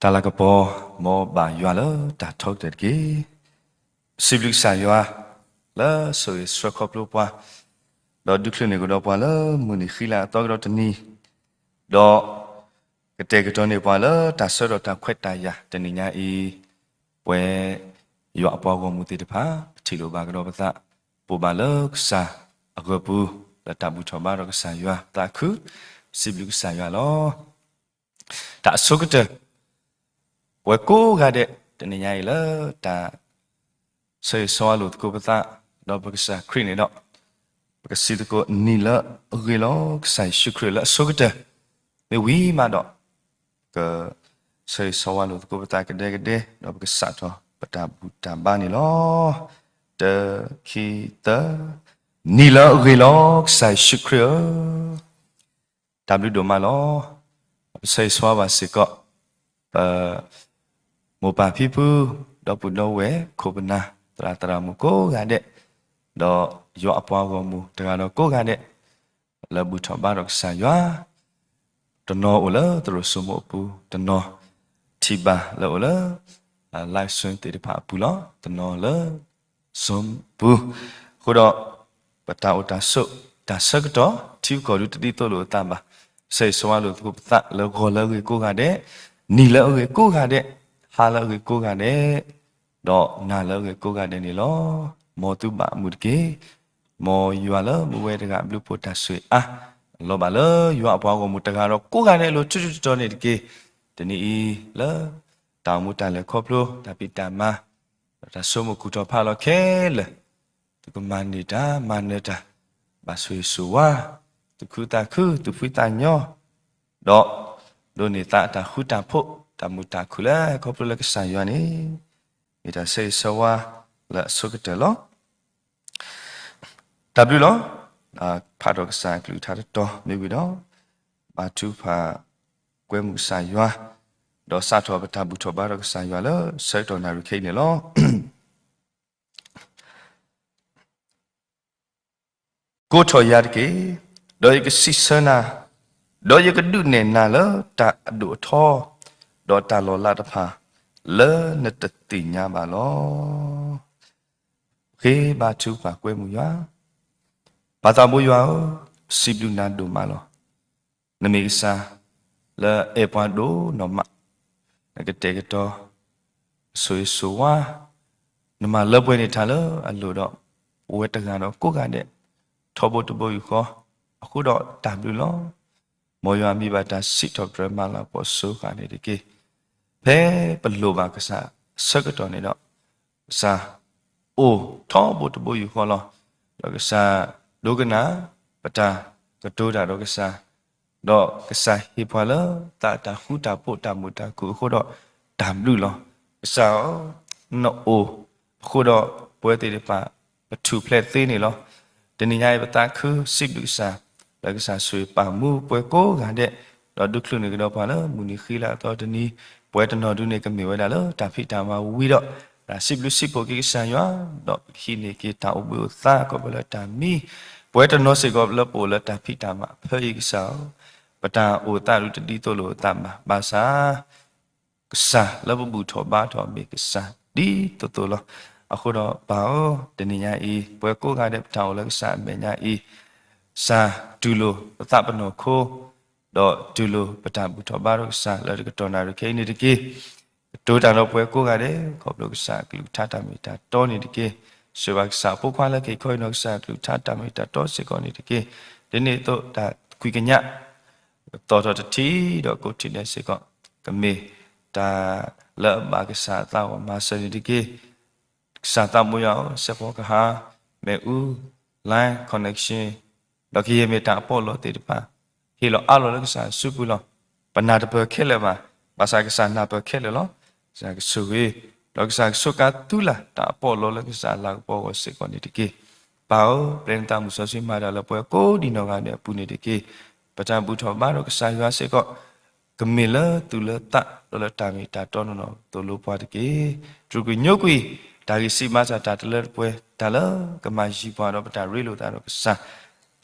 တၢ်လၤကပီၤ မ်ဘၣ်ယွၤလၢတၢ်ထီကတၢၢ်တက့ၢ်. စံးဘျုးကစၢ်ယွၤ လၢဆိၣ်ဂ့ၤဆှၢခီဖျိပှၤ, ဒီးဒုးချုးန့ၢ်ကဒီးပှၤလၢမုၢ်နံၤဃံလၤအသီကဒီးတနံၤ, ဒီးကတဲာ်ကတီၤန့ၢ်ပှၤလၢတၢ်ဆၢကတီၢ်တၢ်ခွဲးတၢ်ယာ်တနံၤညါအံၤ, ပဝဲ ယွၤအပှၤဂီၢ်မုၢ်သ့ၣ်တဖၣ် ပထံၣ်လိာ်ဘၣ်ကဒီးပသး, ပိာ်ဘၣ်လၢကစၢ်အဂၢၢ်ပူၤ လၢတၢ်ဘူၣ်ထီၣ်ဘါထီၣ်ကစၢ်ယွၤသးခု, စံးဘျုးကစၢ်ယွၤလီၤ. တၢ်အဆိကတၢၢ် ပဝဲကိးဂၤဒဲး တနံၤညါအံၤလၢတၢ် ဆၢဂ့ၤဆၢဝါလိာ်သကိးပသး ဒီးပကစၢ်ခရံာ်န့ၣ်ဒီး, ပကစံးသကိးနံၤလၢအဂ့ၤလီၤ ကစၢ်ယ့ၣ်ၡူးခရံာ်လၢအဆိကတၢၢ်, မ့ၢ်ဝံၤမးဒီး က ဆၢဂ့ၤဆၢဝါလိာ်သကိးပသးကဒဲကဒဲ, ဒီးပကစးထီၣ်ပတၢ်ဘူၣ်တၢ်ဘါန့ၣ်လီၤ. တၢ ခံ သၢ, နံၤလၢအဂ့ၤလီၤ ကစၢ်ယ့ၣ်ၡူးခရံာ်ဧၢ, တၢ်ဘျုးဒိၣ်မးလီၤ. ပဆၢဂ့ၤဆၢဝါဘၣ်စ့ၢ်ကီး ပ မိၢ်ပၢ်ဖံဖု, ဒီပုၢ်ဒီဝဲၢ်, ခိၣ်ပနၢ်, သရၣ်သရၣ်မုၣ်ကိးဂၤဒဲး, ဒီးယွၤအပှၤဂီၢ်မုၢ်တဂၤဒီးကိးဂၤဒဲး, လၢဘူၣ်ထီၣ်ဘါထီၣ်ကစၢ်ယွၤ, တနီၤအိၣ်လၢသရိာ်စိမိအပူၤ, တနီၤထံၣ်ဘၣ်လၢအိၣ်လၢ live stream သ့ၣ်တဖၣ်အပူၤလီၤ. တနီၤလၢ Zoom ပူၤ, အဃိဒီး ပတၢ်အိၣ်တၢ်ဆိး တၢ်ဆၢကတီၢ် ထံကီၢ်ဒုတဒ်သိးလိာ်အသးဘၣ်. ဆၢဂ့ၤဆၢဝါလိာ်သကိးပသးလၢဂီၤလၢအဂ့ၤကိးဂၤဒဲး, နံၤလၢအဂ့ၤကိးဂၤဒဲး, ဟါလၢအဂ့ၤကိးဂၤဒဲး, ဒီးနၤလၢအဂ့ၤကိးဂၤဒဲးန့ၣ်လီၤ. မ်သုဘၣ်အမုာ်တက့ၢ်. မ်ယွၤလၢမူဝဲတဂၤအဘျုးအဖှိၣ်တၢ်ဆိၣ်ဂ့ၤအါ လီၤဘၣ်လၢယွၤအပှၤဂီၢ်မုၢ်တဂၤဒီးကိးဂၤဒဲးအလိၤ ထူထူတီတီန့ၣ်တက့ၢ်. တနံၤအံၤလၢ တၢ်အိၣ်မူတၢ်လဲၤခီဖျိ တၢ်ဖံးတၢ်မၤ ဒီးတၢ်ဆိကမိၣ်ကူၣ်ထီၣ်ဖးလီၤခဲလၢာ်, သုကမၤန့ၢ်တၢ်မၤနၢၤတၢ်, ဘၣ်ဆိၣ်ဂ့ၤဆိၣ်ဝါ, သူၣ်ခုသးခု, သူၣ်ဖှံသးညီ, ဒီး ဒိးန့ၢ်သးအတၢ်ဃူတၢ်ဖိး, တၢ်မုာ်တၢ်ခုၣ်လၢခီဖျိလၢကစၢ်ယွၤန့ၣ် မ့ၢ်တၢ်ဆၢဂ့ၤဆၢဝါလၢအဆိကတၢၢ်လီၤ. တၢ်ဘျုးလီၤ. ဖးထီၣ်ကစၢ်အကလုၢ်ကထါတတီၤမ့ၢ်ဝံၤဒီး ဘါထုကဖၣ်ကွဲမုာ်ကစၢ်ယွၤ, ဒီးစးထီၣ်ပတၢ်ဘူၣ်ထီၣ်ဘါထီၣ်ကစၢ်ယွၤလၢဆၢကတီၢ်နၣ်ရံၣ်ခဲအံၤန့ၣ်လီၤ. ကိးထီၣ်ယၤတက့ၢ်, ဒီးယကစံးဆၢနၤ, ဒီးယကဒုးနဲၣ်နၤလၢတၢ်အဒိၣ်အထီ, ဒီးတၢ်လီၤလးတဖၣ် လၢနတသ့ၣ်ညါဘၣ်လီၤ. ဃ့ဘါထုကဖၣ်ကွဲမုာ်ယွၤ. ပၢ်သးဘိယွၤဧၢ, ပစံးဘျုးနၤဒိၣ်မးလီၤ. နမ့ၢ်ကစၢ်လၢအအဲၣ်ပှၤဒိၣ်နီၢ်မး, နကတဲာ်ကတီၤ ဆိၣ်ဂ့ၤဆိၣ်ဝါ, နမၤလၢပှဲၤန့ၢ်တၢ်လၢအလိၣ်ဒီး ပဝဲတဂၤဒီးကိးဂၤဒဲး ထီဘိတဘိယူၢ်ဃီ, အဃိဒီးတၢ်ဘျုးလီၤ. မ်ယွၤမံဘၣ်တၢ်စံးထီၣ်ပတြၢၤမၤလၤကပီၤစိၤဃာ်န့ၣ်တက့ၢ်. ဖဲပလိၣ်ဘၣ်ကစၢ်အဆၢကတီၢ်န့ၣ်ဒီး ကစၢ်အိၣ်ထီဘိတဘိယူၢ်ဃီလီၤ. ဒီးကစၢ်ဒိကနၣ် ပတၢ်ကတိၤတၢ်ဒီးကစၢ်, ဒီးကစၢ်ဟ့ၣ်ပှၤလၢသးအတၢ်ဃူတၢ်ဖိးတၢ်မုာ်တၢ်ခုၣ်အဃိဒီးတၢ်ဘျုးလီၤ. ကစၢ်ဧၢ, နအိၣ်အဃိဒီးပဝဲသ့ၣ်တဖၣ် ပထူၣ်ဖျဲးသ့န့ၣ်လီၤ. တနံၤညါအံၤပသးခုစံးဘျုးကစၢ် လၢကစၢ်ဆိၣ်ဂ့ၤပာ်မူပှၤကိးဂၤဒဲး, ဒီးဒုးချုးန့ၢ်ကဒီးပှၤလၢမုၢ်နံၤဃံလၤအသီတနံၤ, ပဝဲတနီၤဒုးန့ၣ်ကမ့ၢ်ဝဲဒၣ်လၢတၢ်ဖံးတၢ်မၤဝံၤဒီး တၢ်စံးဘျုးစံးဖှိၣ်က့ၤကစၢ်ယွၤ, ဒီးပကဟံးန့ၢ်က့ၤတၢ်အိၣ်ဘှံးအိၣ်သါခီဖျိလၢတၢ်မံ, ပဝဲတနီၤစ့ၢ်ကီးလၢပအိၣ်လၢတၢ်ဖံးတၢ်မၤအဖၢအံၤကစၢ်ဧၢ, ပတၢ်အိၣ်သးဒုးတဒ်သိးလိာ်အသးဘၣ်, ဘၣ်ဆၣ် ကစၢ်လၢပဘူၣ်ထီၣ်ဘါထီၣ်မ့ၢ်ကစၢ်ဒ်သိးသိးလီၤ. အဃိဒီးပၢ်ဧၢ, တနံၤညါအံၤ ပဝဲကိးဂၤဒဲးပတၢ်အိၣ်လၢကစၢ်အမဲာ်ညါအံၤ, ကစၢ်တူၢ်လိာ်ပသးပနီၢ်ခိ, ဒီးတူၢ်လိာ်ပတၢ်ဘူၣ်ထီၣ်ဘါထီၣ်ကစၢ်လၢတကတီၢ်နၣ်ရံၣ်ခဲအံၤန့ၣ်တက့ၢ်. ကတိၤတၢ်ဒီးပဝဲကိးဂၤဒဲး ခီဖျိကစၢ်အကလုၢ်ကထါတၢ်မ့ၢ်တၢ်တီန့ၣ်တက့ၢ်. ဆိၣ်ဂ့ၤဘၣ်ကစၢ်အဖိခွါလၢခဲအံၤခီအံၤနီၢ်ကစၢ်အကလုၢ်ကထါတၢ်မ့ၢ်တၢ်တီစ့ၢ်ကီးန့ၣ်တက့ၢ်. ဒ်န့ၣ်အသိးတၢ်ကွံာ်ကညး ကသီၣ်ထီၣ်တထံၣ်ဒီးကိးထံၣ်ဒဲးစ့ၢ်ကီး ကမ့ၢ်တၢ်လၢအဘၣ်ကစၢ်အသးဂီၢ်မၤစၢၤန့ၣ်တက့ၢ်. ကစၢ်သးဘိယွၤဧၢ, စဲးဖီကဟၣ်, မ့ၣ်အူ, line connection, ဒီးကယဲၢ်မ့ၢ်တၢ်အပီးအလီသ့ၣ်တဖၣ် ဟ့ၣ်လီၤအါလီၤလၢကစၢ်အစုပူၤလီၤ. ပနၢ်တပၢၢ်ခဲလၢာ်ဘၣ်, ဘၣ်ဆၣ်ကစၢ်နၢ်ပၢၢ်ခဲလၢာ်လီၤ. ကစၢ်ကဆိၣ်ဂ့ၤ, ဒီးကစၢ်ကဆိၣ်ကါသူလၢ်တၢ်အပီးအလီလၢကစၢ်အလၤကပီၤအဂီၢ်စ့ၢ်ကီးန့ၣ်တက့ၢ်. ပၢ်ဧၢ, ပျဲနသးမုၢ်စီဆှံမၤတၢ်လၢပှၤကိးဒံးနီၢ်ဂၤဒဲးအပူၤန့ၣ်တက့ၢ်. ပတၢ်ဘူၣ်ထီၣ်ဘါထီၣ်ကစၢ်ယွၤစ့ၢ်ကီး ကမ့ၢ်လၢသူၣ်လၢသး ဒီးလၢတၢ်မ့ၢ်တၢ်တီနီၢ်နီၢ်သိၣ်လိပှၤတက့ၢ်. တြူာ်ကွံာ်ညိကွံာ် တၢ်ဂံၢ်စၢ်ဘါစၢ်တၢ်တလၢတပှဲၤ တၢ်လၢကမၤယံၤပှၤဒီးပတၢ်ရ့လိာ်သးဒီးကစၢ်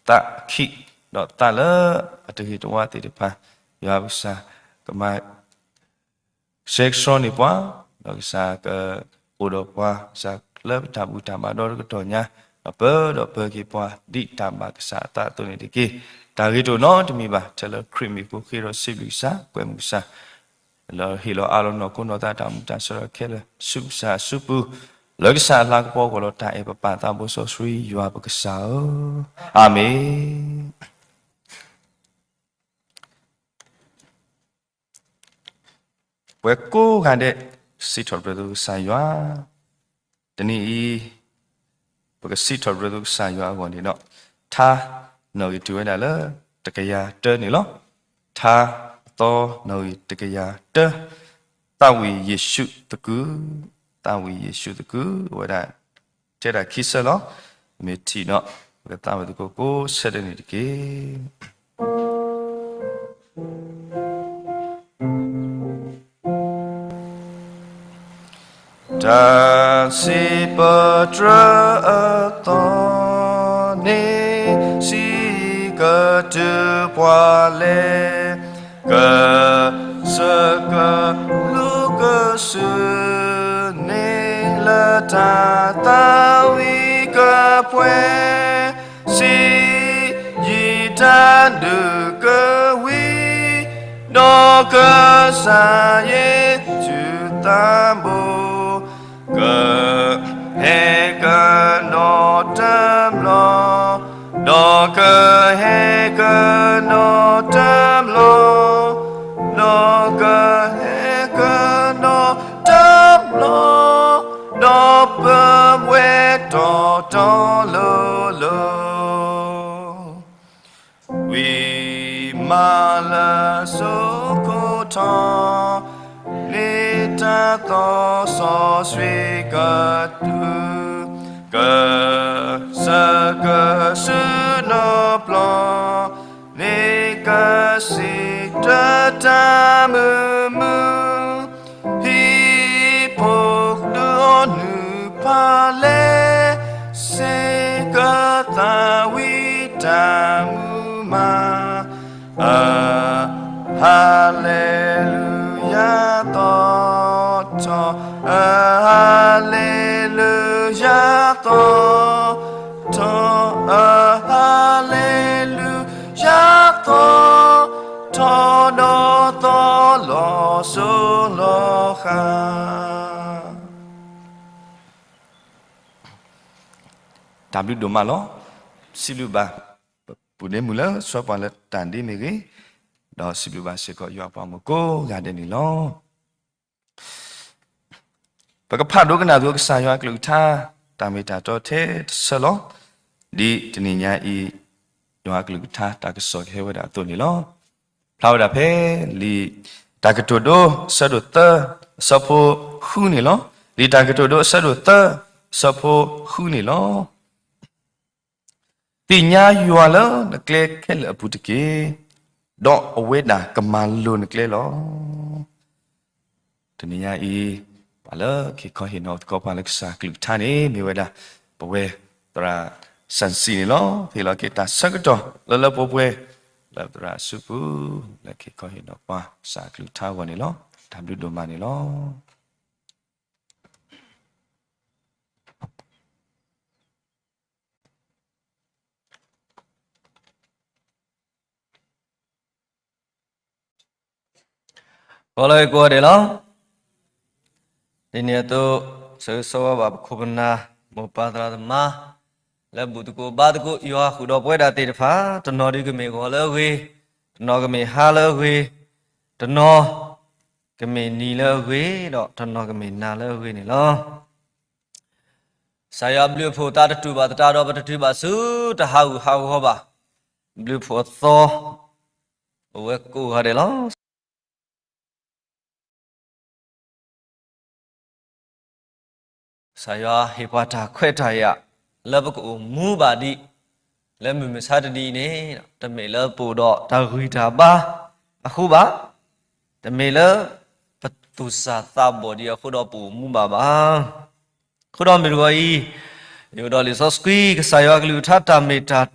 သးအခံး ဒီးသးလၢအတဂ့ၤတဝါသ့ၣ်တဖၣ် ယွၤပကစၢ် ကမၤ ဆှဲကဆှီန့ၢ်ပှၤ, ဒီးကစၢ်ကအိၣ်ဒီးပှၤ, ကစၢ်လၢပတၢ်ဘူၣ်တၢ်ဘါဒီတကတီၢ်ညါ, ဒီးပၢဒီးပၢက့ၤပှၤ ဒ်တၢ်ဘၣ်ကစၢ်အသးအသိးန့ၣ်တက့ၢ်. တၢ်ဂ့ၤတအိၣ်နီတမံၤဘၣ်, ထဲလၢခရံာ်မံၤအဃိ ဃ့ဒီးစံးဘျုးကစၢ်, ကွဲမုာ်ကစၢ်, လၢဟ့ၣ်လီၤအးလီၤနီၢ်ခိနီၢ်သးတၢ်မုာ်တၢ်စၢၤဒီးခဲလၢာ်ဆူကစၢ်အစုပူၤ, လၢကစၢ်အလၤကပီၤအဂီၢ်ဒီးတၢ်အဲၣ်ပပၢ်သးဘိစီဆှံယွၤပကစၢ်ဧၢ, အၤမ့ၣ်. ပဝဲကိးဂၤဒဲး စံးထီၣ်ပတြၢၤသုကစၢ်ယွၤ, တနံၤအံၤ ပကစံးထီၣ်ပတြၢၤသုကစၢ်ယွၤအဂီၢ်န့ၣ်ဒီး ထါနီၣ်ဂံၢ်တုၤဝဲဒၣ်လၢ တကယၤတၢန့ၣ်လီၤ. ထါအသီနီၣ်ဂံၢ်တကယၤတၢ, သးဝံၣ်ယ့ၣ်ၡူးသကုၤ, သးဝံၣ်ယ့ၣ်ၡူးသကုၤ, အဝဲဒၣ် ထဲဒၣ်ခံဆၢလီၤ. မ့ၢ်ထံၣ်ဒီး ပကသးဝံၣ်သကိးကိးဆၢဒၢန့ၣ်တက့ၢ်. တၢ်စံးပတြၢၤအသီန့ၣ် စံးကတုၤပှၤလဲၣ် ကစၢၢ်ကလိကစၢၢ်န့ၣ် လၢတၢ်သးဝံၣ်ကပှဲၤ စံးယံာ်တၢ်ဒုးကဝံၤ ဒီးကစၢ်ယ့ၣ်ၡူးသးဘိ ကဟဲကနီၤတဘျီ ဒီးကဟဲကနီၤတဘျီ ဒီးကဟဲကနီၤတဘျီ ဒီးပဝဲတီတီလိၤလိၤ ဝံၤမးလၢစိခိၣ်ထီၣ် လံာ်တၢ်သီစီဆှံကတုၤ ကစၢၢ်ကဆူနပျီ န့ၣ်ကစံးတၢ်တၢ်မုာ်မုာ် ဟံၣ်ဖိဃုအီၤနုၢ်ဖးလဲၣ် စ့ၢ်ကီးသးဝံၣ်တၢ်မုာ်မး အ ဟါလ့လူယၤသီထီၣ် အ ဟါလ့လူယၤသီထီၣ် အ ဟါလ့လူယၤသီထီၣ် ဒီးသီလီၤစိၤလီၤဃာ် တၢ်ဘျုးဒိၣ်မးလီၤ. စံးဘျုးဘၣ် ပပူၤဒ့မုၢ်လၢဆှၢပှၤလၢတၢ်ဒ်မ့ၢ်ဂ့ၤ, ဒီးစံးဘျုးဘၣ်စ့ၢ်ကီးယွၤပှၤမုၣ်ကိးဂၤဒဲးန့ၣ်လီၤ. ပကဖးဒိကနၣ်သကိးကစၢ်ယွၤအကလုၢ်ကထါ တၢ်မ့ၢ်တၢ်တီထဲတဆၢလီၤ. ဒ်တနံၤညါအံၤ ယွၤအကလုၢ်ကထါတၢ်ကစီၣ်ကဟဲဝဲဒၣ်အသိးန့ၣ်လီၤ. ဖျါဝဲဒၣ်ဖဲလံာ်တၢ်ကတိၤဒိ အဆၢဒိၣ်သၢ အဆၢဖိဃုန့ၣ်လီၤ. လံာ်တၢ်ကတိၤဒိ အဆၢဒိၣ်သၢ အဆၢဖိဃုန့ၣ်လီၤ. သ့ၣ်ညါယွၤလၢနကျဲခဲလၢာ်အပူၤတက့ၢ်, ဒီးအဝဲဒၣ်ကမၤလိၤနကျဲလီၤ. တနံၤညါအံၤ ပှၤလၢက့ၤခီဟ့ၣ်နီၤသကိးပှၤလၢကစၢ်ကလုၢ်ကထါန့ၣ် မ့ၢ်ဝဲဒၣ် ပဝဲသရၣ်စၣ်စံၣ်န့ၣ်လီၤ. ဟ့ၣ်လီၤက့ၤတၢ်ဆၢကတီၢ်လၢလၢပှဲၤပှဲၤ လၢသရၣ်အစုပူၤ လၢက့ၤခီဟ့ၣ်နီၤပှၤကစၢ်ကလုၢ်ကထါအဂီၢ်န့ၣ်လီၤ. တၢ်ဘျုးဒိၣ်မးန့ၣ်လီၤ. ဂီၤလၢကိးဂၤဒဲးလီၤ. ဒ်န့ၣ်အသိး ဆၢဂ့ၤဆၢဝါဘၣ်ပခိၣ်ပနၢ် မိၢ်ပၢ်သရၣ်သမါ လၢဘူၣ်သကိးဘါသကိး ယွၤဃုာ်ဒီးပဝဲဒၣ်သ့ၣ်တဖၣ် တနီၤဒုးကမ့ၢ်ဂီၤလၢအဂ့ၤ, တနီၤကမ့ၢ်ဟါလၢအဂ့ၤ, တနီၤကမ့ၢ်နံၤလၢအဂ့ၤ, ဒီးတနီၤကမ့ၢ်နၤလၢအဂ့ၤန့ၣ်လီၤ. ကစၢ်ယွၤဘျုးအဖှိၣ်သးတတူာ်ဘၣ်သတးဒီး ပတတုၤဘၣ်ဆူတၢ်ဟးဂူာ်ဟးဂီၤဘၣ်. ဘျုးအဖှိၣ်အသီ အိၣ်ဝဲကိးဂၤဒဲးလီၤ. ကစၢ်ယွၤဟ့ၣ်ပှၤတၢ်ခွဲးတၢ်ယာ် လၢပကအိၣ်မူဘၣ်ဒံး လၢမုၢ်မဆါတနံၤအံၤန့ၣ် တမ့ၢ်လၢပအိၣ်ဒီးတၢ်ဂံၢ်တၢ်ဘါအဃိဘၣ်, တမ့ၢ်လၢပသူၣ်စၢ်သးဘီၣ်ဒံးအဃိဒီးပအိၣ်မူဘၣ်ဘၣ်. အဃိဒီးမုၢ်တဂီၤအံၤ ယအိၣ်ဒီးလံာ်စီဆှံ ကစၢ်ယွၤအကလုၢ်ကထါတၢ်မ့ၢ်တၢ်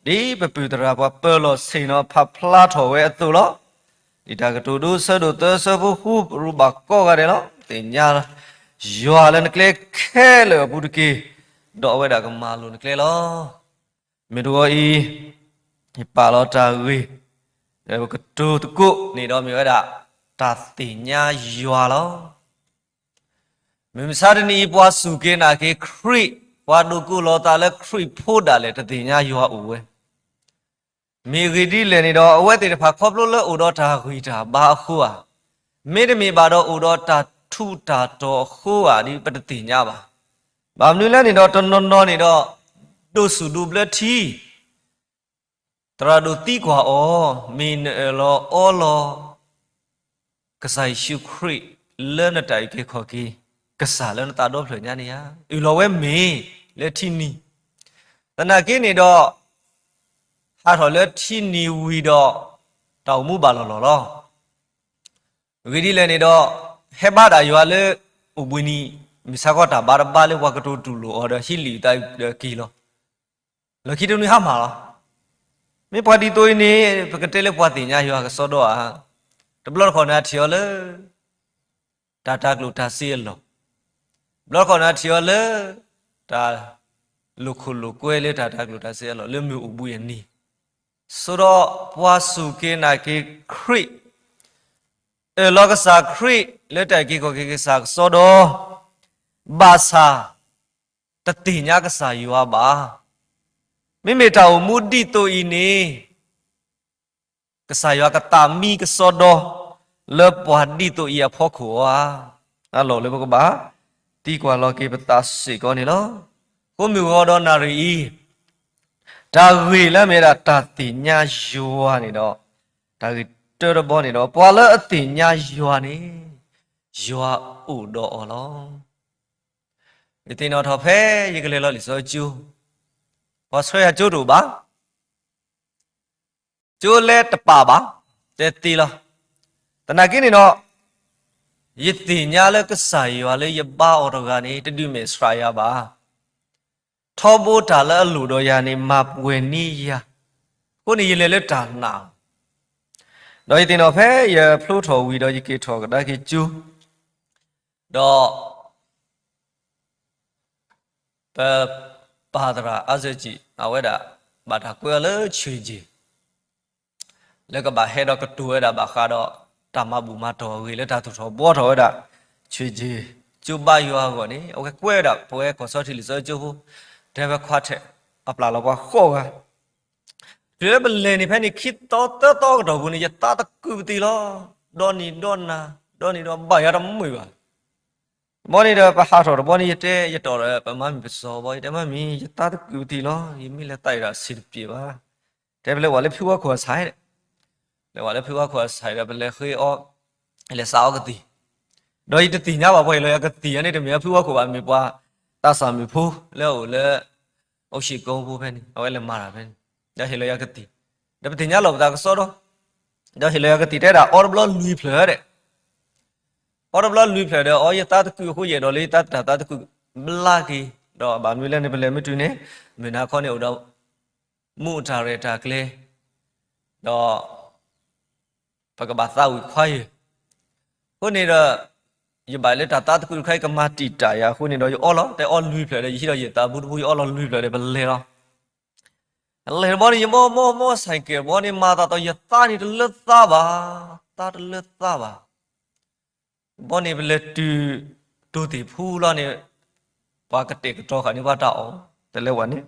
တီ ဒ်ပပုၢ်သရၣ်ပှၤပၢၤလီၢ်ဆ့ၣ်နီၤဖးဖျါထီၣ်ဝဲအသိးလီၤ. ဒ်တၢ်ကတိၤဒိ ဆၢဒိၣ်သၢ ဆၢဖိဃု ပရူးဘၣ်ကိးဂၤဒဲးလီၤ. သ့ၣ်ညါယွၤလၢနကျဲခဲလၢာ်အပူၤတက့ၢ်, ဒီးအဝဲဒၣ်ကမၤလိၤနကျဲလီၤ. မ့ၢ်တဂီၤအံၤ ယပာ်လီၤတၢ်ဂ့ၢ် ကတိၤသကိးန့ၣ်ဒီး မ့ၢ်ဝဲဒၣ် တၢ်သ့ၣ်ညါယွၤလီၤ. မုၢ်မဆါတနံၤအံၤ ပှၤစူၢ်က့ၤနာ်က့ၤခရံာ်, ပှၤဒိးကိးလီၤသးလၢခရံာ်ဖိဒၣ်လဲာ် တသ့ၣ်ညါယွၤအိၣ်ဝဲ. မ့ၢ်အဂ့ၢ်ဒ်လဲၣ်န့ၣ်ဒီး အဝဲသ့ၣ်တဖၣ်ခီဖျိလၢအိၣ်ဒီးတၢ်ဂံၢ်တၢ်ဘါအဃိဧါ, မ့တမ့ၢ်ဘၣ်ဒီးအိၣ်ဒီးတၢ်ထူးတၢ်တီၤအဃိဧါ ဒ်ပတသ့ၣ်ညါဘၣ်. ဘၣ်မနုၤလဲၣ်န့ၣ်ဒီး တနီၤနီၤန့ၣ်ဒီး ဒိၣ်ဆူၣ်ဒိၣ်ဘျၢထံ သရၣ်ဒိၣ်သံကွၢ်အီၤ, မ့ၢ်နအၢၣ်လီၤအီလီၤ ကစၢ်ယ့ၣ်ၡူးခရံာ် လၢနတၢ်အုၣ်က့ၤခီၣ်က့ၤ ကစၢ်လၢနသးဒီဖျၢၣ်ညါန့ၣ်ဧါ. အၢၣ်လီၤဝဲမ့ၢ်လၢထံနံၤ, သနာ်က့န့ၣ်ဒီး ဟးထီၣ်လၢထံနံၤဝံၤဒီး တၢ်အိၣ်မူဘၣ်လီၤလီၤလီၤ. အဂ့ၢ်ဒ်လဲၣ်န့ၣ်ဒီး ဟဲဘါဒၣ်ယွၤလၢအိၣ်ဘှံးနံၤ မုၢ်ဆါခီတၢ်ဘါတဘါလၢပှၤကတိၤတူၢ်လိာ်အီၤဒီး ဟံးလံာ်အုၣ်သးအုၣ်ဒီးက့ၤလီၤ. လီၢ်ခံတနွံဟါမၢ်လီၤ. မ့ၢ်ပှၤဒ်သိးအံၤန့ၣ် ပကတဲလၢပှၤသ့ၣ်ညါယွၤကစီဒီဧါ. တဘျီတခီၣ်န့ၣ် အထံၣ်အီၤလၢ တၢ်တၤကျိၣ်တၤစ့အလီၢ်, တဘျီတခီၣ်န့ၣ် အထံၣ်အီၤလၢ တၢ်လိာ်ခိၣ်လိာ်ကွဲလၢတၢ်တၤကျိၣ်တၤစ့အလီၢ် လၢမုၢ်အိၣ်ဘှံးအနံၤ, ဆိဒီးပှၤစူၢ်က့ၤနာ်က့ၤခရံာ်, အၢၣ်လီၤကစၢ်ခရံာ် လၢတၢ်အုၣ်က့ၤခီၣ်က့ၤကစၢ်ကစီဒီ, ဘၣ်ဆၣ် တသ့ၣ်ညါကစၢ်ယွၤဘၣ်. မ့မ့ၢ်တၢ်အိၣ်မူဒ်သိးအံၤန့ၣ် ကစၢ်ယွၤကသးမံကစီဒီ လၢပှၤဒ်သိးအံၤအဖီခိၣ်ဧါ. အလီၢ်လၢပကဘၣ်သံကွၢ်လီၤက့ၤပသးစ့ၢ်ကီးန့ၣ်လီၤ. အဃိမုၢ်ဂီၤဒီးနၣ်ရံၣ်အံၤ တၢ်ဂ့ၢ်လၢအမ့ၢ်ဝဲဒၣ်တၢ်သ့ၣ်ညါယွၤန့ၣ်ဒီး တၢ်ဂ့ၢ်တၢတဘီန့ၣ်ဒီး ပှၤလၢအသ့ၣ်ညါယွၤန့ၣ် ယွၤအိၣ်ဒီးအီၤလီၤ. ယသ့ၣ်နီၣ်ထီၣ်ဖဲယကလဲၤလီၤလံာ်စီဆှံကၠိ, ပှၤဆှၢယၤကၠိတအိၣ်ဘၣ်, ကၠိလဲတပာ်ဘၣ်, တဲသ့လီၤ. သနာ်က့န့ၣ်ဒီး ယသ့ၣ်ညါလၢကစၢ်ယွၤလၢယဘါအီၤတဂၤန့ၣ် တဒုးမဲာ်ဆှးယၤဘၣ်. ထီဘိတၢ်လၢအလိၣ်ဒီးယၤန့ၣ် မၤပှဲၤန့ၢ်ယၤ, အဃိန့ၣ်ယလဲၤလၢတၢ်နာ်, ဒီးယသ့ၣ်နီၣ်ဖဲယဖျိထီၣ်ဝံၤဒီး ယက့ၤထီၣ်ကဒါက့ၤကၠိ, ဒီး ပပၢ်သရၣ်အါစၢကံး အဝဲဒၣ် ဘၣ်တၢ်ကွဲအီၤလၢဆံးကၠ့ၣ် လၢကဘၣ်ဟဲဒီးကတိၤဝဲဒၣ်ဘၣ်ဃးဒီး တၢ်မၤဘူၣ်မၤတီၢ်အဂ့ၢ်လၢတၢ်သူၣ်ထီၣ်ဘှီထီၣ်ဝဲဒၣ် ဆံးကၠ့ၣ် ကၠိဘါယွၤအဂီၢ်န့ၣ် အဝဲကွဲဝဲဒၣ်ပဝဲကီၢ်စီထံလံာ်စီဆှံကၠိဖိ, တဲဝဲခွါထဲး အပျၢ်လီၤပှၤဃိးဂၤ, တုၤလၢပလဲၤန့ၣ်ဖဲန့ၣ် ခံသီသၢသီအကတီၢ်ပူၤန့ၣ် ယသးသကုၤပသံၣ်လီၤ. ဒီနံၤဒီနၤ ဒီနံၤဒီဘၣ်ယၤတမုာ်ဘၣ်. တဘျီန့ၣ်ဒီး ပဟးထီၣ်တဘျီန့ၣ် ယတဲ ယတီၢ်ဒီး ပမါမံၤပစီဘီ ယတဲ မါမံၤ ယသးသကုၤပသံၣ်လီၤ. ယမ့ၢ်လဲၤသးအံၤဒီးအဆံးတပျဲၤဘၣ်. တဲ ပလဲၤဝဲလၢဖုဝါခိၣ်အဆၣ်ဒီး, လဲၤဝဲလၢဖုဝါခိၣ်အဆၣ်ဒီး ပလဲၤဃ့အီ လဲၤစးအီကသံၣ်, ဒီးယတသ့ၣ်ညါဘၣ် ပှၤဟ့ၣ်လီၤယၤကသံၣ်ဧါန့ၣ် တမ့ၢ်အဖုဝါခိၣ်ဘၣ် မ့ၢ်ပှၤသးစၢ်မုၣ်ဖိလၢအအိၣ်လၢ အိၣ်ဆံးကိဖိဖဲန့ၣ် အဝဲလဲၤမၤတၢ်ဖဲန့ၣ်, ဒီးဟ့ၣ်လီၤယၤကသံၣ်, ဒီးပသ့ၣ်ညါလီၤပသးကစီဒီ, ဒီးဟ့ၣ်လီၤယၤကသံၣ်တဲဒၣ် အီတဘျီလွံၢ်ဖျၢၣ်ဒီး အီတဘျီလွံၢ်ဖျၢၣ်ဒီး အီယသးသကုၤအဃိ ယအဲၣ်ဒိးလၢယသးတၢ်သးသကုၤဘျါက့ၤ, ဒီးဘၣ်မနုၤလဲၣ်န့ၣ် ပလဲၤမ့ၢ်တုၤန့ၣ် မုၢ်နၤခီန့ၣ်အိၣ်ဒီး မူးတၢ်ရဲၣ်တၢ်ကျဲၤ, ဒီး ပကဘၣ်သးဝံၣ်ခွါယၢၢ်, အဃိန့ၣ်ဒီး ယဘၣ်လၢတၢ်သးသကုၤတခါ ယကမၤတံာ်တာ်ယၤအဃိန့ၣ်ဒီး ယအီလီၤ တဲအီလွံၢ်ဖျၢၣ်ဒီး ယဟံးဒီးယသးဘူတဘူ ယအီလီၤလွံၢ်ဖျၢၣ်ဒီး ပလဲၤလီၤ. လဲၤတဘျီန့ၣ် ယမီမီမီဆဲးကဲးတဘျီန့ၣ် မၤသးဒီးယသးန့ၣ်တလၢသးဘၣ်, သးတလၢသးဘၣ်. တဘျီန့ၣ် ပလဲၤတုၤတိၤသ့ၣ်ဖူလီၤန့ၣ် ပှၤကတဲာ်ကတီၤဃာ်န့ၢ်ပှၤတၢ်အီၣ်, တလဲၤဝဲန့ၣ်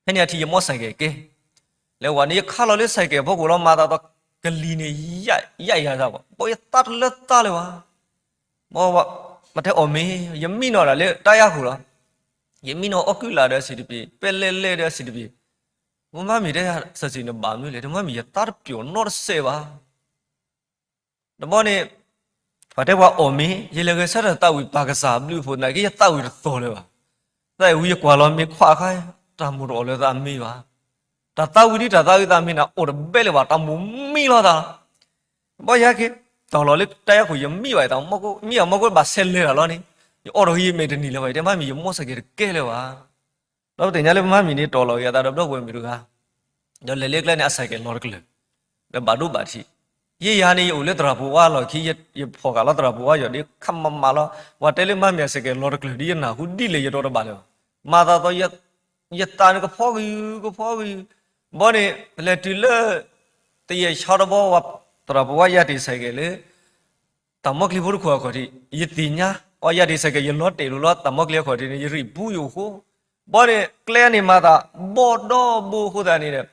ဖဲန့ၣ်အထံၣ်ယမီဆဲးကဲးကဲ, လဲၤဝဲန့ၣ် ယခါလီၤလၢဆဲးကဲးဖီခိၣ်လီၤ မၤသးဒီးကလံၤန့ၣ် ယဲၢ်ယဲၢ်ယၤသးဘၣ်, ဘီယသးတလၢသးလၢၤဘၣ်, ဘီမ့ၢ်တဲအီၣ်မ့ၢ် ယမံနီၤဒၣ်လၢတၢ်ယါခိၣ်လီၤ, ယမံနီၤအီၣ်ကုလၢ်ဒီးအဆံးတပျဲၤ ပဲလဲၣ်လဲၣ်ဒီးအဆံးတပျဲၤ, မ့မ့ၢ်တဲဆၢစံးန့ၣ်ဘၣ်မနုၤလဲၣ် တမ့ၢ်မ့ၢ်ယသးတပျီၤနီတစဲးဘၣ် တဘျီန့ၣ် ပှၤတဲပှၤအီၣ်မ့ၢ် ယလဲၤဂဲၤဆၢထၢၣ်သးဝံၣ်ပာ်ကစၢ်ဘျုးအဖှိၣ်သနာ်က့ ယသးဝံၣ်တသီၣ်လၢၤဘၣ်. သးဝံၣ်ဝံၤယကွၢ်လီၤမ့ၢ်ခွါခါ တၢ်မိၣ်တအိၣ်လၢသးမ့ၢ်ဘၣ်. တၢ်သးဝံၣ်ဒ်တၢ်သးဝံၣ်သးမ့ၢ်န့ၣ် အိၣ်တဘဲလၢၤဘၣ် တၢ်မိၣ်မံလီၤသးလီၤ. ဘီယဟဲက့ၤ တီၢ်လီၤလၢတၢ်ယါခိၣ် ယမံဘၣ်အသး မံအီၣ်မီၢ်ကိး ဘၣ်ဆဲးလဲၤတၢ်လီၤန့ၣ် ယအီၣ်ထီၣ်ဂံၢ်မ့ၢ်တနံၤလၢၤဘၣ် ယတဲမ့မ့ၢ်ယမိၢ်ဆဲးကဲးတကဲလၢၤဘၣ်. ဒီးပသ့ၣ်ညါလၢပမ့မ့ၢ်န့ၣ် တီၢ်လီၤဂ့ၤအသးဒီးဘျီဝဲမုၣ်တဂၤ ဒီးလဲၤလၢကျဲန့ၣ် အဆဲးကဲးလီၤတကလုာ် ဒီးဘၣ်ဒိဘၣ်ထံး, ယဲယၤန့ၣ် ယအိၣ်လၢသရၣ်ပူၤဝါလီၢ်ခံ, ယဖီၣ်ဃာ်လီၤသရၣ်ပူၤဝါယီၤဒ်ခမးမးလီၤ. ပှၤတဲလၢမါမ့ၢ်အစဲးကဲးလီၤတကျၢၤဒ်ယနၢ်ဟူဒ်လဲၣ်ယတီတဘၣ်လၢၤဘၣ်. မၤသးသီ ယသးန့ၣ်ကဖီကယူၤကဖီကယူၤ, ဘီန့ၣ် လဲၤတုၤလၢ တယဲၢ်ဆီတဘီ သရၣ်ပူၤဝါယၤတ့ၢ်စဲးကဲးလၢ တၢ်မီကျံဖိတခိၣ်အခီၣ်ထံး ယသ့ၣ်ညါ, အီယၤတ့ၢ်စဲးကဲး ယလီၤတဲာ်လိၤလီၤ တၢ်မီကျံအခီၣ်ထံးန့ၣ် ယရံၣ်ပူၤယအိၣ်ဃိ, ဘီန့ၣ် ကျဲန့ၣ်မၤသး ဘီၣ်ဒီဘိအဃိသတးန့ၣ်ဒီး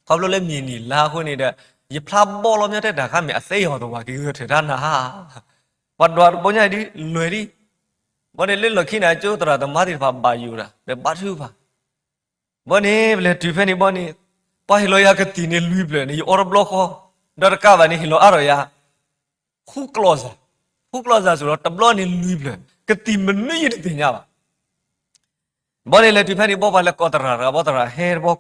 ခီဖျိလၢမ့ၢ်နံၣ်လါအဃိန့ၣ်ဒီး ယဖျါဘီၣ်လီၤမ့ၢ်တဲတၢ်ခါမ့ၢ်အသဲယီၤသဝးက့ၤဂၢၢ်ထၢၣ်တၢ်နၤဧါ, ပှၤဒွးတဘီညါဒ်လဲၣ်ဒ်, ဘီန့ၣ်လၢလီၢ်ခံန့ၣ် ကၠိသရၣ်သမါသ့ၣ်တဖၣ်ဘၣ်ယိၣ်တၢ် ဒီးဘါထုကဖၣ် ဘီန့ၣ် ပလဲၤတုၤဖဲန့ၣ်ဘီန့ၣ် ပှၤဟ့ၣ်လီၤယၤကသံၣ်န့ၣ်လွံၢ်ဖျၢၣ်န့ၣ် ယအီတဘျီဃီ, ဒီးတကးဘၣ်န့ၣ် ဟ့ၣ်လီၤအါထီၣ်ယၤ ဃုကျီၢ်စၢ်, ဃုကျီၢ်စၢ်စ့ၢ်ဒီးတဘျီန့ၣ်လွံၢ်ဖျၢၣ် ကသံၣ်မနုၤယတသ့ၣ်ညါဘၣ်. ဘီန့ၣ်လဲၤတုၤဖဲန့ၣ် ဘီပှၤလဲၤကိးသရၣ်တဂၤ ဘီသရၣ်ဟဲတဘီ,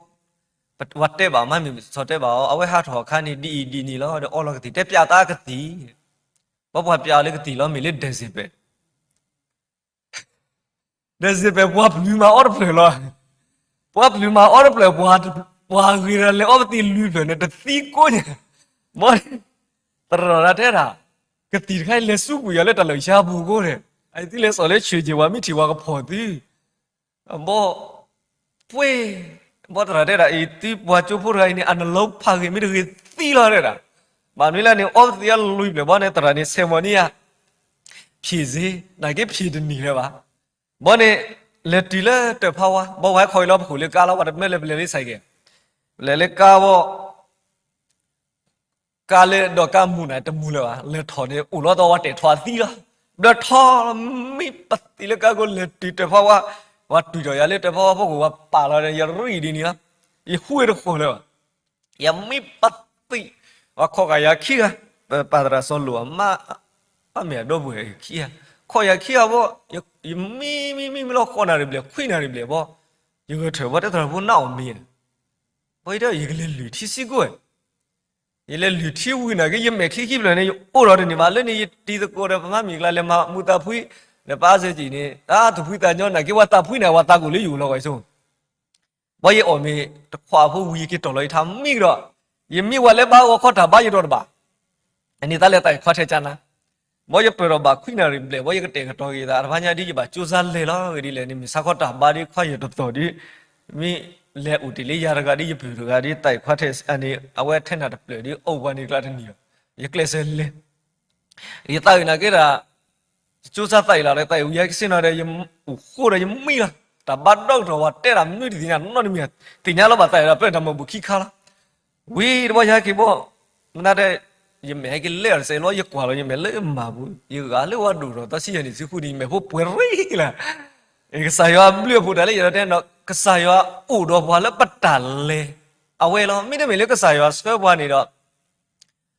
ပဝဲတဲဘၣ်မ့မ့ၢ်စီၤတဲဘၣ်အီၤ အဝဲဟးထီၣ်အခါန့ၣ်ဒ်အံၤဒ်န့ၣ်လီၤ ဒီးအီလီၤကသံၣ် တဲပျးသးကသံၣ်, ဘီပှၤပျးအီၤလၢကသံၣ်လီၤမ့ၢ်လၢဒဲးစ့းပဲး ဒဲးစ့းပဲး ပှၤပျုၤမၤအီတဖျၢၣ်လီၤ. ပှၤပျုၤမၤအီတဖျၢၣ် ပှၤဂ့ၤဒီးလဲၤအီပသံၣ်လွံၢ်ဖျၢၣ်န့ၣ် တသံကိးညါ, ဘီန့ၣ် သရၣ်တဲဒၣ် ကသံၣ်တခါအံၤလဲၤစူးကွံာ်ယၤလၢတၢ်လၢာ်ယါပူၤအဃိန့ၣ် အသုလဲၤစိာ်လၢဆံးက့ၤ ပှၤမ့ၢ်ထံၣ်ပှၤကဖီၣ်သု ဘီ ပှ့ၤ ဘီသရၣ်တဲဒၣ်အံၤ သုပှၤကၠိဖိတဂၤအံၤန့ၣ် အနလီဖးဂ့ၤမ့ၢ်တဂ့ၤသံလီၤတဲဒၣ်, ဘၣ်မနုၤလဲၣ်န့ၣ် အီပသံၣ်အလွံၢ်ဖျၢၣ် ဘီန့ၣ်သရၣ်န့ၣ် ဆဲးမီၤန့ၢ်ယၤ ဖြေဆေး နာ်က့ဖြေတနံၤလၢၤဘၣ်. ဘီန့ၣ် လဲၤတုၤလၢတၢ်ဖးဝါ ဘီဝဲခီအံၤလီၤပဃိၣ်လၢကါလီၤ ပှၤတမၢလၢပလဲၤလၢစဲးကဲး, ပလဲၤလၢကါဘီ ကါလၢဒီးကါမူၤန့ၣ် တမူၤလၢၤဘၣ် လဲၤထီၣ်န့ၣ် အိၣ်လီၤသီဝဲတဲာ်ထီၣ်အသံလီၤ. ဘျၢထီၣ် မံပသံၣ်လၢကါကိး လဲၤတုၤတၢ်ဖးဝါ, ပှၤတုၤထီၣ်ယၤလၢတၢ်ဖးဝါဖီခိၣ် ပှၤပာ်လီၤဒီး ယရံၣ်ဒ်န့ၣ်လီၤ. ယဃုတဃီလၢၤဘၣ်. ယမံပသံၣ်, ပှၤခိးဃာ်ယၤခံဂၤ, ပပာ်သရၣ်စီၤလိာ်အမါ အမ့ၢ်အဒီပုၢ်ဝဲၢ်ခံဂၤ, ခိးယၤခံဂၤဘီ, ယမံမံမံမံလီၤ ဃိးနၣ်ရံၣ်ဘျဲၣ် ခွံနၣ်ရံၣ်ဘျဲၣ်ဘီ, ယဂဲၤထၢၣ်ဘီတဲသရၣ်ဖိနးအီၣ်မ့ၢ်ဧါ, ဘီယတဲယကလဲၤလုၢ်ထံစံကိၣ်ဝဲ ယလဲၤလုၢ်ထံဝံၤနာ်က့ ယမဲာ်ချံခံဖျၢၣ်န့ၣ် ယအိၣ်ဒီးတန့ၢ်ဘၣ် လၢန့ၣ် ယတံၤသကိးဒီးပမါမံၤကျါ လဲၤမၤမူးသးဖှံ, ဒီးပၢ်စဲကံၣ်န့ၣ် တၢ်သူၣ်ဖှံသးညီနာ်က့ ပှၤသးဖှံန့ၣ် ပှၤသးကိၣ်လၢယအိၣ်လီၤဝဲဆိ, ဘီယအီၣ်မ့ၤတခွးဖိဝံၤ ယက့ၤတီၢ်လီၤယထါမံကဒီး, ယမံဝဲလၢဘါဂီၤခီတၢ်ဘါယတီၤတဘၣ် အန့ၣ်သးလဲၤသးအံၤခွါထဲကၢ်နၤ, ဘီယပၢၢ်ထီၣ်ဘၣ်ခွံနၣ်ရံၣ်ဘျဲၣ် ဘီယကတဲာ်ကတီၤက့ၤသး တဖၣ်ညါဒ်ယဘၣ်ကၠိစါလဲၤလီၤ ဂ့ၤဒ်လဲၣ်န့ၣ် မ့ၢ်ဆါခီတၢ်ဘါဒ်ခွါယတီၤတီၤဒ်, မ့ၢ်လဲၤအိၣ်တ့ၢ်လၢယၤတဂၤဒ် ယပုၢ်တဂၤဒ် သးအံၤခွါထဲန့ၣ် အဝဲထဲနၤတပျၢၢ်ဒ် အိၣ်ပှၤန့ၣ်ကျါတနံၤလီၤ, ယကျဲးစၢးလဲၤ ယသးအုးနာ်က့ဒၣ် ကၠိစါသးအံၤလီၤဒီး သးအံၤဝံၤယကစ့ၢ်နီၤဒီး ယအိၣ်ဃိဒီးယမံလီၤ, တၢ်ဘါဒီကတီၢ်ဝဲတဲဒၣ်မနုၤတသ့ၣ်ညါနီတမံၤ, သ့ၣ်ညါလီၤဘၣ်သးအံၤဒီး ပၢၢ်တၢ်မၤဘူၣ်ခံခါလီၤ, ဝံၤတဘီယဟဲက့ၤဘီ, မနုၤတဲ, ယမဲာ်ဟဲက့ၤလဲအီၤတစဲးလီၤ ယကွၢ်လီၤယမဲာ်လၢမၤပူၤ ယဂၤလၢဝဲဒိၣ်ထီၣ်သီဆံယဲၢ်နံၣ်ဆံဃုနံၣ် ယမဲာ်ဖိပှဲၤရံလၢ်, ကစၢ်ယွၤဘျုးအဖှိၣ်တၢ်လၢယတဲနီၤ ကစၢ်ယွၤအိၣ်ဒီးပှၤလၢပတၢ်လဲၤ အဝဲလီၤ, မ့တမ့ၢ်လၢကစၢ်ယွၤဆှၢပှၤန့ၣ်ဒီး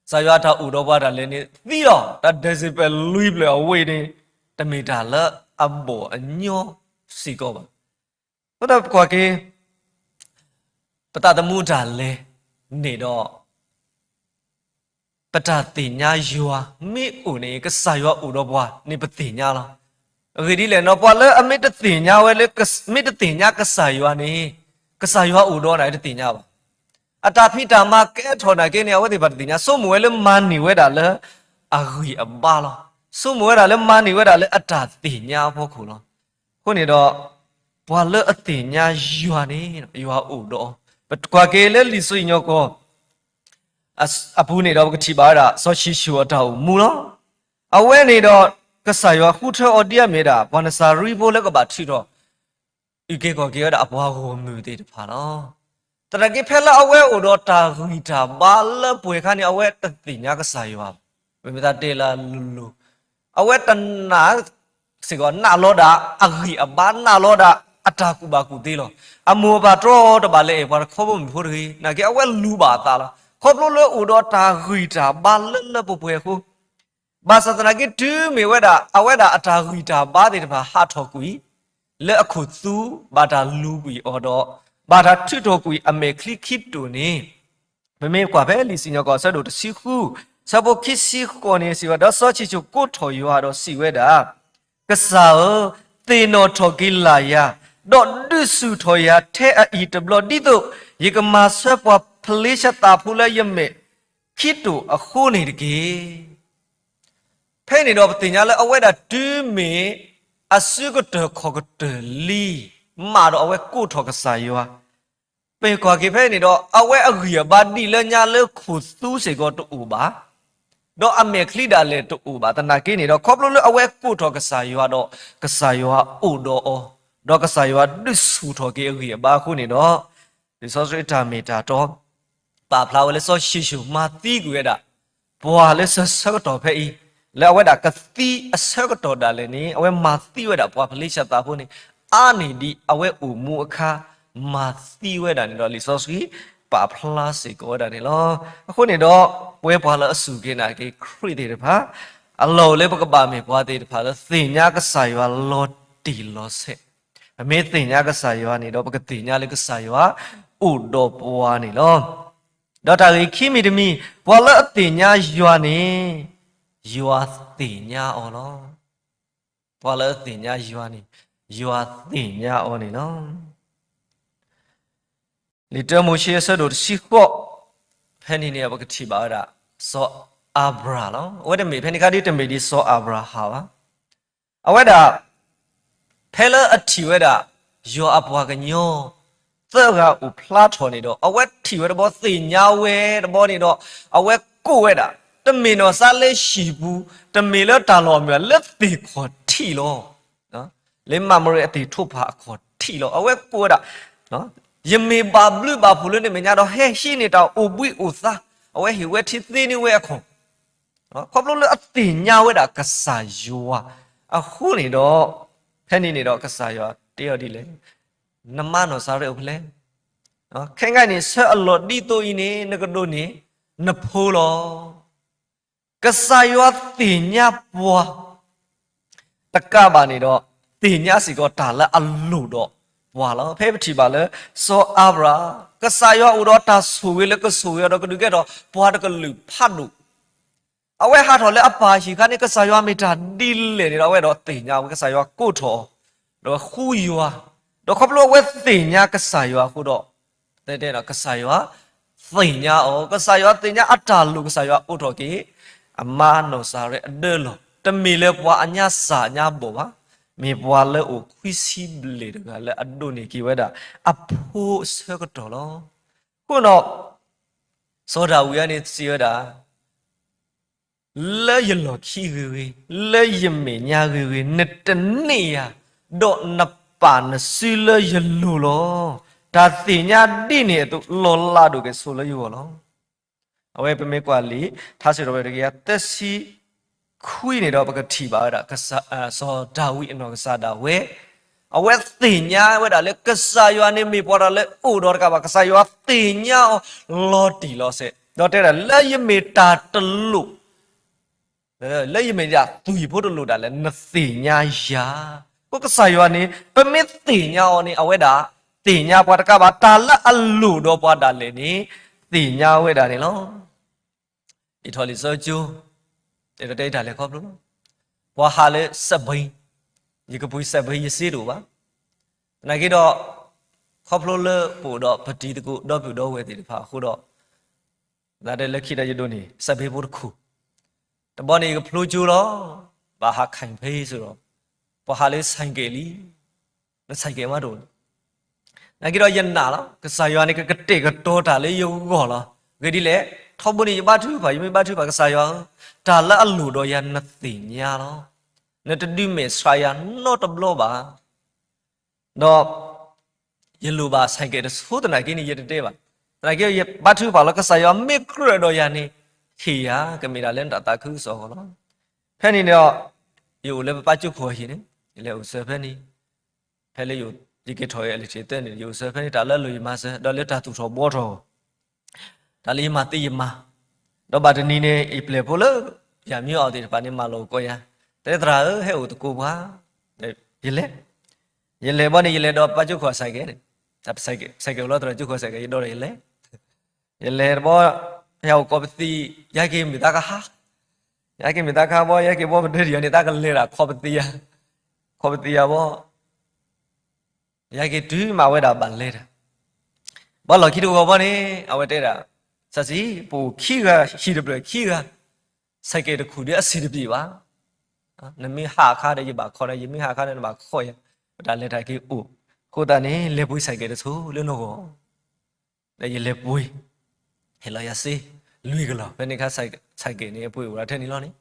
ကစၢ်ယွၤတၢ်အိၣ်ဒီးပှၤတၢ်လဲၤန့ၣ်သံလီၤ, တၢ်ဒဲးစံးပယ်လွံၢ်ဖျၢၣ်အဝဲန့ၣ် တမ့ၢ်တၢ်လၢအဘီၣ်အညီစ့ၢ်ကီးဘၣ်. အဃိသတးပကွၢ်က့ၤ ပသးသမူတၢ်လဲၤန့ၣ်ဒီး ပတၢ်သ့ၣ်ညါယွၤမ့ၢ်အိၣ်န့ၣ် ကစၢ်ယွၤအိၣ်ဒီးပှၤန့ၣ် ပသ့ၣ်ညါလီၤ. အဂ့ၢ်ဒ်လဲၣ်နီၤ ပှၤလၢအမ့ၢ်တသ့ၣ်ညါဝဲလၢ မ့ၢ်တသ့ၣ်ညါကစၢ်ယွၤန့ၣ် ကစၢ်ယွၤအိၣ်ဒီးနၤတသ့ၣ်ညါဘၣ်. အတၢ်ဖံးတၢ်မၤကဲထီၣ်နာ်က့န့ၣ် အဝဲသ့ၣ်တဖၣ်တသ့ၣ်ညါ, ဆိကမိၣ်ဝဲလၢမၤန့ၢ်ဝဲဒၣ်လၢအဂံၢ်အဘါလီၤ. ဆိကမိၣ်ဝဲဒၣ်လၢအတၢ်သ့ၣ်ညါအဖီခိၣ်လီၤ. အဃိန့ၣ်ဒီး ပှၤလၢအသ့ၣ်ညါယွၤန့ၣ် ယွၤအိၣ်ဒီးအီၤ, ပကွၢ်က့ၤလၢလံာ်စီဆှံကညီကီၢ် အပူၤန့ၣ်ဒီး ပကထံၣ်ဘၣ်ဝဲဒၣ် စီၤၡံၣ်စိၣ်အတၢ်အိၣ်မူလီၤ. အဝဲန့ၣ်ဒီး ကစၢ်ယွၤဃုထၢအီၤဒ်အမ့ၢ်ဒၣ် ပှၤနစၤရံဖိလၢကဘၣ်ထုးထီၣ် အုၣ်က့ၤခီၣ်က့ၤဝဲဒၣ်အပှၤဂီၢ်မုၢ်သ့ၣ်တဖၣ်လီၤ. သနာ်က့ဖဲလၢအဝဲအိၣ်ဒီးတၢ်ဂံၢ်တၢ်ဘါလၢပှဲၤခါန့ၣ် အဝဲတသ့ၣ်ညါကစၢ်ယွၤဘၣ်. ပမ့ၢ်သးတဲလၢလိၤလိၤ အဝဲတနာ် စ့ၢ်ကီးနာ်လီၤဒၣ်အဂံၢ်အဘါ နာ်လီၤဒၣ်အတၢ်ကူၣ်ဘၣ်ကူၣ်သ့လီၤ. အမိၢ်အပၢ်တြီတဘၣ်လဲၤအဲၣ်ပှၤတခီဘိမုၢ်ဖိတဂ့ၤ နာ်က့အဝဲလူၤဘၣ်အသးလီၤ. ခီဖျိလၢအိၣ်ဒီးတၢ်ဂံၢ်တၢ်ဘါလၢလၢပှဲၤပှဲၤအဃိ ဘၣ်ဆၣ်သနာ်က့တုၤမ့ၢ်ဝဲဒၣ် အဝဲဒၣ်အတၢ်ဂံၢ်တၢ်ဘါသ့ၣ်တဖၣ်ဟးထီၣ်ကွံာ် လၢအခိၣ်သူ ဘၣ်တၢ်လူၤကွံာ်အီၤဒီး ဘၣ်တၢ်ထုးထီၣ်ကွံာ်အမဲာ်ချံခံတိာ်န့ၣ် ပမ့ၢ်ကွၢ်ဖဲလံာ်စံၣ်ညီၣ်ကွီၢ်အဆၢဒိၣ်တဆံဃု ဆၢဖိခံဆံဃိးန့ၣ် စံးဝဲ ဒီးစီၤၡံၣ်စိၣ်ကိးထီၣ်ယွၤဒီးစံးဝဲဒၣ်, ကစၢ်ဧၢ, သ့ၣ်နီၣ်ထီၣ်က့ၤလၢ်ယၤ, ဒီးဒုးဆူၣ်ထီၣ်ယၤထဲအအံၤတဘျီ ဒ်သိးယကမၤဆၢပှၤဖလ့ၡသးဖိလၢယမဲာ် ခံတိာ်အဃိန့ၣ်တက့ၢ်. ဖဲန့ၣ်ဒီးပသ့ၣ်ညါလၢအဝဲဒၣ်တုၤမ့ၢ်အစုကတၢၢ်ခီၣ်ကတၢၢ်လံ မးဒီးအဝဲကိးထီၣ်ကစၢ်ယွၤ, ပကွၢ်က့ၤဖဲန့ၣ်ဒီး အဝဲအဂံၢ်အဘါဒ်လၢညါလၢခိၣ်သူစ့ၢ်ကီးတအိၣ်ဘၣ်, ဒီးအမဲာ်ချံဒၣ်လဲာ်တအိၣ်ဘၣ်. သနာ်က့န့ၣ်ဒီး ခီဖျိလၢအဝဲကိးထီၣ်ကစၢ်ယွၤဒီး ကစၢ်ယွၤအိၣ်ဒီးအီၤ, ဒီးကစၢ်ယွၤဒုးဆူၣ်ထီၣ်က့ၤအဂံၢ်အဘါအဃိန့ၣ်ဒီး လံာ်စီဆှံအတၢ်မ့ၢ်တၢ်တီ ပာ်ဖျါဝဲလၢစီၤၡံၣ်ၡိၣ်မၤသံကွံာ်ဝဲဒၣ် ပှၤလၢဆၢဆၢကတီၢ်ဖဲအံၤ, လၢအဝဲဒၣ်ကသံအဆၢကတီၢ်ဒၣ်လဲာ်န့ၣ် အဝဲမၤသံဝဲဒၣ်ပှၤဖလ့ၡသးဖိန့ၣ် အါန့ၢ်ဒံးအဝဲအိၣ်မူအခါ မၤသံဝဲဒၣ်န့ၣ်ဒီး လံာ်စီဆှံပာ်ဖျါစ့ၢ်ကီးဝဲဒၣ်န့ၣ်လီၤ. အဃိန့ၣ်ဒီး ပဝဲပှၤလၢအစူၢ်က့ၤနာ်က့ၤခရံာ်သ့ၣ်တဖၣ် အလီၢ်အိၣ်လၢပကဘၣ်မ့ၢ်ပှၤသ့ၣ်တဖၣ်လၢသ့ၣ်ညါကစၢ်ယွၤလီၤတံၢ်လီၤဆဲး, ပမ့ၢ်သ့ၣ်ညါကစၢ်ယွၤန့ၣ်ဒီး ပကသ့ၣ်ညါလၢကစၢ်ယွၤအိၣ်ဒီးပှၤန့ၣ်လီၤ. ဒီးတၢ်ဂ့ၢ်ခံမံၤတမံၤ, ပှၤလၢအသ့ၣ်ညါယွၤန့ၣ် ယွၤသ့ၣ်ညါအီၤလီၤ. ပှၤလၢအသ့ၣ်ညါယွၤန့ၣ် ယွၤသ့ၣ်ညါအီၤန့ၣ်လီၤ. လံာ်တၢမိၤၡ့အဆၢဒိၣ်တဆံဃိး, ဖဲန့ၣ်န့ၣ် ပကထံၣ်ဘၣ်ဝဲဒၣ် စီၤအၤဘြၣ်လီၤ. အဝဲတမ့ၢ်ဖဲန့ၣ်ခါဒ်တမ့ၢ်ဒ်စီၤအၤဘြၤဟၣ်ဘၣ်. အဝဲဒၣ် ဖဲလၢအထံၣ်ဝဲဒၣ် ယွၤအပှၤကညီ သၢဂၤအိၣ်ဖျါထီၣ်န့ၣ်ဒီး အဝဲထံၣ်ဝဲတဘျီ သ့ၣ်ညါဝဲတဘျီန့ၣ်ဒီး အဝဲကိးဝဲဒၣ်, တမ့ၢ်နီၢ်စါလၢဟံၣ်ပူၤ, တမ့ၢ်လၢတၢ်လီၢ်မ့ၢ်လၢသ့ၣ်ခီၣ်ထံးလီၤ. လၢမၤမရံအသ့ၣ်ထိးဖးအခီၣ်ထံးလီၤ. အဝဲကိးဝဲဒၣ်, ယမ့ၢ်ဘၣ်ဘျုးဘၣ်ဖှိၣ်လၢနမဲာ်ညါဒီး ဟဲဟံးန့ၢ်တၢ်အိၣ်ဘှံးအိၣ်သါ, အဝဲဟ့ၣ်ဝဲထံသ့န့ၢ်ဝဲအခီၣ် ခီဖျိလၢအသ့ၣ်ညါဝဲဒၣ်ကစၢ်ယွၤအဃိန့ၣ်ဒီး, ဖဲန့ၣ်န့ၣ်ဒီးကစၢ်ယွၤတဲအီၤဒ်လဲၣ်, နမါနီၢ်စၤရဲအိၣ်ဖဲလဲၣ်. ခဲအံၤန့ၣ် ဆၢအလီၢ်ဒ်သိးအံၤန့ၣ် နကဒိးန့ၢ် နဖိလီၤ. ကစၢ်ယွၤသ့ၣ်ညါပှၤ တကးဘၣ်န့ၣ်ဒီး သ့ၣ်ညါစ့ၢ်ကီးတၢ်လၢအလိၣ်ဒီးပှၤလီၤ. ဖဲပထံၣ်ဘၣ်လၢ စီၤအၤဘြၤဟၣ် ကစၢ်ယွၤအိၣ်ဒီးတၢ်ဆိၣ်ဂ့ၤလၢကဆိၣ်ဂ့ၤအီၤဒီးကဒုးကဲထီၣ်ပှၤတကလုာ်ဖးဒိၣ် အဝဲဟးထီၣ်လၢအပၢ်ဟံၣ်အခါန့ၣ် ကစၢ်ယွၤမ့ၢ်တၢ်ဒ်လဲၣ်န့ၣ်ဒီး အဝဲဒီးသ့ၣ်ညါဝဲ ကစၢ်ယွၤကိးထီၣ်အီၤ, ဒီးဃူယွၤ, ဒီးခီဖျိအဝဲသ့ၣ်ညါကစၢ်ယွၤအဃိဒီး, တဲတဲဒီး ကစၢ်ယွၤသ့ၣ်ညါအီၤ, ကစၢ်ယွၤသ့ၣ်ညါအတၢ်လိၣ်, ကစၢ်ယွၤအိးထီၣ်က့ၤ အမါနီၢ်စၤရဲအဒၢလီၤ. တမ့ၢ်လၢပှၤအညါစၢ်ညါဘီၣ်ဘၣ်, မ့ၢ်ပှၤလၢအိၣ်ခွံဆံဘျဲၣ်တဂၤလၢအဒိးန့ၢ်က့ၤဝဲဒၣ် အဖိအဆၢကတီၢ်လီၤ. အဃိဒီး စီၤဒၤဝံးအံၤန့ၣ်စံးဝဲဒၣ် လၢယလီၢ်ခံဂ့ၤဂ့ၤ, လၢယမဲာ်ညါဂ့ၤဂ့ၤ, နတန့ၢ်ယၤ, ဒီးနပာ်နစုလၢယလိၤလီၤ. တၢ်သ့ၣ်ညါဒ်န့ၣ်အသိး လီၤလးဒိၣ်က့ၤဆိလၢယဂီၢ်လီၤ. အဝဲပမ့ၢ်ကွၢ်လံာ် ထါစံးထီၣ်ပတြၢၤတကယၤသၢဆံခွံန့ၣ်ဒီး ပကထံၣ်ဘၣ်ဝဲဒၣ် စီၤဒၤဝံးအနီၢ်ကစၢ်ဒၣ်ဝဲ, အဝဲသ့ၣ်ညါဝဲဒၣ်လၢကစၢ်ယွၤန့ၣ်မ့ၢ်ပှၤတဂၤလၢအိၣ်ဒီးတကးဘၣ် ကစၢ်ယွၤသ့ၣ်ညါအီၤလီၤတံၢ်လီၤဆဲး, ဒီးတဲဒၣ် လၢယမ့ၢ်တၢ်တလိၣ် လၢယမ့ၢ်ဒၣ်သွံၣ်ဖိတလိၣ်ဒၣ်လဲာ် နသ့ၣ်ညါယၤ. အဃိကစၢ်ယွၤန့ၣ် ပမ့ၢ်သ့ၣ်ညါအီၤန့ၣ် အဝဲဒၣ်သ့ၣ်ညါပှၤတကးဘၣ် တၢ်လၢအလိၣ်ဒီးပှၤဒၣ်လဲာ်န့ၣ် သ့ၣ်ညါဝဲဒၣ်န့ၣ်လီၤ. ယထီၣ်လံာ်စီဆှံကၠိ, ယကတဲတၢ်လဲၤခီဖျိလီၤ. ပှၤဟးလၢစက်ဘီ, ယကပှ့ၤစက်ဘီ ယစ့တအိၣ်ဘၣ်. သနာ်က့ဒီး ခီဖျိလၢပအိၣ်ဒီးပတံၤသကိး ဒီပုၢ်ဒီဝဲၢ်သ့ၣ်တဖၣ်အဃိဒီး သနာ်က့လၢခံဒီးယဒိးန့ၢ် စက်ဘီဖိတခိၣ်, တဘျီန့ၣ်ယကဖျိကၠိလီၤ. ဘၣ်ဟးခဲၣ်ဖဲအံၤစ့ၢ်ကီး ပှၤဟးလၢ ဆိုင်ကယ် လံ လၢ ဆိုင်ကယ် မးတအိၣ်န့ၣ်, သနာ်က့ဒီးယနာ်လီၤ. ကစၢ်ယွၤန့ၣ် ကကတဲာ်ကတီၤတၢ်လၢယဂီၢ်လီၤ. ဂ့ၢ်ဒ်လဲၣ်, ထီဘိန့ၣ်ယဘါထုကဖၣ်, ယမ့ၢ်ဘါထုကဖၣ် ကစၢ်ယွၤဧၢ, တၢ်လၢအလိၣ်ဒီးယၤနသ့ၣ်ညါလီၤ. နတဒုးမဲာ်ဆှးယၤနီတဘျီဘၣ်. ဒီးယလိၣ်ဘၣ် ဆိုင်ကယ် တဆိသနာ်က့န့ၣ် ယတတဲဘၣ်. သနာ်က့ယဘါထုကဖၣ်လီၤ ကစၢ်ယွၤမ့ၢ်ကြၢးဒီးယၤန့ၣ် ဟ့ၣ်ယၤ ကမ့ၢ်ဒၣ်လၢနတၢ်သးခုကစီၣ်အဂီၢ်လီၤ. ဖဲန့ၣ်ဒီး ယအိၣ်လၢပပၢ်ကၠိခိၣ်အဟံၣ်န့ၣ် ယလဲၤအိၣ်ဆၢဖဲန့ၣ်, ဖဲလၢယက့ၤထီၣ်အလံာ်ထံးသၢန့ၣ် ယအိၣ်ဆၢဖဲန့ၣ် တၢ်လၢအလိၣ်ယမၤစၢၤ ဒီးလၢတၢ်သူၣ်ထီၣ်ဘှီထီၣ် တၢ်လၢယမၤသ့ယမၤ, ဒီးဘၣ်တနံၤန့ၣ် အံၤပျဲၢ်ဖိလၢ ယၤမံအီၤသ့ၣ်တဖၣ်န့ၣ် မၤလီၤကီယၤ, တဲသရၣ်ဧၢ ဟဲအိၣ်သကိးပှၤ, ယလဲၤ, ယလဲၤဘီန့ၣ် ယလဲၤဒီးပၢ်ကၠိခိၣ်အ ဆိုင်ကယ် န့ၣ်, ဆိုင်ကယ် အိၣ်လီၤသရၣ်ကၠိခိၣ်အ ဆိုင်ကယ် ယဒိးဒီးယလဲၤ, ယလဲၤတဘီ, ယအိၣ်ကိးပသံ, ယဟဲက့ၤမုၢ်သါကဟါ, ယဟဲက့ၤမုၢ်သါကဟါဘီ ယဟဲက့ၤဘီပဒၢဒံးအီၤန့ၣ် သးကလဲၤဒၣ်ခီပသံယၤ, ခီပသံယၤဘီ ယဟဲက့ၤတုၤမးဝဲဒၣ်ဘၣ်လဲၤတၢ်, ဘၣ်လီၢ်ခံတဂီၤဘီန့ၣ် အဝဲတဲဒၣ်, စးစံး ပအိၣ်ခံဂၤ ဟံၣ်တဖျၢၣ်ခံဂၤ, ဆဲးကဲးတခူၣ်ဒီးအဆံးတပျံၤဘၣ်. နမ့ၢ်ဟးအခါဒီးယဘၣ်ခိးနၤ, ယမ့ၢ်ဟးအခါဒီးနဘၣ်ခိးယၤ, ပတၢ်လဲၤတၢ်က့ၤအိၣ်, အဃိသတးန့ၣ် လဲၤပှ့ၤဆဲးကဲးတဆိလၢနဂီၢ်, ဒီးယလဲၤပှ့ၤ, ဟ့ၣ်လီၤယၤစ့ လွံၢ်ကလီၢ်, ဖဲန့ၣ်အခါ ဆဲးကဲးန့ၣ် အပှ့ၤအိၣ်ဒၣ်ထဲန့ၣ်လီၤန့ၣ်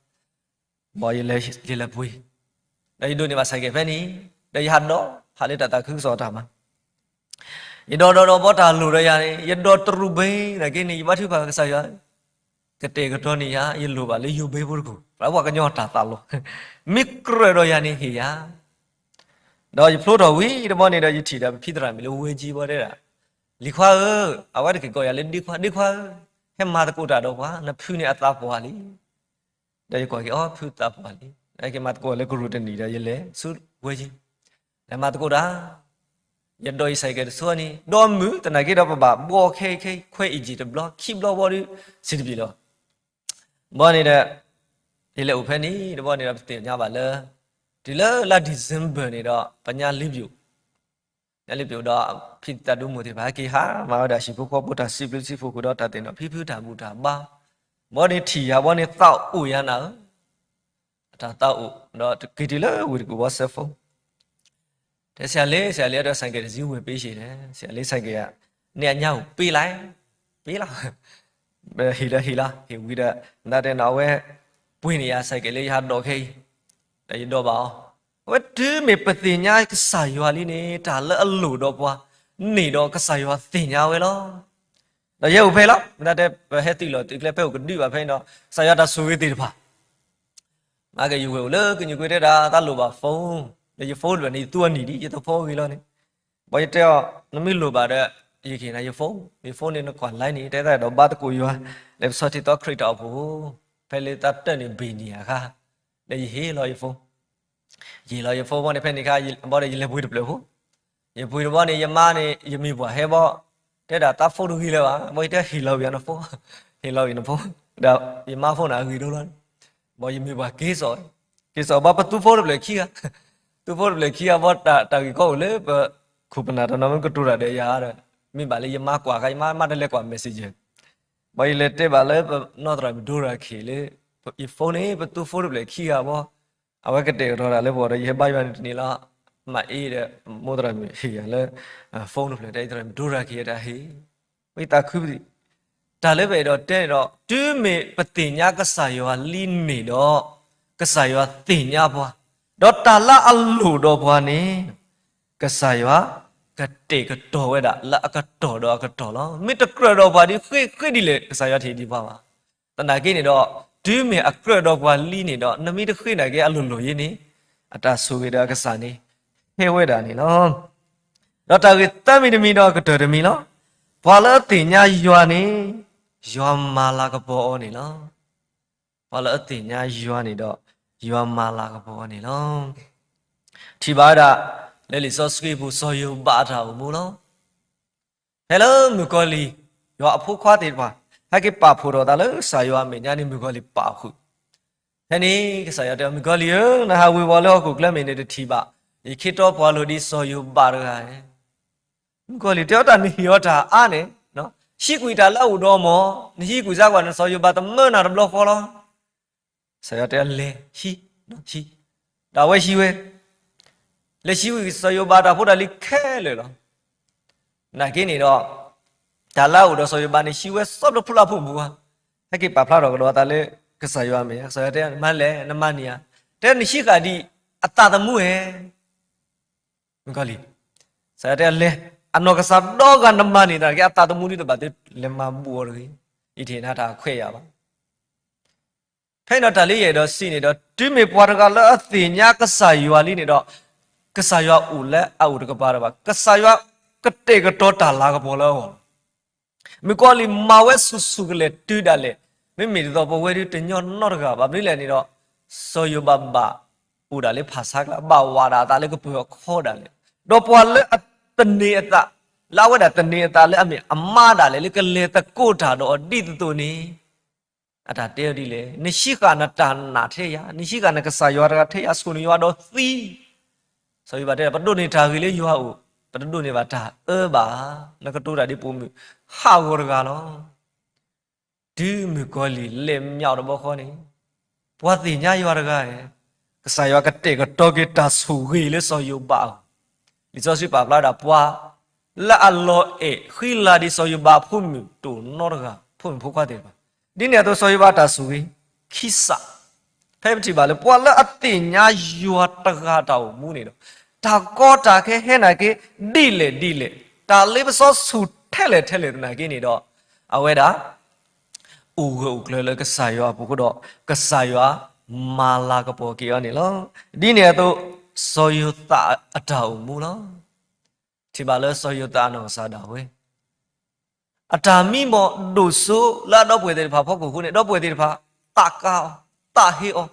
ဘၣ်ယလဲၤပှ့ၤ, ဒီးယဒိးန့ၢ်ဘၣ်ဆဲးကဲးဖဲန့ၣ်, ဒီးယဟးဒီး ဟးလၢတၢ်သးခုကစီၣ်တၢ်မၤ, ယဒိးဒိးဒိးဘီတၢ်လိၣ်ဒီးယၤန့ၣ် ယဒိးတရူးဘ့, နာ်က့န့ၣ် ယဘါထုကဖၣ်ကစၢ်ယွၤ ကတဲာ်ကတီၤန့ၢ်ယၤ ယလိၣ်ဘၣ်လၢယိၤဘ့ဖိတခိၣ်, ပှၤကညီတၢ်သးလီၤ, မ့ၢ်ကြၢးဒီးယၤန့ၣ်ဟ့ၣ်ယၤ, ဒီးယဖျိထီၣ်ဝံၤတဘျီန့ၣ်ဒီး ယထံၣ်ဒီးပဖံသရၣ်မုၣ်လၢဝဲကၠံဘီတဲဒၣ်, လံၤခွါဧၢ, အဝဲတက့ၤကိးယၤလၢဒ့ခွါ, ဒ့ခွါဧၢ, ဟဲမၤသကိးတၢ်ဒီးပှၤ, နဖုန့ၣ်အသးပှၢ်လံ. ဒီးယကွၢ်က့ၤအီၤ ဖုသးပှၢ်လံ, ဟဲက့ၤမၤသကိးလၢကရူၢ်တနံၣ်ဒီး ယလဲၤဆူဝဲကၠံ, လဲၤမၤသကိးတၢ်, ယဒိးယဆဲးကဲးတဆိန့ၣ် ဒီးမုၢ်သနာ်က့ဒီး ပဘၣ်ဘှီခဲအံၤခဲအံၤ ခွဲးအံၤက့ၤတဘျီ ခံဘျီဘီဒီး ဆံးတပျံၤလီၤ. ဘီန့ၣ်ဒီး ယလဲၤအိၣ်ဖဲန့ၣ်တဘီန့ၣ်ဒီး ပသ့ၣ်ညါဘၣ်လၢ တုၤလၢလါ December န့ၣ်ဒီး ပညါလ့ပယိၣ်, ညါလ့ပယိၣ်ဒီး ဖံသးဒူမိၢ်သ့ၣ်တဖၣ် ဟဲက့ၤဟးမၤဝဲဒၣ်ဟံၣ်ဖိဃီဖိတၢ်စံးဘျုးစံးဖှိၣ်ဃုာ်ဒီး တၢ်သ့ၣ်နီၣ်ဖံဖုတၢ်ဘူၣ်တၢ်ဘါ, ဘီန့ၣ်ထံၣ်ယၤ ဘီန့ၣ်သးအိၣ်ယၤနၤဧၢ, အတၢ်သးအိၣ်ဒီး က့ၤတုၤလၢဝ့ၢ်တကူၣ်ဘီ cell phone တဲဆရာလေး, ဆရာလေး, ဒီးဆဲးကဲးတစ့ဝဲပ့ၤရှ့လဲၣ်, ဆရာလေး, ဆဲးကဲးဧါ, န့ၣ်အညါအိၣ်ပ့ၤလၢ်, ပ့ၤလီၤ, ဟ့ၣ်လီၤဟ့ၣ်လီၤ, ဟ့ၣ်ဝံၤဒီး နတဲနီၤ အဝဲ ပှ့ၤန့ၢ်ယၤဆဲးကဲးလၢယဟးဒိးခဲအံၤ, ဒီးယဒိးဘၣ်အီၤ, အဝဲတုၤမ့ၢ်ပသ့ၣ်ညါကစၢ်ယွၤလံန့ၣ် တၢ်လၢအလိၣ်ဒီးပှၤန့ၣ်ဒီး ကစၢ်ယွၤသ့ၣ်ညါဝဲလီၤ. ဒီးယဲအိၣ်ဖဲလီၤ, နတဲ ပဟဲသုးလီၢ်သုးကျဲ ဖဲအိၣ်ကဒုဘၣ်ဖဲန့ၣ်ဒီး ကစၢ်ယွၤတၢ်ဆိၣ်ဂ့ၤသ့ၣ်တဖၣ် မၤက့ၤ ယဝဲၢ်အိၣ်လၢကညူၣ်ကွ့တဲဒၣ် တၢ်လိၣ်ဘၣ် phone, ဒီးယ phone တဖျၢၣ်န့ၣ် ယသူအနံၣ်ဒံး ယတ phone ဂ့ၤလီၤန့ၣ်, ဘၣ်ယတဲအီၤ နမ့ၢ်လိၣ်ဘၣ်ဒီး ယကဟ့ၣ်နၤယ phone, ယ phone န့ၣ် နကွၢ် line န့ၣ် တဲသးဒီးဘါသကိးယွၤ လၢပဆီထံသီခရံာ်တၢ်အိၣ်ဖှိၣ်, ဖဲလၢတၢ်တၢၢ်န့ၣ်ဘ့ၣ်န့ၣ်အခါ, ဒီးယဟ့ၣ်လီၤယ phone ယဟ့ၣ်လီၤယ phone ဘီန့ၣ် ဖဲန့ၣ်အခါ ဘီဒီးယလဲၤပှ့ၤတဖျၢၣ်ဖိ, ယပှ့ၤတဘီန့ၣ် ယမါန့ၣ် ယမ့ၢ်ပှၤဟဲဘီ, တဲဒၣ်တၢ် phone တဂ့ၤလၢၤဘၣ်, ဘီယတဲဟ့ၣ်လီၤဝံၤအီၤန phone, ဟ့ၣ်လီၤဝံၤန phone, ဒီးယမါ phone န့ၣ် အဂ့ၤဒိၣ်လီၤ, ဘီယမ့ၢ်ပှၤက့ၤစိာ်, က့ၤစိာ်ဘီပသူ phone တဖျၢၣ်ခံဂၤ, သူ phone တဖျၢၣ်ခံဂၤဘီ တၢ်ဂ့ၢ်ကီအိၣ်လၢပခိၣ်ပနၢ်တနီၤမ့ၢ်ကတိၤတၢ်ဒီးယၤဒီး, မ့ၢ်ဘၣ်လၢယမါကွၢ်အခါ ယမါမ့ၢ်တလဲၤကွၢ် messenger, ဘီယလဲၤတဲဘၣ်လၢပနီၢ်သရၣ်မုၣ်ဒိရၤခ့ၣ်လၢ ယ phone န့ၣ် ပသူ phone တဖျၢၣ်ခံဂၤဘီ အဝဲကတဲာ်ကတီၤတၢ်လၢပဂီၢ်ဒီး ယဟဲဘါယွၤန့ၣ်တန့ၢ်လီၤ, မၤအ့ဒီး မိၢ်သရၣ်မုၣ်ဟ့ၣ်ယၤလၢ phone တဖျၢၣ် တဲသရၣ်မုၣ်ဒိရၤခ့ၣ်တၢ်ဟ့ၣ်, ဝံသးခုပသံး, တၢ်လၢပအဲၣ်ဒိးတဲန့ၣ်ဒီး တုၤမ့ၢ်ပသ့ၣ်ညါကစၢ်ယွၤလံန့ၣ်ဒီး ကစၢ်ယွၤသ့ၣ်ညါပှၤ, ဒီးတၢ်လၢအလိၣ်ဒီးပှၤန့ၣ် ကစၢ်ယွၤကတဲာ်ကတီၤဝဲဒၣ်လၢအကတီၢ်ဒီးအကတီၢ်လီၤ. မ့ၢ်တကြၢးဒီးပှၤဒီးဃ့ၢ်ဃ့ၢ်ဒ်လဲၣ် ကစၢ်ယွၤတဟ့ၣ်ဒံးပှၤဘၣ်. သနာ်က့န့ၣ်ဒီး တုၤမ့ၢ်အကြၢးဒီးပှၤလံန့ၣ်ဒီး နမ့ၢ်တဃ့ၢ်နာ်က့အလိၤလိၤယ့န့ၣ် အတၢ်ဆိၣ်ဂ့ၤဒီးအကစၢ်န့ၣ် ဟဲဝဲဒၣ်န့ၣ်လီၤ. ဒီးတၢ်ဂ့ၢ်သၢမံၤတမံၤဒီးကတၢၢ်တမံၤလီၤ. ပှၤလၢအသ့ၣ်ညါယွၤန့ၣ် ယွၤမၤလၤကပီၤအီၤန့ၣ်လီၤ. ပှၤလၢအသ့ၣ်ညါယွၤန့ၣ်ဒီး ယွၤမၤလၤကပီၤအီၤန့ၣ်လီၤ. ထံၣ်ဘၣ်ဝဲဒၣ် လၢလံာ်စီဆှံပူၤ စီၤယိၤဘးအတၢ်အိၣ်မူလီၤ. ဖဲလၢမုၣ်ကီၤလံၢ် ယွၤအဖိခွါသ့ၣ်တဖၣ် ဟဲက့ၤပာ်ဖှိၣ်ထီၣ်သးလၢကစၢ်ယွၤအမဲာ်ညါန့ၣ် မုၣ်ကီၤလံၢ်ပာ်ဃုာ်. ဖဲန့ၣ် ကစၢ်ယွၤတဲအီၤ မုၣ်ကီၤလံၢ်ဧၢ, နဟးဝ့ၤဝီၤလၢဟီၣ်ခိၣ်ချၢမ့ၢ်န့ၣ်တထံၣ်ဘၣ်, ယခ့တီပှၤလိၤဒ်စီၤယိၤဘးတဂၤဧၢ. မုၣ်ကီၤလံၢ်တဲအီၤ တၢ်နဟ့ၣ်အီၤတၢ်အါန့ၣ်, ဟံးကွံာ်တၢ်လၢအအိၣ်ဒီးအီၤမၢ်, နဟံးကွံာ်စ့ၢ်ကီးန့ၣ် စီၤယိၤဘးတမၢနၤတဘျီဃီလီၤ. ကစၢ်ယွၤတဲအီၤ လဲၤ, ဟံး, ဟံး, ဒီးအဝဲဟံးဝဲ, လဲၤဟံးဝံၤ စီၤယိၤဘးတၢ်ဖိတၢ်လံၤခဲလၢာ်လီၤ. နာ်က့န့ၣ်ဒီး တၢ်လၢအအိၣ်ဒီးစီၤယိၤဘးန့ၣ် ဟံးဝဲစီၤပျီဖုလၢအဖိမုၣ်ဧါ, ဟဲက့ၤပာ်ဖျါထီၣ်ကဒီးအသးလၢကစၢ်ယွၤအမဲာ်ညါ, ကစၢ်ယွၤတဲ နမၤလဲၣ်, နမၤန့ၢ်ဧါ, တဲနဟံးဃာ်ဒံးအသးသမူဧါ မုၣ်ကီၤလံၢ်, ကစၢ်ယွၤတဲလဲၤ, အနီၢ်ကစၢ်ဒီဂၤနမၤန့ၢ်သနာ်က့ အသးသမူဒ်သိးဘၣ်သုလဲၤမၤဘူၣ်အီၤတဂ့ၤ, ယတဟ့ၣ်နၤတၢ်ခွဲးယာ်ဘၣ်. ဖဲန့ၣ်ဒီးတၢ်လၢယအဲၣ်ဒိးစံးန့ၣ်ဒီး တုၤမ့ၢ်ပှၤတဂၤလၢအသ့ၣ်ညါကစၢ်ယွၤလံန့ၣ်ဒီး ကစၢ်ယွၤအိၣ်လၢအအိၣ်တကပၤဒီးဘၣ်, ကစၢ်ယွၤကတဲာ်ကတီၤတၢ်လၤကပီၤလၢအဂီၢ်လီၤ. မုၣ်ကီၤလံၢ်မၤဝဲဆူၣ်ဆူၣ်ကလဲာ်တုၤဒၣ်လဲာ်, မ့မ့ၢ်ဒ်သိးပဝဲဒုတညီနီတဂၤဘၣ်. မနုၤလဲၣ်န့ၣ်ဒီး စီၤယိၤဘးဘၣ်အိၣ်ဒၣ်လၢဖၣ်ဆါကျါ, ဘၣ်ဝးဒၣ်အသးလၢကပၢၤအခီဒၣ်လဲာ်, ဒီးပှၤလၢအသန့ၤအသး, လၢအဝဲဒၣ်သန့ၤအသးလၢအမ့ၢ်အမါဒၣ်လဲာ် လၢကလဲၤသကိးတၢ်ဒီးအီၤဒ်သိးသိးန့ၣ် အတၢ်တဲအီၤဒ်လဲၣ်, နဟံးဃာ်နတၢ်နာ်ထဲယၤ, နဟံးဃာ်နကစၢ်ယွၤတဂၤထဲယၤ, ဆိၣ်နယွၤဒီးသံ. စီၤယိၤဘးတဲဒၣ် ပဒိးန့ၢ်တၢ်ဂ့ၤလၢယွၤအအိၣ်, ပတဒိးန့ၢ်ဘၣ်တၢ်အၢဘၣ်ဧါ, နကတိၤတၢ်ဒ်ပိာ်မုၣ်ဟးဂီၤတဂၤလီၤ. တုၤမုၣ်ကီၤလံၢ်လဲၤမၠးအီၤတဘျီဃီန့ၣ်, ပှၤသ့ၣ်ညါယွၤတဂၤဧၢ, ကစၢ်ယွၤကတဲာ်ကတီၤက့ၤတၢ်ဆိၣ်ဂ့ၤလၢစီၤယိၤဘးအအိၣ်, လံာ်စီဆှံပာ်ဖျါဝဲဒၣ် ပှၤလၢအလီၤအဲၣ်ဃံလၤဒ်စီၤယိၤဘးအဖိမုၣ်တအိၣ်နီတဂၤ, ဖိမုၣ်ဖိခွါသ့ၣ်တဖၣ်, ဒ်န့ၣ်အသိးစီၤယိၤဘးတၢ်ဆိၣ်ဂ့ၤခံစး, ဖဲပထံၣ်ဘၣ်လၢပှၤလၢအသ့ၣ်ညါယွၤတဂၤတၢ်အိၣ်မူန့ၣ်ဒီး, တၢ်ကီတၢ်ခဲဟဲနာ်က့ ဒ်လဲၣ်ဒ်လဲၣ်, တၢ်လ့ပစီဆူၣ်ထဲလဲၣ်ထဲလဲၣ်သနာ်က့န့ၣ်ဒီး, အဝဲဒၣ် အိၣ်ဂၢၢ်အိၣ်ကျၢၤလၢကစၢ်ယွၤအပူၤအဃိဒီး, ကစၢ်ယွၤမၤလၤကပီၤက့ၤအီၤန့ၣ်လီၤ. ဒ်န့ၣ်အသိး, စီၤယိၤသးအတၢ်အိၣ်မူလီၤ. ထံၣ်ဘၣ်လၢစီၤယိၤသးအနီၢ်ကစၢ်ဒၣ်ဝဲ အတၢ်မံမီၢ်ဒိၣ်စိလၢအဒီပုၢ်ဝဲၢ်သ့ၣ်တဖၣ်ဖီခိၣ်အဃိန့ၣ်, ဒီပုၢ်ဝဲၢ်သ့ၣ်တဖၣ် သးကါအီၤ, သးဟ့အီၤ,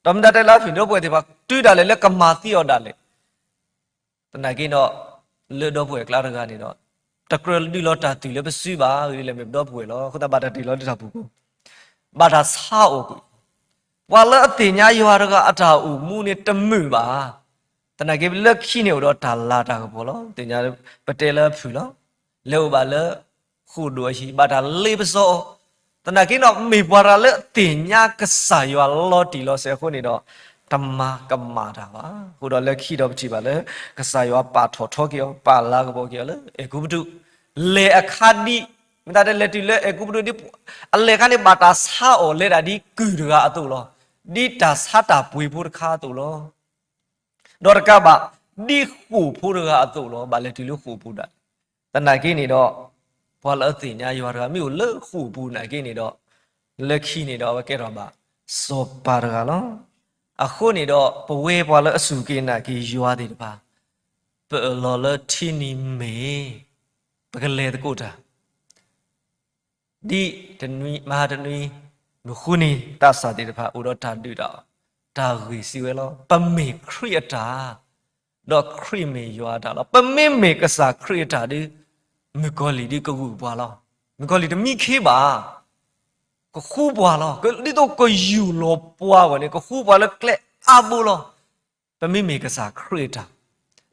ဒီးမ့ၢ်တၢ်တဲလၢအဖုၣ် ဒီပုၢ်ဝဲၢ်သ့ၣ်တဖၣ် တုၤဒၣ်လဲာ်လၢကမၤသံအီၤဒၣ်လဲာ် သနာ်က့ဒီး, လၢဒီပုၢ်ဝဲၢ်အကျါတဂၤန့ၣ်ဒီး, တကြၢးဒုးလီၤတၢ်သွံၣ်လၢပစုဘၣ်, ဂ့ၢ်ဒ်လဲၣ်မ့ၢ်ပဒီပုၢ်ဝဲၢ်လီၤ. အဃိသတးဘၣ်တၢ်တ့ၢ်လီၤတၢ်ပူၤကိး, ဘၣ်တၢ်ဆါအီၤကွံာ်, ပှၤလၢအသ့ၣ်ညါယွၤတဂၤအတၢ်အိၣ်မူန့ၣ်တမုာ်ဘၣ်. သနာ်က့လၢခံန့ၣ်အိၣ်ဒီးတၢ်လၤတၢ်ကပီၤလီၤ. သ့ၣ်ညါ ပတဲလၢအဖုၣ်လီၤ. လဲၤအိၣ်ဘၣ်လၢ ဃိာ်ဒိၣ်အဟံၣ် ဘၣ်တၢ်လ့ပစီအီၤ, သနာ်က့ဒီး မ့ၢ်ပှၤတဂၤလၢအသ့ၣ်ညါကစၢ်ယွၤလီၤတံၢ်လီၤဆဲးအဃိန့ၣ်ဒီး, တမၤကမၣ်တၢ်ဘၣ်. အဃိဒီးလၢခံဒီးပထံၣ်ဘၣ်လၢ ကစၢ်ယွၤပာ်ထီၣ်ထီက့ၤအီၤ, ပာ်လၤကပီၤက့ၤအီၤလၢအဲၤကူပတူး, လဲၤအခါဒံး, မ့ၢ်တၢ်တဲလဲၤတုၤလၢအဲၤကူပတူးဒ်, အလဲၤအခါန့ၣ်ဘၣ်တၢ်ဆါအီၤလဲၤဒၣ်ဒ်ကုၢ်တဂၤအသိးလီၤ. ဒ်တၢ်ဆါတၢ်ပှ့ၤဖိတခါအသိးလီၤ. ဒီးတကးဘၣ်, ဒ်ဃိာ်ဖိတဂၤအသိးလီၤ. ဘၣ်လဲၤတုၤလၢဃိာ်ပူၤဒၣ်လဲာ်. သနာ်က့န့ၣ်ဒီး, ပှၤလၢအသ့ၣ်ညါယွၤတဂၤ မ့ၢ်အိၣ်လၢဃိာ်ပူၤသနာ်က့န့ၣ်ဒီး, လၢခံန့ၣ်ဒီးအဝဲကဲထီၣ်ဘၣ်စီၤပၤတဂၤလီၤ. အဃိန့ၣ်ဒီး ပဝဲပှၤလၢအစူၢ်က့ၤနာ်က့ၤယွၤသ့ၣ်တဖၣ်, ပအၢၣ်လီၤလၢထံနံၤမ့ၢ်, ပကလဲၤသကိးတၢ် ဒ်တနွံ, မဟါတနွံ, မုၢ်ဃုနံၤသးစၢ်သ့ၣ်တဖၣ် အိၣ်ဒီးတၢ်ဒုးတၢ်အီၣ်, တၢ်ဂ့ၢ်စံးဝဲလီၤ. ပမ့ၢ်ခရံာ်အတၢ်, ဒီးခရံာ်မ့ၢ်ယွၤအတၢ်လီၤ. ပမ့မ့ၢ်ကစၢ်ခရံာ်အတၢ်ဒုး, မုၣ်ကီၤလံၢ်ဒုးကဂုာ်ပှၤလီၤ. မုၣ်ကီၤလံၢ်တမံခ့ဘၣ်. ကဃူပှၤလီၤ. ဒ်သိးကယူၢ်လီၤပှၤဝဲန့ၣ် ကဃူပှၤလၢကျဲအါဘိလီၤ. ပမ့မ့ၢ်ကစၢ်ခရံာ်အတၢ်,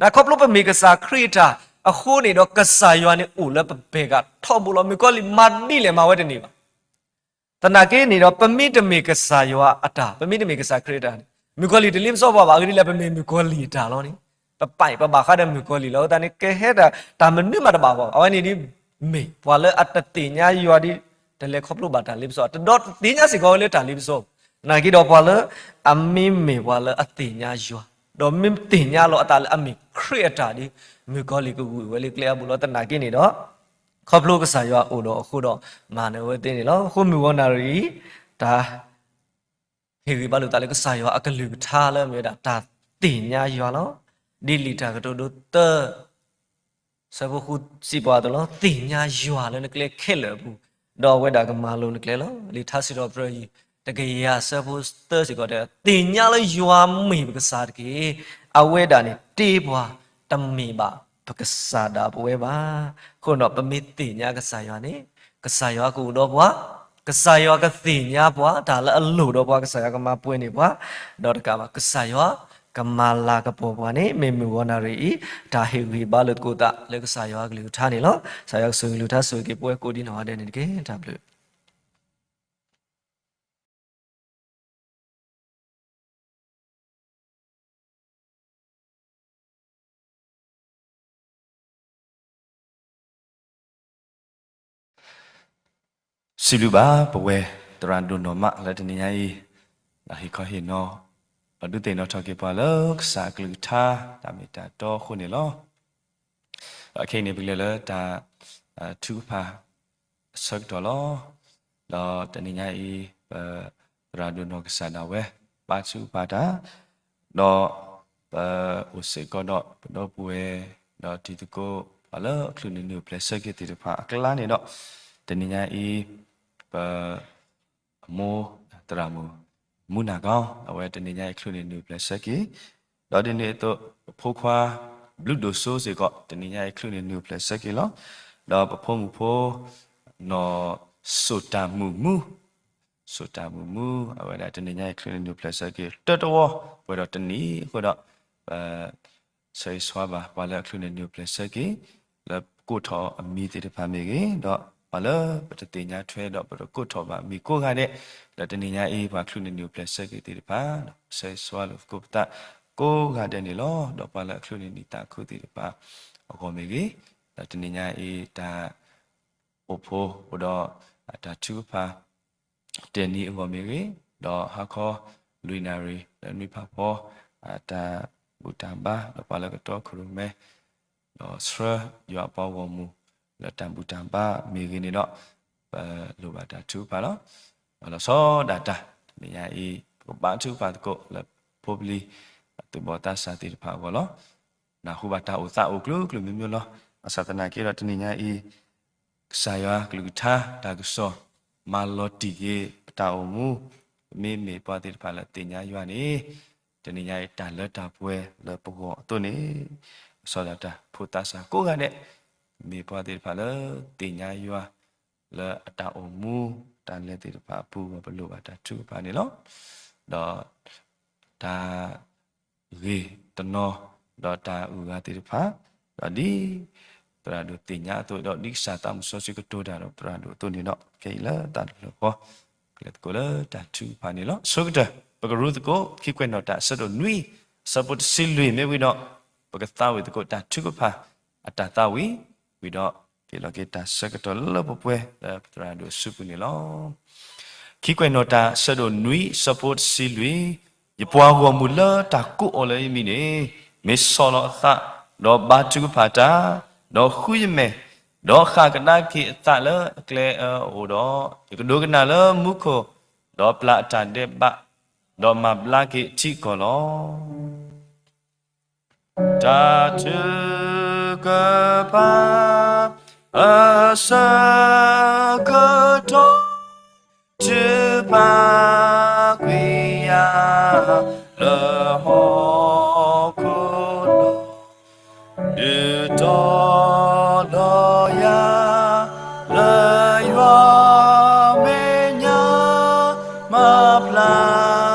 နခီဖျိပမ့ၢ်ကစၢ်ခရံာ်အတၢ်အဃိန့ၣ်ဒီး ကစၢ်ယွၤန့ၣ်အိၣ်လၢပဖီခိၣ်ထီဘိလီၤ. မုၣ်ကီၤလံၢ်မၤဒ်လဲၣ်မၤဝဲတန့ၢ်ဘၣ်. သနာ်က့န့ၣ်ဒီး ပမ့တမ့ၢ်ကစၢ်ယွၤအတၢ်, ပမ့တမ့ၢ်ကစၢ်ခရံာ်အတၢ်န့ၣ်, မုၣ်ကီၤလံၢ်တလ့ပစီပှၤဘၣ်. အဂ့ၢ်ဒ်လဲၣ် ပမ့ၢ်မုၣ်ကီၤလံၢ်အတၢ်လီၤန့ၣ်, ပပာ်ပဘၣ်ဃးဒီးမုၣ်ကီၤလံၢ်လီၤ. အဃိသတးန့ၣ် ကဟဲဒၣ်တၢ်မနုၤမးတဘၣ်ဘၣ်. အဝဲန့ၣ်ဒ်မ့ၢ်ပှၤလၢအတသ့ၣ်ညါယွၤဒ်, တလဲၤခီဖျိဘၣ်တၢ်လ့ပစီ, တဒီးတသ့ၣ်ညါစ့ၢ်ကီးဝဲလၢတၢ်လ့ပစီ. သနာ်က့ဒီးပှၤလၢ အမ့မ့ၢ်ပှၤလၢအသ့ၣ်ညါယွၤ, ဒီးမ့ၢ်သ့ၣ်ညါလီၤအသးလၢအမ့ၢ်ခရံာ်အတၢ်ဒ်, မုၣ်ကီၤလံၢ်ကဂုာ်ဝဲလၢကျဲအါဘိလီၤ. သနာ်က့န့ၣ်ဒီး ခီဖျိကစၢ်ယွၤအိၣ်ဒီးအဃိဒီး မၤနၢၤဝဲသ့န့ၣ်လီၤ. အဃိမုၢ်ဂီၤနၣ်ရံၣ်အံၤ, တၢ်ဟ့ၣ်ဂံၢ်ဘါလိာ်သးလၢကစၢ်ယွၤအကလုၢ်ကထါလၢအမ့ၢ်ဝဲဒၣ်တၢ်သ့ၣ်ညါယွၤလီၤ. ဒ်လံာ်တၢ်ကတိၤဒိသၢ ဆၢဖိဃုစံးပှၤအသိးလီၤ. သ့ၣ်ညါယွၤလၢနကျဲခဲလၢာ်အပူၤ, ဒီးအဝဲဒၣ်ကမၤလိၤနကျဲလီၤ. လံာ်ထါစံးထီၣ်ပတြၢၤ တကယၤဆၢဖိသၢစ့ၢ်ကီးတဲ, သ့ၣ်ညါလၢယွၤမ့ၢ်ပကစၢ်တက့ၢ်. အဝဲဒၣ်န့ၣ်တ့ပှၤ, တမ့ၢ်ဘၣ်ပကစၢ်ဒၣ်ပဝဲဘၣ်. အဃိဒီးပမ့ၢ်သ့ၣ်ညါကစၢ်ယွၤန့ၣ်, ကစၢ်ယွၤကအိၣ်ဒီးပှၤ, ကစၢ်ယွၤကသ့ၣ်ညါပှၤ, တၢ်လၢအလိၣ်ဒီးပှၤ ကစၢ်ယွၤကမၤပှဲၤန့ၢ်ပှၤ, ဒီးတကးဘၣ် ကစၢ်ယွၤကမၤလၤကပီၤပှၤန့ၣ် မ့ၢ်မုၢ်ဂီၤနၣ်ရံၣ်အံၤ တၢ်ဟ့ၣ်ဂံၢ်ဘါလိာ်သကိးသးလၢကစၢ်ယွၤအကလုၢ်ကထါန့ၣ်လီၤ. ကစၢ်ယွၤကဆိၣ်ဂ့ၤကလုၢ်ကထါ ဆိၣ်ဂ့ၤက့ၤပဝဲကိးဒ်နီၢ်ဂၤဒဲးန့ၣ်တက့ၢ်. တၢ်ဘျုး စံးဘျုးဘၣ်ပဝဲသရၣ်ဒိၣ်နီၢ်မးလၢတနံၤညါအံၤ, ဒီးဟ့ၣ်ခီဟ့ၣ်နီၤ, ဒီးဒုးသ့ၣ်နီၣ်ထီၣ်က့ၤပှၤလၢကစၢ်အကလုၢ်ကထါ တၢ်မ့ၢ်တၢ်တီအဃိန့ၣ်လီၤ. ဒီးခဲအံၤန့ၣ် ပကလဲၤလၢတၢ်ထုကဖၣ်အဆၢကတီၢ်လီၤ. ဒီးတနံၤညါအံၤ ပသရၣ်ဒိၣ်နီၢ်ကစၢ်ဒၣ်ဝဲ ဘါထုကဖၣ်တၢ်, ဒီးပအိၣ်စ့ၢ်ကီးဒီးပဒီပုၢ်ဝဲၢ် ဒီးတံၤသကိး ပှၤလၢအချုးန့ၢ်နုာ်ပျဲၢ်ဆၢက့ၤသ့ၣ်တဖၣ်အကျါန့ၣ်ဒီး, တနံၤညါအံၤ ပ အမိၢ်သရၣ်မုၣ် မူနၢ်ကီ, အဝဲတနံၤညါအံၤချုးန့ၢ်နုာ်ပျဲၢ်ဆၢက့ၤ, ဒီးဒ်န့ၣ်အသိး ပဖိခွါ ဘျုးဒိၣ်စိစ့ၢ်ကီး တနံၤညါအံၤချုးန့ၢ်နုာ်ပျဲၢ်ဆၢက့ၤလီၤ. ဒီးပဖိမုၣ်ဖိ နီၢ်စိာ်တၢ်မုၣ်မူ, စိာ်တၢ်မုၣ်မူ အဝဲဒၣ်တနံၤညါအံၤချုးန့ၢ်နုာ်ပျဲၢ်ဆၢက့ၤ တၢတဝီ ပှဲၤဒီးတနံၤအဃိဒီး ပ ဆၢဂ့ၤဆၢဝါဘၣ် ပှၤလၢအချုးန့ၢ်နုာ်ပျဲၢ်ဆၢက့ၤ လၢကိးထီၣ်အမံၤသ့ၣ်တဖၣ်မ့ၢ်ဂ့ၤ, ဒီး ပှၤလၢပတသ့ၣ်ညါထွဲဒီးပတကိးထီၣ်ဘၣ်မ့ၢ်ကိးဂၤဒဲး, ဒီးတနံၤညါအံၤ ပှၤချုးန့ၢ်နံၤအိၣ်ဖျဲၣ်ဆၢက့ၤသ့ၣ်တဖၣ်, ဒီးဆၢဂ့ၤဆၢဝါလိာ်သကိးပသးကိးဂၤဒဲးန့ၣ်လီၤ. ဒီးပှၤလၢအချုးန့ၢ်နံၣ်သးခုသ့ၣ်တဖၣ်အဂီၢ်မ့ၢ်ဂ့ၤ, ဒီးတနံၤညါအံၤတၢ် အိၣ်ဖှိၣ်အိၣ်ဒီးတၢ်ထုကဖၣ် တဲနံၤအဂီၢ်မ့ၢ်ဂ့ၤ, ဒီးဟါခီလွံၢ်နၣ်ရံၣ် လၢနွံဖးဖီ အတၢ်ဘူၣ်တၢ်ဘါ ဒီးပှၤလၢကတီခိၣ်ရိၣ်မဲ ဒီးဆှၢယွၤအပှၤဂီၢ်မုၢ် လၢတၢ်ဘူၣ်တၢ်ဘါမ့ၢ်ဂ့ၤန့ၣ်ဒီး ပလိၣ်ဘၣ်တၢ်ထုကဖၣ်လီၤ. လီၤဆီဒၣ်တၢ် တနံၤညါအံၤ ပကဘါထုကဖၣ်သကိးလၢဖိပလံၤ သူၣ်ဘီၣ်သးစၢ်သ့ၣ်တဖၣ်အဂီၢ်လီၤ. နၢ်ဟူဘၣ်တၢ်အိၣ်သးအိၣ်ကျိၤကျိၤမံၤမံၤလီၤ. ဘၣ်ဆၣ်သနာ်က့ဒီးတနံၤညါအံၤ ကစၢ်ယွၤကလုၢ်ကထါတၢ်ကစီၣ် မၤလီၤတံၢ်က့ၤပတၢ်အိၣ်မူ, မ့မ့ၢ်ပှၤသ့ၣ်တဖၣ်လၢသ့ၣ်ညါယွၤန့ၣ်, တနံၤညါအံၤတၢ်လၢတၢ်ပှဲၤလၢပဂီၢ်အသိးန့ၣ်, လီၤဆီဒၣ်တၢ်ဖိသးစၢ်ကိးဂၤဒဲး, မ့ၢ်ပှၤသ့ၣ်တဖၣ်လၢသ့ၣ်ညါယွၤ လၢအတၢ်အိၣ်မူ တၢ်လဲၤသ့ၣ်တဖၣ်အပူၤ ပလိၣ်ဘၣ်တၢ်ထုကဖၣ်န့ၣ်လီၤ. ဒီး တၢ် ဂ့ၤတနီၤ ဒီးတၢ်အုၣ်အဂၤသ့ၣ်တဖၣ်, ဒီးဒ်သရၣ်ဒိၣ်သ့ၣ်ညါအသိး ဒီးဒ်ကစၢ်သးမုၢ်စီဆှံကတိၤတၢ်ဒီးသရၣ်ဒိၣ်အသိးန့ၣ်ဒီး ခဲအံၤလၢတၢ်လၢာ်ဃီ ကလဲၤသကိးလၢတၢ်ထုကဖၣ်န့ၣ်လီၤ. အဆိကတၢၢ် ပကရူသကိး ခံကွဲးနီၣ်တၢ်အဆၢဒိၣ်နွံ အဆၢဖိတဆံလွံၢ်မ့ၢ်ဝံၤဒီး ပကသးဝံၣ်သကိးတၢ်ထုကဖၣ်အတၢ်သးဝံၣ် ဝံၤဒီး က့ၤလီၤက့ၤတၢ်ဆၢကတီၢ်လၢပပှဲၤ လၢပသရၣ်ဒိၣ်အစုပူၤန့ၣ်လီၤ. ခံကွဲးနီၣ်တၢ်အဆၢဒိၣ်နွံ အဆၢဖိတဆံလွံၢ်, ယပှၤဂီၢ်မုၢ်လၢတၢ်ကိးအီၤလၢယမံၤန့ၣ် မ့ၢ်ဆီၣ်လီၤအသး, ဒီးဘါထုကဖၣ်တၢ်, ဒီးဃုယမဲာ်, ဒီးဃၣ်ကဒါက့ၤအသးလၢအကျဲအၢအအိၣ်ဒီး, ယကဒိကနၣ်လၢမူခိၣ်, ဒီးပျၢ်အတၢ်ဒဲးဘး, ဒီးမၤဘျါက့ၤအထံအကီၢ်လီၤ. တၢ်ထုကဖၣ် အဆၢကတီၢ် ထုကဖၣ်ကွံာ်ယၤ လၢဟီၣ်ခိၣ်နီၤ ဒုးတီၤလီၤယၤ လၢယွၤမဲာ်ညါ မၤဘျါ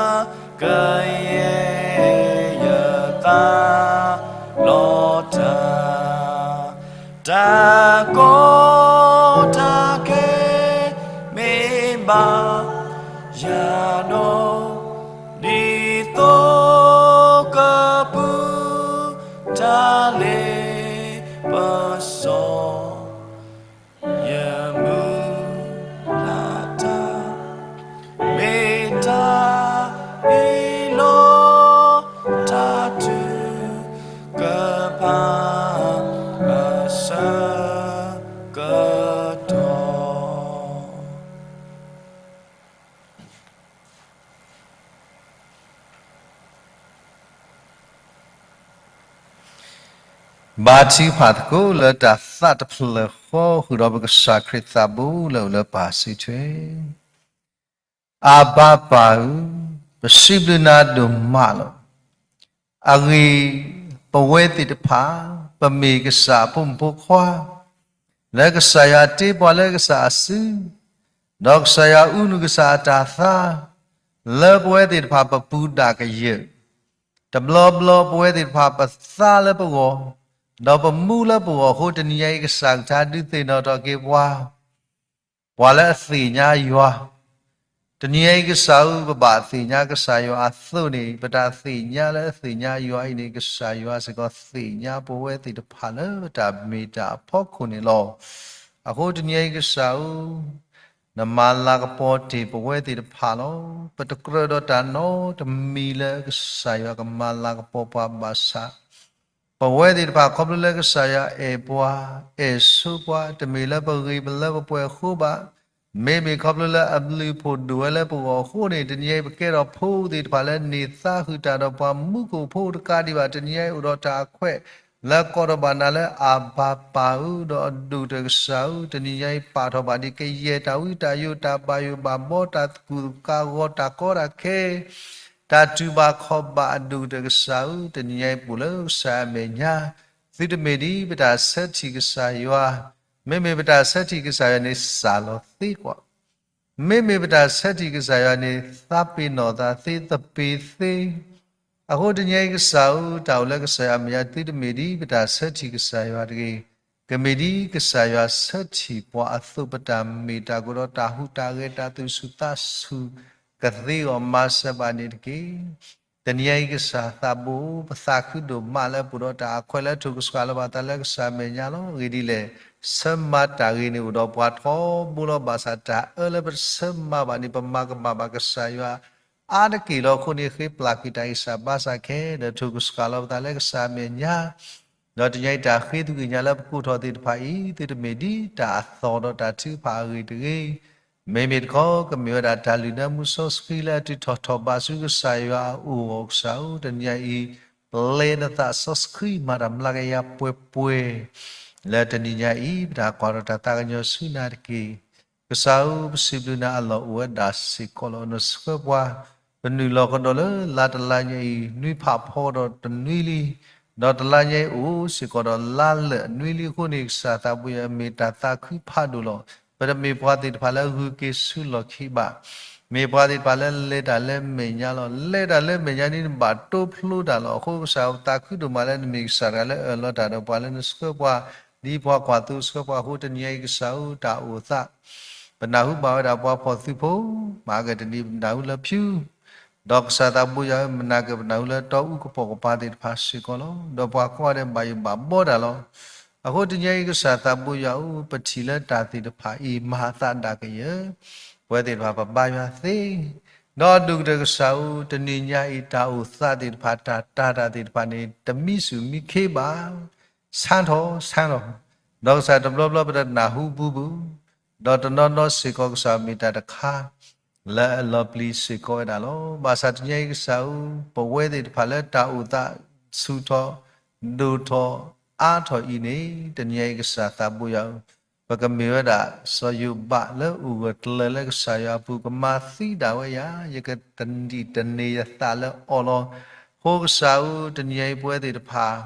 ကယဲၢ်ယသးလီၤတၢ်, တၢ်ကီတၢ်ခဲမ့ၢ်ဘၣ်ယၤဒီး, ဒ်သိးကပုၢ်တၢ်လဲၤပစီ ယမုၢ်လၢ်တၢ် မ့ၢ်တၢ်အ့ၣ်လိာ် တၢ်ထုကဖၣ် အဆၢကတီၢ် ဘါထုကဖၣ်သကိးလၢတၢ်သးတဖျၢၣ်ဃီ ဃုာ်ဒီးပကစၢ်ခရံာ်သးဘိလၢအအိၣ်လၢပၢ်စုထွဲ, အၤဘၤပၢ်ဧၢ, ပစံးဘျုးနၤဒိၣ်မးလီၤ. အဂ့ၢ် ပဝဲသ့ၣ်တဖၣ် ပမ့ၢ်ကစၢ်အဖိမုၣ်ဖိခွါ, လၢကစၢ်ယွၤတ့ပှၤလၢကစၢ်အစု, ဒီးကစၢ်ယွၤအူနုာ်ကစၢ်အတၢ်သါ လၢပဝဲသ့ၣ်တဖၣ်ပပူၤဒၣ်ကယၢၢ်, တဘျီဘျီပဝဲသ့ၣ်တဖၣ်ပသါလၢပဂီၢ်, ဒီးပမူလၢပဂီၢ်အဃိ တနံၤညါအံၤကစၢ်ကထါဒုးသ့ၣ်နီၣ်ထီၣ်က့ၤပှၤ ပှၤလၢအသ့ၣ်ညါယွၤ, တနံၤအံၤကစၢ်ဧၢ ပဘၣ်သ့ၣ်ညါကစၢ်ယွၤအသိးန့ၣ် ပတၢ်သ့ၣ်ညါလၢအသ့ၣ်ညါယွၤအံၤန့ၣ် ကစၢ်ယွၤစ့ၢ်ကီးသ့ၣ်ညါပဝဲသ့ၣ်တဖၣ်လၢတၢ်မ့ၢ်တၢ်အဖီခိၣ်န့ၣ်လီၤ. အဃိတနံၤအံၤကစၢ်ဧၢ, နမၤလၤကပီၤတ့ၢ်ပဝဲသ့ၣ်တဖၣ်လီၤ. ပတကြၢးဒီးတၢ်နီတမံၤလၢကစၢ်ယွၤကမၤလၤကပီၤပှၤဘၣ်ဆၣ် ပဝဲသ့ၣ်တဖၣ်ခီဖျိလၢကစၢ်ယွၤအဲၣ်ပှၤ, အဲၣ်ဆိပှၤ, တမ့ၢ်လၢပဂ့ၤပလၢပပှဲၤအဃိဘၣ်, မ့မ့ၢ်ခီဖျိလၢအဘျုးအဖှိၣ်ဒိၣ်ဝဲလၢပဂီၢ်အဃိန့ၣ် တနံၤအံၤပကဲထီၣ်ဖိသ့ၣ်တဖၣ်လၢန့ၢ်သါဃုာ်တၢ်ဒီးပှၤမူခိၣ်ဖိတကးဒံးဘၣ် တနံၤအံၤအိၣ်ဒီးတၢ်အခွဲး လၢကိးထီၣ်ဘၣ်နၤလၢအၤဘၤပၢ်ဧၢ, ဒီးအဒိၣ်ကတၢၢ်ကစၢ်ဧၢ, တနံၤအံၤပာ်ထီၣ်ဘၣ်ဒံးကယဲၢ်တၢ်ဝံတၢ်ယိး တၢ်ဘၣ်ယိၣ်ဘၣ်ဘီ တၢ်ကူၣ်တၢ်ဂီၤ တၢ်ကီတၢ်ခဲ တၢ်တူၢ်ဘၣ်ခီၣ်ဘၣ်အဒိၣ်ကတၢၢ်ကစၢ်ဧၢ, တနံၤအံၤပအိၣ်လၢကစၢ်ယွၤအမဲာ်ညါ, သုတမ့ၢ်ဒ်ပတၢ်ဆၢထံၣ်ကစၢ်ယွၤ, မ့မ့ၢ်ပတၢ်ဆၢထံၣ်ကစၢ်ယွၤန့ၣ်စၢ်လီၤသ့ကွၢ်, မ့မ့ၢ်ပတၢ်ဆၢထံၣ်ကစၢ်ယွၤန့ၣ် သးပ့ၤနီၣ်သးသ့ သပ့ၤသ့, အဃိတနံၤအံၤကစၢ်ဧၢ, တၢ်အိၣ်လၢကစၢ်ယွၤအမဲာ်ညါ သုတမ့ၢ်ဒ်ပတၢ်ဆၢထံၣ်ကစၢ်ယွၤတဂ့ၤ, ကမ့ၢ်ဒ်ကစၢ်ယွၤဆၢထံၣ်ပှၤအသိး ပတၢ်မ့ၢ်တၢ်ကအိၣ်ဒီးတၢ်ဟူးတၢ်ဂဲၤ တၢ်သူၣ်ဆူၣ်သးဆူၣ် ကသ့အီၤမၤစၢၤဘၣ်န့ၣ်တက့ၢ်. တနံၤအံၤကစၢ်သးဘိ ပသးခုဒိၣ်မးလၢပအိၣ်ဒီးတၢ်အခွဲးလၢထိၣ်ကဆှီလၢၤဘၣ်သးလၢကစၢ်အမဲာ်ညါလီၤ. အဂ့ၢ်ဒ်လဲၣ်, ဆၢမၤတၢ်ဂ့ၤန့ၣ်အိၣ်ဒီးပှၤထီဘိလီၤ. ဘၣ်ဆၣ်တၢ်အၢလၢပတဆၢမၤဘၣ်န့ၣ် ပမၤကမၣ်ဘၣ်ကစၢ်ယွၤ အါတက့ၢ်လီၤ. အဃိန့ၣ် ဃ့ပျၢ်ကွံာ်တၢ်ဂံၢ်စၢ်ဘါစၢ်ခဲ ဒီးထိၣ်ကဆှီလၢၤဘၣ်သးလၢကစၢ်အမဲာ်ညါ ဒီးတနံၤအံၤတၢ်ဃ့သွံၣ်ကညးလၢပကိးထီၣ်သ့ၣ်တဖၣ်အံၤ သုတမ့ၢ်ဒ်တၢ်အသီၣ်ဒီးတၢ်ထုကဖၣ်အဂ့ၢ်တဂ့ၤ. မ့မ့ၢ်တခီ ကမ့ၢ်ဝဲဒၣ်တၢ်လုၢ်နၢမူစီဆှံလၢအတုၤထီၣ်ထီၣ်ဘးဆူကစၢ်ယွၤအအိၣ် ကစၢ်ဧၢ, တနံၤအံၤ ပျဲနသးစီဆှံမၤတၢ်မျးကယၤပှဲၤပှဲၤ လၢတနံၤညါအံၤ ပတၢ်ကွၢ်ထီၣ်တၢ်သးကညီၤဆူနၤတက့ၢ်. ကစၢ်ဧၢ, ပစံးဘျုးနၤအလီၢ်အိၣ်ဝဲဒၣ်စ့ၢ်ကီးလီၤ. နဆှၢပှၤ ပနုာ်လီၤကဒီးလၢလါတလါညါအံၤ နွံဖးဖီဒီးတနွံလံ, ဒီးတလါညါအံၤအိၣ်စ့ၢ်ကီးဒီးလါလၢာ်အနွံလံအဃိန့ၣ် ကစၢ်သးဘိယွၤ မ့ၢ်တၢ်သးခုဖးဒိၣ်လီၤ. ပတမ့ၢ်ပှၤသ့ၣ်တဖၣ်လၢဂုၤက့ၤဆူလီၢ်ခံဘၣ်. မ့ၢ်ပှၤသ့ၣ်တဖၣ်လၢလဲၤတၢ်လၢမဲာ်ညါလီၤ. လဲၤတၢ်လၢမဲာ်ညါန့ၣ် နဘၣ်တိဖျိတၢ်လီၤ. အဃိကစၢ်ဧၢ, ပသးခုဒိၣ်မးလၢနမ့ၢ်ကစၢ်တဂၤလၢအအၢၣ်လီၤတၢ်ဒီးပှၤလၢနဆှၢပှၤ ဒ်ပှၤကွၢ်သိဆှၢပှၤအဃိ တနံၤအံၤကစၢ်ဧၢ တၢ်အိၣ်သး ပနၢ်ဟူဘၣ်ဝဲဒၣ်ပှၤဖီၣ်သုးဖိ, မၤကတနံၤပနၢ်ဟူလၢဖၠူ, ဒီးကစၢ်သးဘိယွၤဧၢ, မနၤကပနၢ်ဟူလၢတီအူကပိာ်ကပၤသ့ၣ်တဖၣ်စ့ၢ်ကီးလီၤ. ဒီးပှၤကိးဂၤဒဲးဘၣ်ယိၣ်ဘၣ်ဘှီတၢ်လီၤ. အဃိတနံၤအံၤကစၢ်သးဘိယွၤဧၢ, ပထံၣ်လၢတၢ်သ့ၣ်တဖၣ်အံၤ မၤသးဒၣ်ကယၢၤ, ပဝဲသ့ၣ်တဖၣ်ပဘါယွၤသ့, ဒီးဒိၣ်ကတၢၢ်ကစၢ်ဧၢ, တနံၤညါအံၤ တၢ်အိၣ်သးသ့ၣ်တဖၣ် တၢ်တၤတၢ်သ့ၣ်တဖၣ်န့ၣ် တမံဆူၣ်မံခ့ဘၣ် ဆါထီၣ်ဆါထီၣ်, ဒီးကစၢ်တဘျီဘျီပတနၢ်ဟူဘူးဘူး, ဒီးတနီၤနီၤစ့ၢ်ကီးကစၢ်မ့ၢ်တၢ်တခါ လၢအလီၤပျံၤစ့ၢ်ကီးဝဲဒၣ်လီၤ. ဘၣ်ဆၣ်တနံၤအံၤကစၢ်ဧၢ, ပဝဲသ့ၣ်တဖၣ်လၢတၢ်အိၣ်သးဆူၣ်ထီၣ် ဒိၣ်ထီၣ် အါထီၣ်အံၤန့ၣ် တနံၤအံၤကစၢ်သးဘိယွၤဧၢ, ပကမ့ၢ်ဝဲဒၣ်စီၤယိၤဘးလၢအိၣ်ဂၢၢ်ကျၢၤလၢကစၢ်ယွၤအပူၤ ကမၤသံဒၣ်ဝဲယၤ, ယကတနံၤတန့ၢ်ယသးလၢအီၤလီၤ. အဃိကစၢ်ဧၢ, တနံၤအံၤပဝဲသ့ၣ်တဖၣ်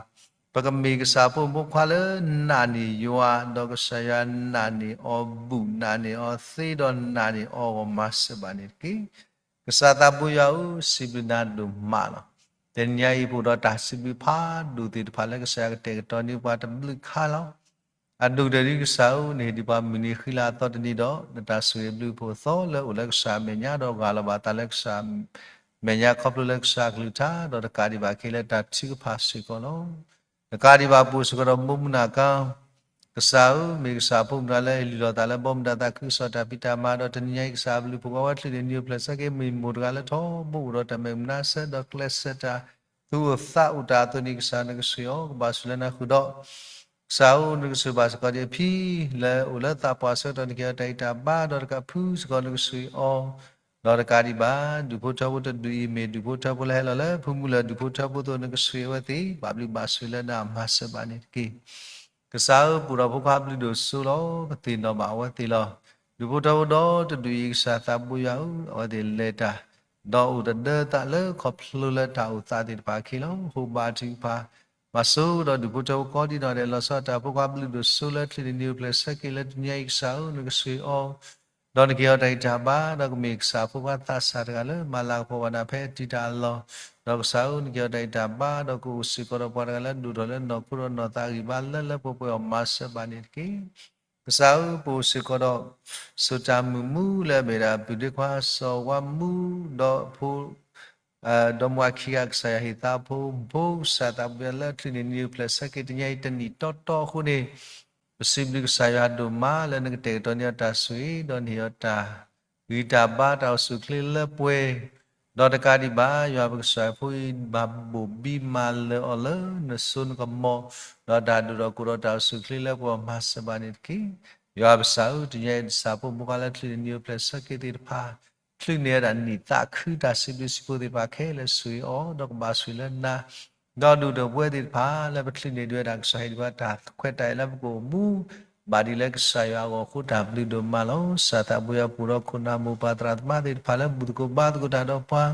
ပကမ့ၢ်ကစၢ်ဖိမုၣ်ဖိခွါလၢနာ်န့ၢ်ယွၤ, ဒီးကစၢ်ယွၤနာ်န့ၢ်အီၤဘူး, နာ်န့ၢ်အီၤသ့, ဒီးနာ်န့ၢ်အီၤဂီၢ်မၤစၢၤဘၣ်န့ၣ်တက့ၢ်. ကစၢ်သးဘိယွၤဧၢ, စံးဘျုးနၤဒိၣ်မးလီၤ. တနံၤညါအံၤပအိၣ်ဒီးတၢ်စံးဘျုးဖးဒိၣ်သ့ၣ်တဖၣ်လၢကစၢ်ယွၤကတဲာ်ကတီၤန့ၢ်ပှၤတဘျုးခါလီၤ. အဒိၣ်ကတၢၢ်ဒ်ကစၢ်ဧၢ, နဟ့ၣ်ဒံးပှၤမုၢ်နံၤဃံလၤအသီတနံၤဒီး နတၢ်ဆိၣ်ဂ့ၤဘျုးဖှိၣ်အသီလၢအိၣ်လၢကစၢ်အမဲာ်ညါ ဒီးဂၢ်လီၤဘၣ်သးလၢကစၢ်မဲာ်ညါ ခီဖျိလၢကစၢ်အကလုၢ်ကထါ, ဒီးတကးဒံးဘၣ်က့ၤလၢတၢ်ထုကဖၣ်စ့ၢ်ကီးလီၤ. တကးဒံးဘၣ်ပအိၣ်စ့ၢ်ကီးဒီးဘီမုၢ်နၤကါ ကစၢ်ဧၢ, မ့ၢ်ကစၢ်အဖိမုၣ်တဂၤလၢဟ့ၣ်လုၢ်လီၤသးလၢဘီမုၢ်တၢ်သးခုကစီၣ်တၢ်ဖံးတၢ်မၤ, ဒီးတနံၤညါအံၤကစၢ်အဘျုးဖှိၣ်ဝဲဝဲချုးန့ၢ်နံၤအိၣ်ဖျဲၣ်ဆၢက့ၤ မ့ၢ်မိၢ်တဂၤလၢထီဘိအိၣ်ဒီးတၢ်မဲာ်မုာ်မုာ်နါစၢၤ ဒီးကျဲးစၢးတၢ်သူၣ်အိၣ်သးအိၣ်တၢ်အသိးန့ၣ် ကစၢ်နကဆိၣ်ဂ့ၤအီၤ ကဘၣ်ဆိၣ်လၢနၤဃုာ်ဒီး ကစၢ်ဧၢ, နကဆိၣ်ဂ့ၤဘၣ်စ့ၢ်ကီးဒံးအဖံ လၢအိၣ်လၢသးပှၢ်ဆၢကတီၢ် နကဟ့ၣ်အီၤတၢ်ဂံၢ်တၢ်ဘါ ဒီးတကးဖုစ့ၢ်ကီးနကဆိၣ်ဂ့ၤအီၤ, ဒီးတကးဒံးဘၣ် ဒူၣ်ဖိထၢဖိတဒူၣ်အံၤ မ့ၢ်ဒူၣ်ဖိထၢဖိလၢဟဲလီၤလၢဖုမူလၢဒူၣ်ဖိထၢဖိအသိး နကဆိၣ်ဂ့ၤအဝဲသ့ၣ် ဘၣ်ဘျုးဘၣ်ဆိၣ်လၢနၤမၤစၢၤဘၣ်န့ၣ်တက့ၢ်. ကစၢ်ဧၢ, ပအိၣ်ဒီးဖိခွါဘျုးဒိၣ်စိလီၤ. ပသ့ၣ်နီၣ်ဘၣ်အဝဲသ့ၣ်လီၤ. ဒူၣ်ဖိထၢဖိဒီတဒူၣ်အံၤ ကစၢ်သးဘိယွၤဧၢ, အဝဲသ့ၣ်လဲၤတၢ် ဒီးအိၣ်တဒၢသးလၢခီဖျိလၢတၢ်အိၣ်သးသ့ၣ်တဖၣ်အခံလီၤ. ဟိဘါထုကဖၣ် ဘၣ်ဆိၣ်ဒီးဒူၣ်ဖိထၢဖိကိးဒံနီၢ်ဒဲး လီၤဆီဒၣ်တၢ်ဖိခွါဘျုးဒိၣ်စိလၢချုးန့ၢ်နံၤအိၣ်ဖျဲၣ်ဆၢက့ၤလၢတနံၤညါအံၤ ကစၢ်ဧၢ, နကဆိၣ်ဂ့ၤအီၤ ဒီးနကဟ့ၣ်အီၤတၢ်ဂံၢ်တၢ်ဘါ ဒီးကမ့ၢ်ကစၢ်ဖိခွါသးစၢ်တဂၤလၢမၤလၤကပီၤဘၣ်နၤဖဲအတံၤတၢ်အလီၢ်, ဒီးကစၢ်ဧၢ, နကဟ့ၣ်အီၤတၢ်ဂံၢ်တၢ်ဘါ ဒီးကအိၣ်စ့ၢ်ကီးဒီးပှၤတဂၤလၢဒိၣ်ထီၣ်လၢနီၢ်ခိဒီးနီၢ်သးဂံၢ်ဘါလၢလၢပှဲၤပှဲၤအီၤမၤစၢၤဘၣ်န့ၣ်တက့ၢ်. ကစၢ်ဧၢ, ပအိၣ်စ့ၢ်ကီးဒီး စိၤတၢ်မုၢ်မူလၢအမ့ၢ်ဒၣ်ပုၢ်ဒ့ခွါစီၤဝါမူ ဒီးဖိ ဒီမါခံဂၤ ကစၢ်ယွၤဟ့ၣ်သးဖိမုၣ်ဖိ ကစၢ်သးဘိယွၤလၢအချုးန့ၢ်နံၤအိၣ်ဖျဲၣ်ဆၢက့ၤတနံၤအံၤတနံၣ်တီတီအဃိန့ၣ်, ပစံးဘျုးကစၢ်ယွၤဒိၣ်မးလၢနကတဲာ်ကတီၤန့ၢ်အီၤတၢ်ဆိၣ်ဂ့ၤ ဒီးနဟ့ၣ်အီၤတၢ်ဂံၢ်တၢ်ဘါတၢ်အိၣ်ဆူၣ်အိၣ်ချ့လၢပှဲၤ, ဒီးတကးဒံးဘၣ် ယွၤပကစၢ်ဖိအံၤ ဘၣ်ဘိၣ်ဘံမၤလၢာ်အီၤလၢနစိနကမီၤ, ဒီးတၢ်ဒိၣ်ထီၣ်ကိၢ်ထီၣ်တၢ်အိၣ်ဆူၣ်အိၣ်ချ့လၢပှဲၤအီၤမၤစၢၤဘၣ်န့ၣ်တက့ၢ်. ယွၤပကစၢ်ဧၢ, တနံၤအံၤ နဆၣ်ဖိမုၣ်ဖိခွါလၢချုးန့ၢ်နံၤအိၣ်ဖျဲၣ်ဆၢက့ၤသ့ၣ်တဖၣ် ချုးန့ၢ်ဝဲဒၣ်နံၣ်သးခုတၢ်စံးဘျုးစံးဖှိၣ်သ့ၣ်တဖၣ်ခဲလၢာ် ဆိၣ်ဂ့ၤအီၤ ဒီးကဘၣ်ဆိၣ်ဂ့ၤလၢနၤ, ဒီးဒူၣ်ဒီးပဝဲသ့ၣ်တဖၣ်လၢပချုးန့ၢ်ဒံးဝဲဒၣ် ကစၢ်ဟ့ၣ်ဒံးဘၣ်တၢ်ခွဲးတၢ်ယာ်လၢပကအိၣ်မူ ဘၣ်ဒ်လၢကစၢ်ယွၤအဂီၢ်အဃိ တၢ်ဘျုးဒိၣ်မးလီၤ. ကစၢ်သးဘိယွၤ ပအိၣ်ဒီးခိၣ်နၢ်မိၢ်ပၢ်သရၣ်သမါသ့ၣ်တဖၣ်လၢဘူၣ်သကိးဘါသကိးတၢ်ဒီးပှၤ,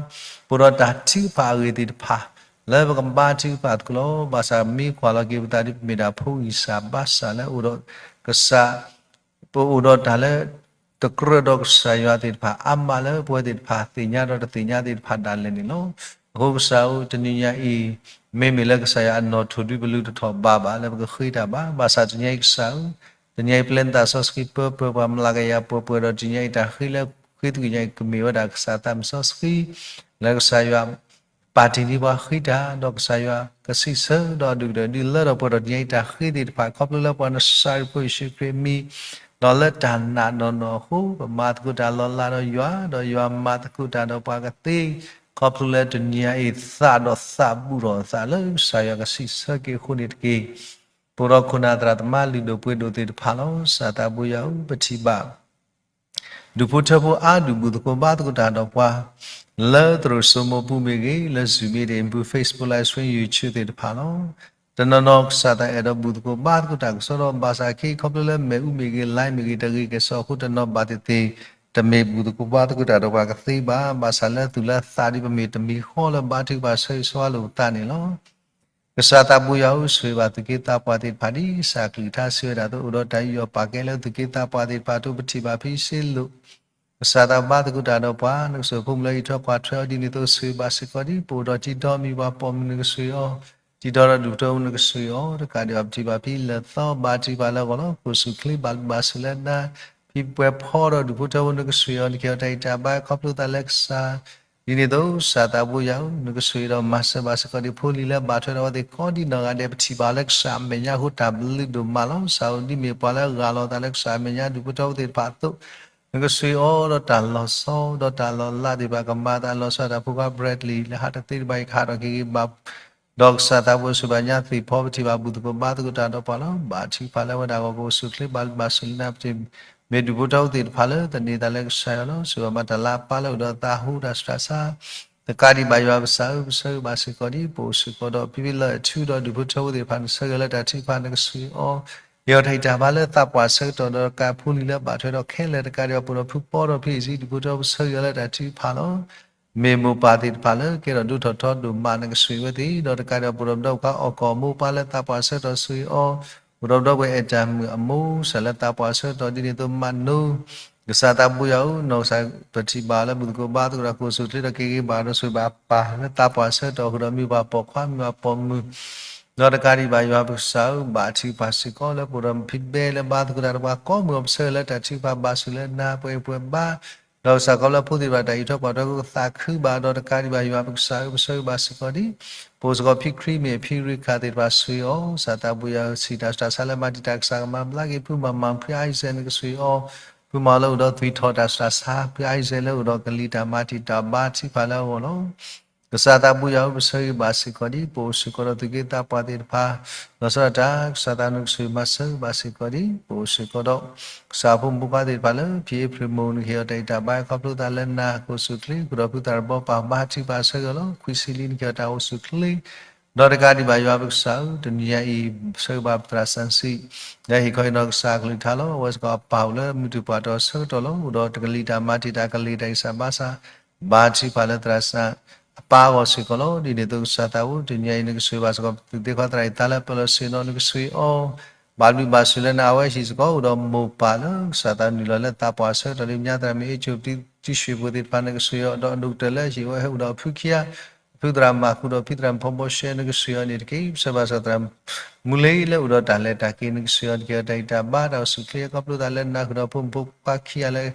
ပအိၣ်ဒီးတၢ်ထုကဖၣ်အဂ့ၢ်သ့ၣ်တဖၣ် လၢပကဘါထုကဖၣ်သကိးလီၤ. ဘၣ်ဆၣ်မ့ၢ်ကွၢ်လီၤက့ၤပသးဒ်ပမ့ၢ်ဒၣ်ဖိဂံၢ်စၢ်ဘါစၢ်လၢအိၣ်ဒီးကစၢ် ပအိၣ်ဒီးတၢ်လၢတကြၢးဒီးကစၢ်ယွၤသ့ၣ်တဖၣ် အါမးလၢပဝဲသ့ၣ်တဖၣ်သ့ၣ်ညါဒီးတသ့ၣ်ညါသ့ၣ်တဖၣ်ဒၣ်လဲာ်န့ၣ်လီၤ. အဃိကစၢ်ဧၢ, တနံၤညါအံၤ, မ့မ့ၢ်လၢကစၢ်ယွၤအနီၣ်ထိၣ်ဒုပလုၢ်တထီၣ်ဘးဘၣ်လၢပကဃ့တၢ်ဘၣ်, ဘၣ်ဆၣ်တနံၤညါအံၤကစၢ်ဧၢ, တနံၤညါအံၤပျဲနသးစီဆှံပၢပှဲၤ ပှၤမျးကယၤပၢပှဲၤဒီးတနံၤညါအံၤတၢ်ဃ့လၢဃ့သကွံာ်ညါအံၤ ကမ့ၢ်ဝဲဒၣ်ကစၢ်သးမုၢ်စီဆှံ လၢကစၢ်ယွၤ ပာ်တ့ၢ်န့ၢ်ပှၤဃ့တၢ် ဒီးကစၢ်ယွၤကစံးဆၢဒီးအဒုၣ်ကတၢၢ်ဒ်လၢဒီးပှဲၤဒီး တနံၤညါအံၤတၢ်ဃ့သ့ၣ်တဖၣ် ခီဖျိလၢပှၤနစၤရ့းဖိယ့ၣ်ၡူးခရံာ်အမံၤ ဒီးလၢတၢ်နာ်နီၢ်နီၢ်အဃိ ပမၤသကိးတၢ်လီၤလးဒီးယွၤ ဒီးယွၤမၤသကိးတၢ်ဒီးပှၤကသ့ ခီဖျိလၢတနံၤညါအံၤသးဒီးသးဘူၣ်ထီၣ်အသးလၢကစၢ်ယွၤကစံးဆၢက့ၤအဃိန့ၣ်တက့ၢ်. ပအိၣ်ဒီးခိၣ်နၢ်သရၣ်သမါလုၢ်ဒိၣ်ပှ့ၤဒိၣ်သ့ၣ်တဖၣ်လီၤ. ကစၢ်သးဘိယွၤဧၢ ပထံၣ်ဘၣ် ဒူၣ်ဖိထၢဖိအါဒူၣ်ဘူၣ်သကိးဘါသကိးတၢ်ဒီးပှၤ လၢသရိာ်စိမိၢ်ပူၤမ့ၢ်ဂ့ၤ, လၢ Zoom meeting ပူၤ Facebook Live Stream, YouTube သ့ၣ်တဖၣ်လီၤ. တနီၤနီၤကစၢ်သးအဲၣ်ဒိးဘူၣ်သကိးဘါသကိးတၢ်ကစီဒီး ဘၣ်ဆၣ်ခဲအံၤခီဖျိလၢမ့ၣ်အူမ့ၢ်ဂ့ၤ line မ့ၢ်ဂ့ၤ တဂ့ၤကဲၣ်ဆိးအဃိ တနီၤဘၣ်သ့ၣ်သ့ၣ် တမ့ၢ်ဘူၣ်သကိးဘါသကိးတၢ်ဒီးပှၤကသ့ဘၣ်. ဘၣ်ဆၣ်လၢသုးလၢသးဒ်ပမ့ၢ်တမံၤဃီလၢဘါထုကဖၣ်ဆၢဂ့ၤဆၢဝါလိာ်ပသးန့ၣ်လီၤ. ကစၢ်သးဘိယွၤဧၢ ဆိၣ်ဂ့ၤဘၣ်သူၣ်က့သးပှၢ်သ့ၣ်တဖၣ် ဒ်ကစၢ်အကလုၢ်ကထါစံးဝဲဒၣ်အသိး အိၣ်ဒီးတၢ်ယူးယီၣ်ပာ်ကဲလၢသူၣ်က့သးပှၢ်သ့ၣ်တဖၣ်အသိး ပထံၣ်ဘၣ်ဖဲအံၤစ့လိာ် ကစၢ်သးဘိဘါသကိးတၢ်ဒီးပှၤ နကစၢၢ်ဖိမုၣ်လၢအံးထွဲကွၢ်ထွဲအီၤဒ်န့ၣ်အသိး ဆိၣ်ဂ့ၤဘၣ်စ့ၢ်ကီးဒ် ပအိၣ်ဒီးတံၤဒီမံၤပှၤပိာ်မုၣ်နကဆိၣ်ဂ့ၤအီၤ, တံၤဒီဒီးဒူၣ်ဖိထၢဖိနကဆိၣ်ဂ့ၤအီၤ တကးဒံးဘၣ်ပထံၣ်ဘၣ်ဖဲအံၤလၢာ်သီ ဘါထုကဖၣ်လၢအဂီၢ်လီၤ. ခိၣ်ဆူၣ်ချ့ဘၣ်ဘျုးဘၣ်ဆိၣ်လၢနၤ ဖံပှဲၤဖီဒီးဒူၣ်ဖိထၢဖိနကဆိၣ်ဂ့ၤအီၤ နကဟ့ၣ်အီၤတၢ်ဂံၢ်တၢ်ဘါခီဖျိသးလၢကစၢ် ဒ်န့ၣ်အသိး ကစၢ်သးဘိယွၤဧၢ, နကဆိၣ်ဂ့ၤဒီးမၤစၢၤဘၣ်စ့ၢ်ကီးဒ်ဖိလံၤလၢဘၣ်ထွဲဒီးအဝဲသ့ၣ်ကိးဒ်နီၢ်ဂၤဒဲး ပထံၣ်ဘၣ်လၢကစၢ်အမဲာ်ညါအဃိတၢ်ဘျုးဒိၣ်မးလီၤ. ကစၢ်ဧၢ ဒ်မ့ၢ်ပှၤလၢအဂၢ်လီၤအသးလၢကစၢ်အမဲာ်ညါ ဒူၣ်ဖိထၢဖိသ့ၣ်တဖၣ်အသိး နကဆိၣ်ဂ့ၤအီၤဒီးတၢ်လီၤဆီ ဒီးတၢ်လီၤလးသ့ၣ်တဖၣ် ကမၤအသးလီၤဆီဒၣ်တၢ်ဖိခွါ Bradley လၢဟးတသ့တဘၣ်အံၤ ကဟးထီၣ်က့ၤဂ့ၤဘၣ် ဒီးကစၢ်သးဘိဆိၣ်ဂ့ၤဘၣ်ညါသ့ၣ်ဖီ ပထံၣ်ဘၣ်ဘူၣ်သကိးဘါသကိးတၢ်ဒီးပှၤလီၤ. ဘါထုကဖၣ်လၢအဝဲဒၣ်အဂီၢ် ကအိၣ်ဆူၣ်ချ့ဘၣ်ဘျုးဘၣ်ဆိၣ်လၢနၤ ပမ့ၢ်ဒူၣ်ဖိထၢဖိသ့ၣ်တဖၣ်လၢသန့ၤသးလၢကစၢ်ယွၤလီၤ. ဆိၣ်ဂ့ၤဘၣ်တၢ်လၤအပၢ်လၢအိၣ်ဒီးသးဟူတၢ်ဆူးတၢ်ဆါ တကးဒံးဘၣ်ယွၤပကစၢ်ဧၢ ပဆၢဂ့ၤဘၣ်စ့ၢ်ကီးဒ် ပအိၣ်စ့ၢ်ကီးဒီးဖံဖံလၢအထူဒီးဒူၣ်ဖိထၢဖိသ့ၣ်တဖၣ် နဆၢဂ့ၤလၢတၢ်ထုကဖၣ် နကဆိၣ်ဂ့ၤအီၤ ဟ့ၣ်အီၤတၢ်ဂံၢ်တၢ်ဘါလၢသးပှၢ်ဆၢကတီၢ်ဒီးတကးဖိလံၤလၢဘၣ်ထွဲဒီးခဲလၢာ် တကးဒံးဘၣ်ပအိၣ်ဒီးဖုပီဒီးဖံအံၤ ဒူၣ်ဖိထၢဖိ ပဆၢဂ့ၤအီၤလၢတၢ်ထုကဖၣ်လီၤ. မ့ၢ်မိၢ်ပၢ်သ့ၣ်တဖၣ်လၢကဲထီၣ်ဒိၣ်ထီၣ်ထီဒိၣ်မး နကဆိၣ်ဂ့ၤဝဲသ့ၣ် ဒီးတကးဒံးဘၣ်ပအိၣ်ဒီးပဒီပုၢ်ဝဲၢ်အီၣ်ကီၢ်အမိၢ်ပၢ်လၢသးပှၢ်ဆၢကတီၢ် ဆိၣ်ဂ့ၤအီၤ ပအိၣ်ဒီးပဒီပုၢ်ဝဲၢ်အဲၣ်တၢ်မုၣ်အမိၢ် ကစၢ်လၢသးပှၢ်ဆၢကတီၢ်ဒ်န့ၣ်အသိးမးနီၤ ကစၢ်သးဘိယွၤဧၢ နီၢ်ကစၢ်ပထံၣ်ဘၣ်လၢဘူၣ်သကိးဘါသကိးတၢ် ကအိၣ်ဆူၣ်ချ့ဒီးက့ၤဂ့ၤဘၣ်ဒီး ဆိၣ်ဂ့ၤဘၣ်ပၢ်လၢသးပှၢ်ဆၢကတီၢ် ဃုာ်ဒီးမ့ၢ်ပှၤပိာ်ခွါမ့ၢ်ပှၤပိာ်မုၣ် ဒီးတကးဒံးဘၣ်ယွၤပကစၢ်ဧၢ ဘၣ်ထုကဖၣ်စ့ၢ်ကီးလၢပအိၣ်ဒီးဖံဘဲလၢဘါသကိးတၢ်ဒီးပှၤကိးမုၢ်အီၤ ပဆၢဂ့ၤလၢတၢ်ထုကဖၣ်ဘၣ်ဆိၣ်လၢနၤ ပှဲၤပှဲၤဘါ ဒီးကစၢ်ခီဖျိဖိသ့ၣ်တဖၣ်တၢ်အံးထွဲကွၢ်ထွဲကသးခုဘၣ်ဒီးတကးဒံးဘၣ်ယွၤပကစၢ်ဧၢ ပဆၢဂ့ၤဘၣ်စ့ၢ်ကီးဒ် ပအိၣ်စ့ၢ်ကီးဖံခရံာ်မ့ၢ်ဖံရ့ခၣ်သ့ၣ်တဖၣ်ဆိၣ်ဂ့ၤအီၤ ကစၢ်သးဘိယွၤဧၢ ဆံးတၢ်ဆူးတၢ်ဆါလၢမၤတံာ်တာ်ကစၢ်ကမၤဘျါက့ၤ ဖုမၤမၤဖုအါယစဲး နကဆိၣ်ဂ့ၤအီၤ ဖုမၤလၢအိၣ်ဒီးသွံၣ်ထီၣ်တၢ်ဆူးတၢ်ဆါ ဖုအါယစဲးလၢအိၣ်ဒီးကလံၤတၢ်မၤတံာ်တာ်ဘါထုကဖၣ်လၢအဂီၢ်လီၤ. ကစၢ်သးဘိယွၤဧၢ ပဆၢဂ့ၤဘၣ်စ့ၢ်ကီးဒ် ပအိၣ်စ့ၢ်ကီးဒီးသူၣ်က့သးပှၢ်သ့ၣ်တဖၣ် လီၤဆီဒၣ်တၢ် ကစၢ်သးနကဆိၣ်ဂ့ၤမၤစၢၤဘၣ်စ့ၢ်ကီးဒ် ပအိၣ်စ့ၢ်ကီးဒီး ကစၢ်ဖိမုၣ်ဖိခွါသ့ၣ်တဖၣ်လၢ ဖံအ့ဖြ့ၣ်မိၢ် နကဟ့ၣ်အီၤတၢ်ဂံၢ်တၢ်ဘါခီဖျိသးလၢနၤ ကအိၣ်ဆူၣ်ချ့ ဃုာ်ဒီးဖုသးတဘီပၢ်ဘါထုကဖၣ်ဆၢဂ့ၤအီၤလီၤ. ခွံဆံလံ နကဟ့ၣ်အီၤတၢ်အိၣ်ဆူၣ်ချ့ ဒီးတကးဒံးဘၣ်ယွၤပကစၢ်ဧၢ တနံၤညါအံၤ ဆၢဂ့ၤဘၣ်ပသရၣ်စီဆှံ လၢဟ့ၣ်ခီဟ့ၣ်နီၤကစၢ်အကလုၢ်ကထါလီၤ. အဝဲစ့ၢ်ကီးအပၢ်အိၣ်လၢမုၢ်တပှၢ်တီၤဆၢကတီၢ်လီၤ. အိၣ်ဒီးတကလံၤတၢ်မၤတံာ်တာ် ကလံၤတၢ်ဂံၢ်စၢ်ဘါစၢ် ဘါထုကဖၣ်လၢသရၣ်စီဆှံအပၢ်အဂီၢ်စ့ၢ်ကီးလီၤ. ဒ်န့ၣ်အသိးကစၢ်သးဘိ တနံၤညါအံၤ နကဆိၣ်ဂ့ၤဘၣ်စ့ၢ်ကီး ပသုးသ့ခွါသရၣ်အံၤသးလၢပၢၤလီၢ်ဆ့ၣ်နီၤ နကဆိၣ်ဂ့ၤအီၤ ဘၣ်ဘျုးဘၣ်ဆိၣ်လၢနၤ အဝဲဟံၣ်စ့ၢ်ကီး အိၣ်ဒီးမိၢ်ပၢ်လၢကစၢ်သးနုာ်လီၤလၢသးပှၢ်ဆၢကတီၢ်လံ ညါသရၣ်မုၣ်အ့ၣ်ကၠိၣ် တံၢ်ရွှ့ၣ်ဖိသ့ၣ်တဖၣ် နကဆိၣ်ဂ့ၤအီၤ ဒီးအဒိၣ်ကတၢၢ်လၢဟံၣ်ဝဲဟဲအိၣ်ဒီးဖုခံဂၤ ဖုသရၣ်မၤဃုာ်ဒီးဖံသရၣ်မုၣ်ဖီဘီရှဲ နကဆိၣ်ဂ့ၤအီၤန့ၣ်တက့ၢ်. ပဆၢဘၣ်စ့ၢ်ကီးသရၣ်မူလ့လၢအိၣ်ဒီးတၢ်လဲၤတၢ်က့ၤ နကဆိၣ်ဂ့ၤအီၤ နကဟ့ၣ်အီၤတၢ်ဂံၢ်တၢ်ဘါ တၢ်အိၣ်ဆူၣ်ချ့ ခီဖျိသးလၢနၤ ဃုာ်ဒီးဖိမုၣ်ဖိခွါခံဂၤလၢ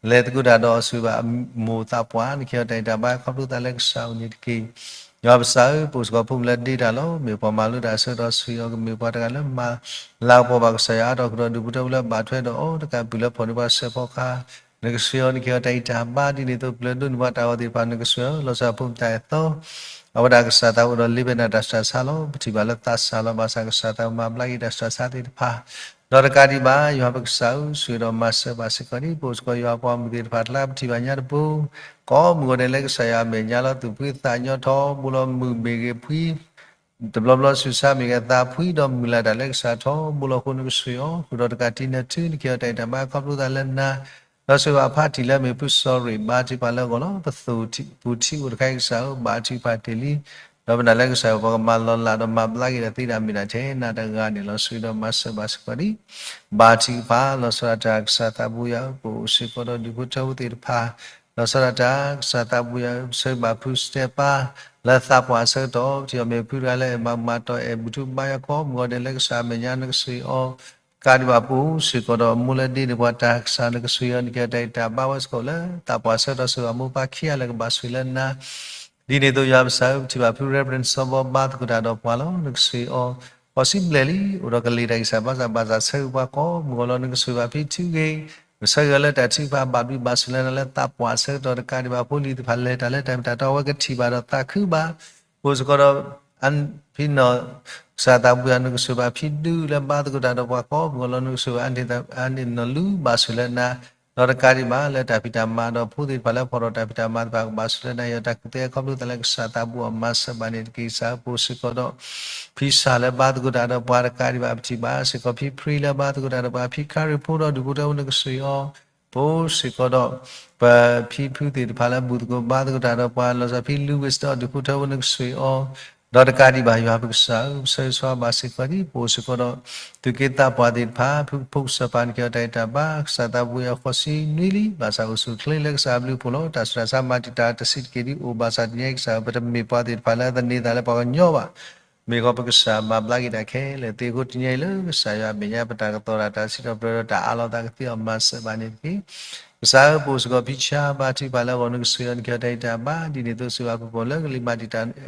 လဲၤသကိးတၢ်ဒီးအီၤ ဆိၣ်ဂ့ၤဘၣ်အမိၢ်သးပှၢ် နကဟ့ၣ်အီၤတၢ်ဂံၢ်တၢ်ဘါခီဖျိသးလၢကစၢ်အအိၣ်န့ၣ်တက့ၢ်. ယွၤပကစၢ်ဧၢ ပအိၣ်စ့ၢ်ကီးဖိမုၣ်လၢဒ့တၢ်လီၤ. မ့ၢ်ပှၤမၤလိတၢ်ဆၢကတီၢ် ဆိၣ်ဂ့ၤအီၤ ကမ့ၢ်ပှၤတဂၤလၢမၤလၤကပီၤဘၣ်ကစၢ်ယွၤအါထီၣ်ဃုာ်ဒီးဒူၣ်ဖိထၢဖိလၢဘၣ်ထွဲဒီးအီၤ တကးဘၣ်လၢဖီၣ်န့ၢ်ပှၤစဲးဖီကဟၣ် နကဆိၣ်ဂ့ၤအီၤ နကဟ့ၣ်အီၤတၢ်ဂံၢ်တၢ်ဘါ ဒ်န့ၣ်အသိး ပျၢၤဒိးန့ၢ်ပှၤတၢ်ဂီၤသ့ၣ်တဖၣ် နကဆိၣ်ဂ့ၤအီၤ လီၤဆီဒၣ်ဖိမုၣ်တၢ်အဲၣ်သီ အဝဲဒၣ်ကစၢ်သးအိၣ်ဒီးလ့ဘဲနၢ်တၢ်ဆူးတၢ်ဆါလီၤ. ပထံၣ်ဘၣ်လၢသးစၢ်လီၤ. ဘၣ်ဆၣ်ကစၢ်သးမၤဘျါက့ၤတၢ်ဆူးတၢ်ဆါသ့ၣ်တဖၣ် ဒီးတကးဒံးဘၣ် ယွၤပကစၢ်ဧၢ ဆိၣ်ဂ့ၤဒီးမၤစၢၤဘၣ်စ့ၢ်ကီးဒ် ပအိၣ်စ့ၢ်ကီးယွၤအပှၤမုၣ်သ့ၣ်တဖၣ်တကျါ ပထံၣ်ဘၣ်ညါတပူၤ ကိးမုၢ်ဂီၤဒဲးလၢကစၢ်ယွၤအမဲာ်ညါလီၤ. သူၣ်ဖှံသးညီထီဘိလီၤ မုၢ်မ့ၢ်ဂ့ၤဖှံ တဘျီဘျီဆူးဆါမ့ၢ်ဂ့ၤ သးဖှံဒီးမုၢ်လၢ်တၢ်လၢကစၢ်ထီဘိလီၤအဃိ နကဆိၣ်ဂ့ၤအီၤ ဃုာ်ဒီးတကးတံၤနၢၤထု နကဟ့ၣ်အီၤတၢ်ဂံၢ်တၢ်ဘါခီဖျိသးလၢနၤ ဒီးဆိၣ်ဂ့ၤဘၣ်ဖါတံၢ်လၢအမ့ၢ်ဖုစီၤရ့ၣ် ဘါထုကဖၣ်လၢအဂီၢ်လီၤ. ပသူၣ်ပူၤထံအိၣ်တခါအံၤကစၢ်ဧၢ ဘါထုကဖၣ်တ့ၢ်လံ ဒီးပနာ်လၢကစၢ်ယွၤ ပှၤကမၤလီၤလးဒီးမၤဘျါက့ၤဒီးသ့ဒၣ်မ့ၢ်ဒၣ်ထဲနၤတဂၤန့ၣ်လီၤ. ဆိၣ်ဂ့ၤဒီးမၤစၢၤဘၣ်စ့ၢ်ကီးဒ် ဘါထုကဖၣ် လီၤဆီဒၣ်တၢ်ကစၢ်သးဘိယွၤဧၢ ပအိၣ်စ့ၢ်ကီးဒီးဒူၣ်ဖိထၢဖိသ့ၣ်တဖၣ် လီၤဆီဒၣ်တၢ် ကစၢ်သးဘိယွၤဧၢ, ပဆၢဂ့ၤဘၣ်ဖုစတဲပၢ် လၢသးပှၢ်အဆၢကတီၢ်, ပထံၣ်အီၤမ့ၢ်ဖုတဂၤလၢအမၤမၤတီၢ်အဲၣ်ဘူၣ်ထူဘါယွၤကိးမုၢ်ဂီၤဒဲး လၢကစၢ်အမဲာ်ညါ နကဆိၣ်ဂ့ၤအီၤ ကးဒံးဘၣ်ပအိၣ်စ့ၢ်ကီးဒီးအမိၢ်လၢဒ့န့ၢ်ပှၤတၢ်ကစၢ် နကဆိၣ်ဂ့ၤအီၤ နကဲထီၣ်တၢ်အံးတၢ်ဘါဝဲစ့ၢ်ကီးလၢ သးပှၢ်ဆၢကတီၢ် ဆိၣ်ဂ့ၤအမိၢ်ပၢ်ခံဂၤလၢကဘၣ်ဆိၣ်ဂ့ၤလၢနၤ ဒ်န့ၣ်အသိး ယွၤပကစၢ်ဧၢ, ပထံၣ်ဘၣ်ဖု Reverend စီၤဘီ ဘါသကိးတၢ်ဒီးပှၤလီၤ. နကဆိၣ်ဂ့ၤအီၤ ဃိးဆံဘျဲၣ်လံ, အိၣ်ဒီးကလံၤတၢ်ဂံၢ်စၢ်ဘါစၢ် ဘၣ်ဆၣ်ဆၢဂ့ၤပှၤကိးမုၢ်ဂီၤလီၤ. နကဆိၣ်ဂ့ၤဘၣ်ဖံထုက့ၤ, ပဆၢဂ့ၤအီၤလၢတၢ်ထုကဖၣ် ဘၣ်ဘျုးဘၣ်ဆိၣ်လၢနၤလၢသးပှၢ်ဆၢကတီၢ်တကးဒံးဘၣ် ဖိလံၤသ့ၣ်တဖၣ်လဲၤတၢ်လၢတၢ်မ့ၢ်တၢ်တီ အဝဲကထံၣ်ဘၣ်ဒီးသးခုဘၣ် ပအိၣ်စ့ၢ်ကီးဒီး ဖံနီၢ် ကစၢ်သးဘိယွၤ နကဆိၣ်ဂ့ၤဘၣ်ဖံဒုလၢဘါသကိးတၢ်ဒီးပှၤကိးမုၢ်ဂီၤလီၤ. နကဆိၣ်ဂ့ၤဘၣ်အါန့ၢ်နီၢ်လူ ဘၣ်ဆိၣ်လၢနၤ ဒီးတကးဒံးဘၣ်လၢတၢ်ဖံးတၢ်မၤဒီးဖိသ့ၣ်တဖၣ်လၢဖီၣ်ထီၣ်တၢ်ဖံးတၢ်မၤသ့ၣ်တဖၣ် ကဘၣ်ဆိၣ်လၢနၤ ယွၤတၢ်ကူၣ်သ့ခီဖျိသးလၢကစၢ်သးဘိယွၤ မၤစၢၤဘၣ်န့ၣ်တက့ၢ်. ကစၢ်ဧၢ ပအိၣ်စ့ၢ်ကီးဒီး ဖံစၢ်လၢဘါသကိးတၢ်ဒီးပှၤတကးဒံးဘၣ် ပထံၣ်ဘၣ်စ့ၢ်ကီးဖံဖရံလၢဘါသကိးတၢ်ဒီးပှၤ ဖံခါရံဖိဒီးဒူၣ်ဖိထၢဖိ နကဆိၣ်ဂ့ၤအီၤ ပအိၣ်စ့ၢ်ကီးဒီး ပဖံဖုသ့ၣ်တဖၣ်လၢဘူၣ်သကိးဘါသကိးတၢ်ဒီးပှၤ လီၤဆီဖံလူဝ့ၣ်ဒီးဒူၣ်ဖိထၢဖိ နကဆိၣ်ဂ့ၤအီၤ ဒီးတကးဒံးဘၣ် ယွၤပကစၢ်ဧၢ, ပဆၢဂ့ၤဆၢဝါဘၣ်စ့ၢ်ကီးဒံး ပအိၣ်စ့ၢ်ကီးဒီး သူၣ်က့သးပှၢ်သ့ၣ်တဖၣ် ဖုကဖိကစၢ်ပၢ် နကဲထီၣ်တၢ်အံးတၢ်ဘါ ကစၢ်သးဘိယွၤ ဃိးဆံနွံလံ ဘၣ်ဆၣ်အိၣ်ဆူၣ်အိၣ်ချ့လၢကစၢ်အဘျုးအဖှိၣ်လီၤ. တၢ်ဆူးတၢ်ဆါမၤတံာ်တာ်တဆံးတက့ၢ်ဒံး အိၣ်ဘၣ်ဆၣ်တနံၤအံၤ ကစၢ်ဧၢ ပတမ့ၢ်ပှၤသ့ၣ်တဖၣ်လၢသန့ၤသးလၢပှၤကညီဘၣ် မ့ၢ်ကီးပကစၢ်မၤဘျါက့ၤတၢ်ခဲလၢာ်သ့အဃိ တနံၤအံၤလၢကစၢ်ယွၤအမဲာ်ညါ ပတၢ်ကတီၤတၢ် တၢ်စံးထီၣ်ပတြၢၤဒီးတၢ်အးလီၤသးကသ့အီၤ မၤစၢၤဘၣ်န့ၣ်တက့ၢ်. ကစၢ်ဧၢ ပအိၣ်စ့ၢ်ကီးဖံဆါဘါထုကဖၣ်လၢအဂီၢ် နကဆိၣ်ဂ့ၤအီၤ နကဲထီၣ်တၢ်အံးတၢ်ဘါ ဒ်န့ၣ်အသိး ဆိၣ်ဂ့ၤဘၣ်ဖုဖိလၢကလံၤမၤတံာ်တာ် မဲာ်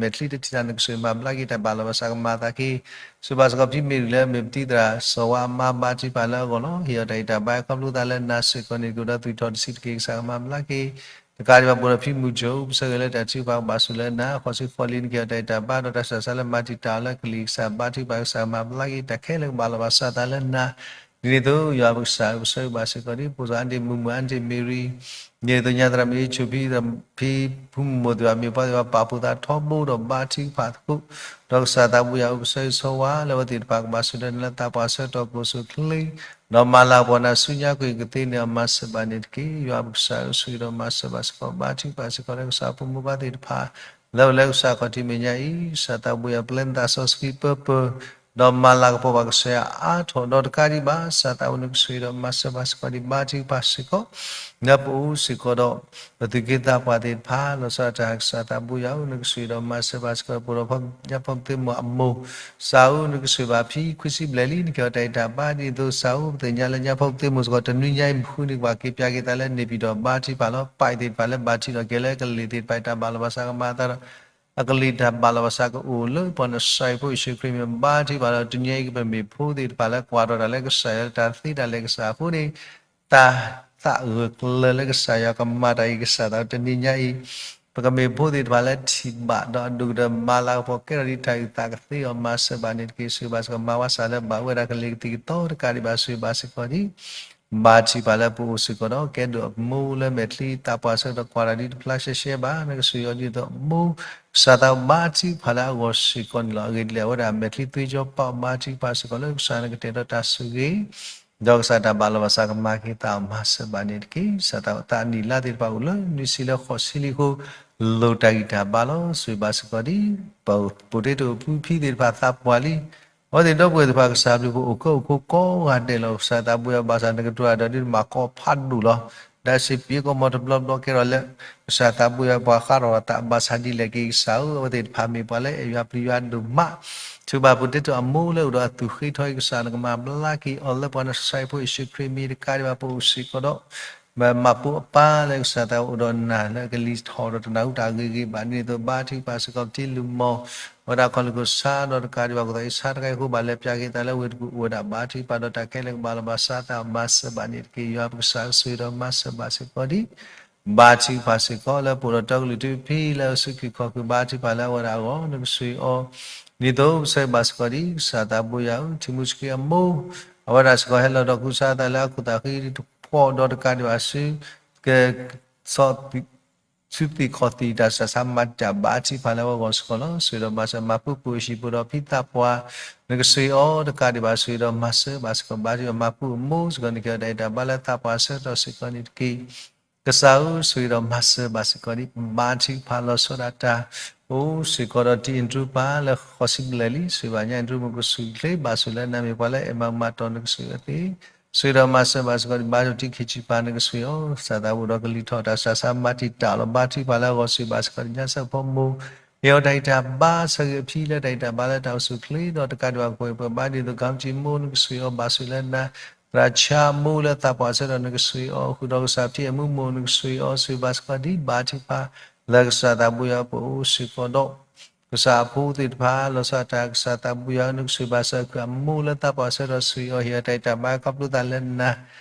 ချံတထံၣ်တၢ် နကဆိၣ်ဂ့ၤမၤဘျါက့ၤတၢ်ဘၣ်လီၤဘၣ်စးကမၤအသးက့ၤ ဆိၣ်ဂ့ၤဘၣ်စ့ၢ်ကီးဖံမ့ၢ်ရံၤလၢမ့ၢ်ပတံၤသရၣ် စီၤဝါအမါ ဘါထုကဖၣ်လၢအဂီၢ်လီၤ. ဟ့ၣ်အီၤတၢ်အံးတၢ်ဘါခီဖျိသးလၢနၤစ့ၢ်ကီးန့ၣ် ကအိၣ်ဒီးသွံၣ်ထီၣ်တဆံးတက့ၢ် ကစၢ်ကမၤဘျါက့ၤ တကးဒံးဘၣ် ပအိၣ်ဒီးဖံမုၢ်ကၠိ ပဆၢဂ့ၤလၢတၢ်ထုကဖၣ်ကဘၣ်ဆိၣ်လၢနၤ ဃိးဆံဃိးလံ နကဲထီၣ်တၢ်အံးတၢ်ဘါဒီးတၢ်ဆူးတၢ်ဆါလၢမၤတံာ်တာ်အီၤလၢကလံၤ ကစၢ်ဘါထုကဖၣ် ကစၢ်ကမၤဘျါက့ၤတၢ်ခဲလၢာ်ကဘၣ်လီၤဘၣ်စးသးလၢနၤ ဒ်န့ၣ်အသိး ယွၤပကစၢ်ဧၢ ပဆၢဂ့ၤဘၣ်စ့ၢ်ကီးဒံး ပအိၣ်စ့ၢ်ကီးအါန့ၢ်မုၢ်မုၢ် အါန့ၢ်မ့ၢ်ရံၤ ဒ်န့ၣ်အသိးညါသရၣ်မုၣ်အ့ၣ်ခၠိၣ်ဖံ ဖံဖုမုၢ်မိၢ်သ့ၣ်တဖၣ် မ့ၢ်ပှၤသ့ၣ်တဖၣ်ပာ်ဖှိၣ်သးထီဘိဒီးဘါထုကဖၣ်သကိး ဒီးကစၢ်သးဘိယွၤဧၢ ပဆၢဂ့ၤဆၢဝါလၢအဝဲသ့ၣ်တဖၣ်ကဘၣ်ဆိၣ်ဂ့ၤဒီးနၤလၢသးပှၢ်ဆၢကတီၢ် ကအိၣ်ဆူၣ်အိၣ်ချ့ ဒီးမၤလၤကပီၤနၤဆူညါကွံာ်ကသ့န့ၣ် အမၤစၢၤဘၣ်န့ၣ်တက့ၢ်. ယွၤပကစၢ်ဧၢ ဆိၣ်ဂ့ၤဒီးမၤစၢၤဘၣ်စ့ၢ်ကီး ဘါထုကဖၣ်စ့ၢ်ကီးလၢကစၢ်ဖိမိၢ်ပၢ်သ့ၣ်တဖၣ် လၢအိၣ်လၢကစၢ်ခီၣ်ထံးမဲာ်ညါအံၤ ကစၢ်သးဘိယွၤ ပျဲနသးစီဆှံပၢပၢ ဒီးမၤလၤကပီၤဘၣ်ကစၢ်ယွၤအါထီၣ် ဒီးတကးဒံးဘၣ် ကစၢ်သးဘိ နကဆိၣ်ဂ့ၤဒီးမၤစၢၤဘၣ်စ့ၢ်ကီးဒံး ဘါထုကဖၣ်စ့ၢ်ကီး လၢပအိၣ်စ့ၢ်ကီးဒီး ပသူၣ်က့သးပှၢ်သ့ၣ်တဖၣ် လီၤဆီဒၣ်တၢ် ကစၢ်သးဘိယွၤဧၢ နကဆိၣ်ဂ့ၤဒီးမၤစၢၤဘၣ်စ့ၢ်ကီး ပအိၣ်ဒီးဖီညါဖိကသ့ၣ်မိၢ်အမိၢ် ကစၢ်ဧၢ နကဆိၣ်ဂ့ၤဘၣ်ဖံခွံဆံဘျဲၣ်လံ နကဲထီၣ်တၢ်အံးတၢ်ဘါ ဒ်န့ၣ်အသိး ကစၢ်ဧၢ ပသ့ၣ်ညါလၢညါဖိကသ့ၣ်မိၢ်စ့ၢ်ကီး တနွံညါအံၤ မုၢ်ဃုနံၤ ကဘၣ်က့ၤပျၢ်က့ၤသးလၢန့ၣ်ပၠံၣ်တီၣ် ဘါထုကဖၣ်လီၤ. ပၢ်အံၤသ့ၣ်တဖၣ်လၢဘၣ်ထုးထီၣ်က့ၤလၢကလံၤသ့ၣ်တဖၣ်အံၤ တၢ်ဘၣ်လီၤဘၣ်စးကမၤအသးဒီး အကလံၤတၢ်ဘၣ်လီၤဘၣ်စးကအိၣ်လၢပှၤနၣ်ရၣ်ဖိယ့ၣ်ၡူးခရံာ်မံၤ ဘါထုကဖၣ်ဒီး တနံၤညါအံၤ ကပမ့ၢ်ဖိသ့ၣ်တဖၣ်လၢကွၢ်ထီၣ်တၢ်လၢကစၢ်ယွၤလၢတၢ်သ့တၢ်လဲၤကစၢ်အဃိန့ၣ် တၢ်သးဂၢၢ်ကျၢၤလၢကစၢ်ယွၤကမၤတၢ်အံၤ ကစၢ်သး တနံၤညါအံၤ ပကမ့ၢ်ဖိသ့ၣ်တဖၣ်လၢထံၣ်ဘၣ်ဒီးအဒိၣ်ကတၢၢ် မၤလၤကပီၤကဲထီၣ်ဒံးတၢ်အုၣ်သးကသ့အီၤ မၤစၢၤဘၣ်န့ၣ်တက့ၢ်. ဆိၣ်ဂ့ၤဘၣ်စ့ၢ်ကီးမၤဝဲစးလၢဘၣ်ဝဲဒၣ်ကလံၤကသံၣ်ကသီတကးဒံးဘၣ် ဆိၣ်ဂ့ၤဘၣ်စ့ၢ်ကီးဒံး ဘါထုကဖၣ်လၢပအိၣ်စ့ၢ်ကီးဒီး ကဲဒိၣ်အမိၢ်လၢမဲာ်ချံသးပှၢ်ဆၢကတီၢ် ကွၢ်တၢ်ဒ်တဖျါရှဲရှဲဘၣ် နကဆိၣ်ဂ့ၤအီၤဒ်သိးအမိၢ် ကစၢ်သး ဘါထုကဖၣ်လၢအဂီၢ်စ့ၢ်ကီးန့ၣ်လီၤ. အဂ့ၢ်ဒ်လဲၣ် အဝဲဒၣ်မဲာ်ချံသွ့ကၠီပာ်အီၤ ဘါထုကဖၣ်စ့ၢ်ကီးလၢကစၢ်နကတဲာ်ဒီးတၢ်ဆိၣ်ဂ့ၤ ဒီးကစၢ်တၢ်ဘၣ်လီၤဘၣ်စးကမၤက့ၤသးအီၤ မၤစၢၤဘၣ်န့ၣ်တက့ၢ်. ကစၢ်သးအသးနံၣ်လါသ့ၣ်တဖၣ်အိၣ်လၢနွံဆံလၢဃိးဆံလံအဃိ လိၣ်တၢ်ဂံၢ်တၢ်ဘါလီၤ. ဆိၣ်ဂ့ၤဘၣ်စ့ၢ်ကီးဒ် ပဖိတ့တိာ်ဖုဖံသ့ၣ်တဖၣ်သးပှၢ်လံ အဝဲသ့ၣ်ဒီပုၢ်ဝဲၢ်သ့ၣ်တဖၣ် ကစၢ်ဘျုးဖှိၣ်အိၣ်ကၢအိၣ်ခိးကိးဂၤဒဲးလီၤ. ကစၢ်သးဘိယွၤဘၣ်ဆၣ် နကတိၤတၢ်ဒီးဒ်နမၤကီဖးဒိၣ်လီၤ. ဒၣ်စံးပှ့ၤကိးမီၤတဘျီဘျီကဲထီၣ်လၢ ကစၢ်သးဘိယွၤပှၤဃးထီၣ်သးဘၣ်ဆၣ်ဒ်လဲၣ်က့ၤကစၢ်ဧၢ အဝဲသ့ၣ်တဖၣ်မ့ၢ်ပှၤလၢအဲၣ်ယွၤပျံၤယွၤဒိၣ်မး ဆိၣ်ဂ့ၤဘၣ်ဖိတ့တိာ်အမိၢ်လၢအိၣ်ဒီးအသူၣ်ဃ့ထီအံၤ ကစၢ်နကမၤဘျါက့ၤအီၤလၢပှၤနၣ်ရၣ်ဖိယ့ၣ်ၡူးခရံာ်မံၤတကးဒံးဘၣ် ပအိၣ်စ့ၢ်ကီးဒီး မၤပူၤအပၢ်လၢကစၢ်သးအိၣ်ဒီးနၤလၢအကလံၤထီၣ်ဒီးတနၢ်ဟူတၢ်ဂ့ၤဂ့ၤဘၣ်န့ၣ်အသိး ဘါထုကဖၣ်စ့ၢ်ကီးပတံၤလုၢ်မီၢ် အဝဲဒၣ်ခီၣ်လ့ၣ်ခိၣ်ဆါဒီးတကးဒံးဘၣ် ကူၣ်သးအ့ဆါတခါအံၤအဃိ ဘၣ်လဲၤပျၢ်က့ၤသးလၢဝ့ၢ်တကူၣ်အိၣ်ဝဲဒၣ် ဘါထုကဖၣ်ဒီးတၢ်ခဲလၢာ်ကဘၣ်လီၤဘၣ်စးသး မၤစၢၤဘၣ်န့ၣ်တက့ၢ်. ယွၤပကစၢ်ဆိၣ်ဂ့ၤဒီးမၤစၢၤဘၣ်စ့ၢ်ကီးဒံး ဘါထုကဖၣ်စ့ၢ်ကီးလၢပအိၣ်ဒီးတီကလုာ်ထူဖံလၢအစုခူၣ်ခီၣ်ခူၣ် ဘါထုကဖၣ်လၢအဝဲဒၣ်အဂီၢ် နကဆိၣ်ဂ့ၤအီၤ ဒ်သိးပဆၢဂ့ၤဘၣ်စ့ၢ်ကီးဒံး ကစၢ်သးဘိယွၤဧၢ ထံမူဆှံအမိၢ် အဝဲဒၣ်စ့ၢ်ကီးဟဲလီၤဒီးကူစါသးလၢအခိၣ်သးဃံတဖီဒီးတကးဒံးဘၣ်ဆူ က စီၤ ဆူသ့ၣ်ခီၣ်သ့ၣ်တၢ်ဆူးတၢ်ဆါမၤတၢ်ဘါထုကဖၣ်လၢအဝဲအဂီၢ်စ့ၢ်ကီးလီၤ. ဆိၣ်ဂ့ၤဒီးမၤစၢၤမၤပူၤပှၤအိၣ်ဟံၣ်ဖိဒီးဖံသးပှၢ် နကဆိၣ်ဂ့ၤအီၤတကးဒံးဘၣ် ဆိၣ်ဂ့ၤဒီးမၤစၢၤဘၣ်စ့ၢ်ကီး ဘါထုကဖၣ်မၤပူၤအမိၢ်စ့ၢ်ကီး နကဲထီၣ်တၢ်အံးတၢ်ဘါလၢသးပှၢ်ဆၢကတီၢ်စ့ၢ်ကီးန့ၣ်တက့ၢ်. ကစၢ်ဧၢ ဆိၣ်ဂ့ၤဒီးမၤစၢၤဘၣ်စ့ၢ်ကီးဒံး ဘါထုကဖၣ်လီၤဆီဒၣ်တၢ် အိၣ်စ့ၢ်ကီးဒီးတံၤအ့ၣ်တြူပၢ်လၢဃိးဆံဘျဲၣ်လံ ဆိၣ်ဂ့ၤဘၣ်ညါအ့ၣ်တြူ မုၢ်ကဆူၣ်ချ့ ဘၣ်ဆိၣ်လၢနၤ မ့ၢ်ပှၤလၢအအဲၣ်မၤကမၣ်တီၢ် နကဆိၣ်ဂ့ၤအီၤသ့ ဆိၣ်ဂ့ၤဒီးမၤစၢၤဘၣ်စ့ၢ်ကီးဒံး ဘါထံၣ်ခံဆံပၤ နကဆိၣ်ဂ့ၤအီၤ ကစၢ်သးဘိၣ်ဒီးကလံၤထီၣ်တၢ်စှၤဆါ မၤတံာ်တာ်လီၤ ဘါထုကဖၣ်လၢအဂီၢ် ဆိၣ်ဂ့ၤဘၣ်စ့ၢ်ကီးဒံး ညါစဲးဖိမုၣ် ဟ့ၣ်အီၤတၢ်ဂံၢ်တၢ်ဘါ ဆၢဂ့ၤအဖံလၢတၢ်ဂံၢ်တၢ်ဘါလၢတၢ်အိၣ်ဆူၣ်အိၣ်ချ့ ဒီးတကးဒံးဘၣ် ပှဲၤပှဲၤဘါဒ်သိး ကီမတံမိၢ် နကဆိၣ်ဂ့ၤအီၤ ဘၣ်ဆိၣ်လၢနၤ သရၣ်ဆါမိၢ်လၢသးပှၢ်ဆၢဒီး နကဆိၣ်ဂ့ၤအီၤ ဃုာ်ဒီးကစၢ်ဖံးအမုၢ်မိၢ် နကဆိၣ်ဂ့ၤအီၤ ဆိၣ်ဂ့ၤဘၣ်စ့ၢ်ကီးဒံး ဘါထုကဖၣ် လၢကစၢ်သးဘိၣ်ယွၤ ပအိၣ်စ့ၢ်ကီးဒီး ကစၢ်အဖိသ့ၣ်တဖၣ် လီၤဆီဒၣ်တၢ် ကစၢ်သးဘိၣ်ယွၤ နကဆိၣ်ဂ့ၤဘၣ်စ့ၢ်ကီး အမိၢ်လၢသးပှၢ်ဆၢဒီး ဆိၣ်ဂ့ၤအီၤ ဟ့ၣ်အီၤတၢ်ဂံၢ်တၢ်ဘါ ခီဖျိသးလၢနၤ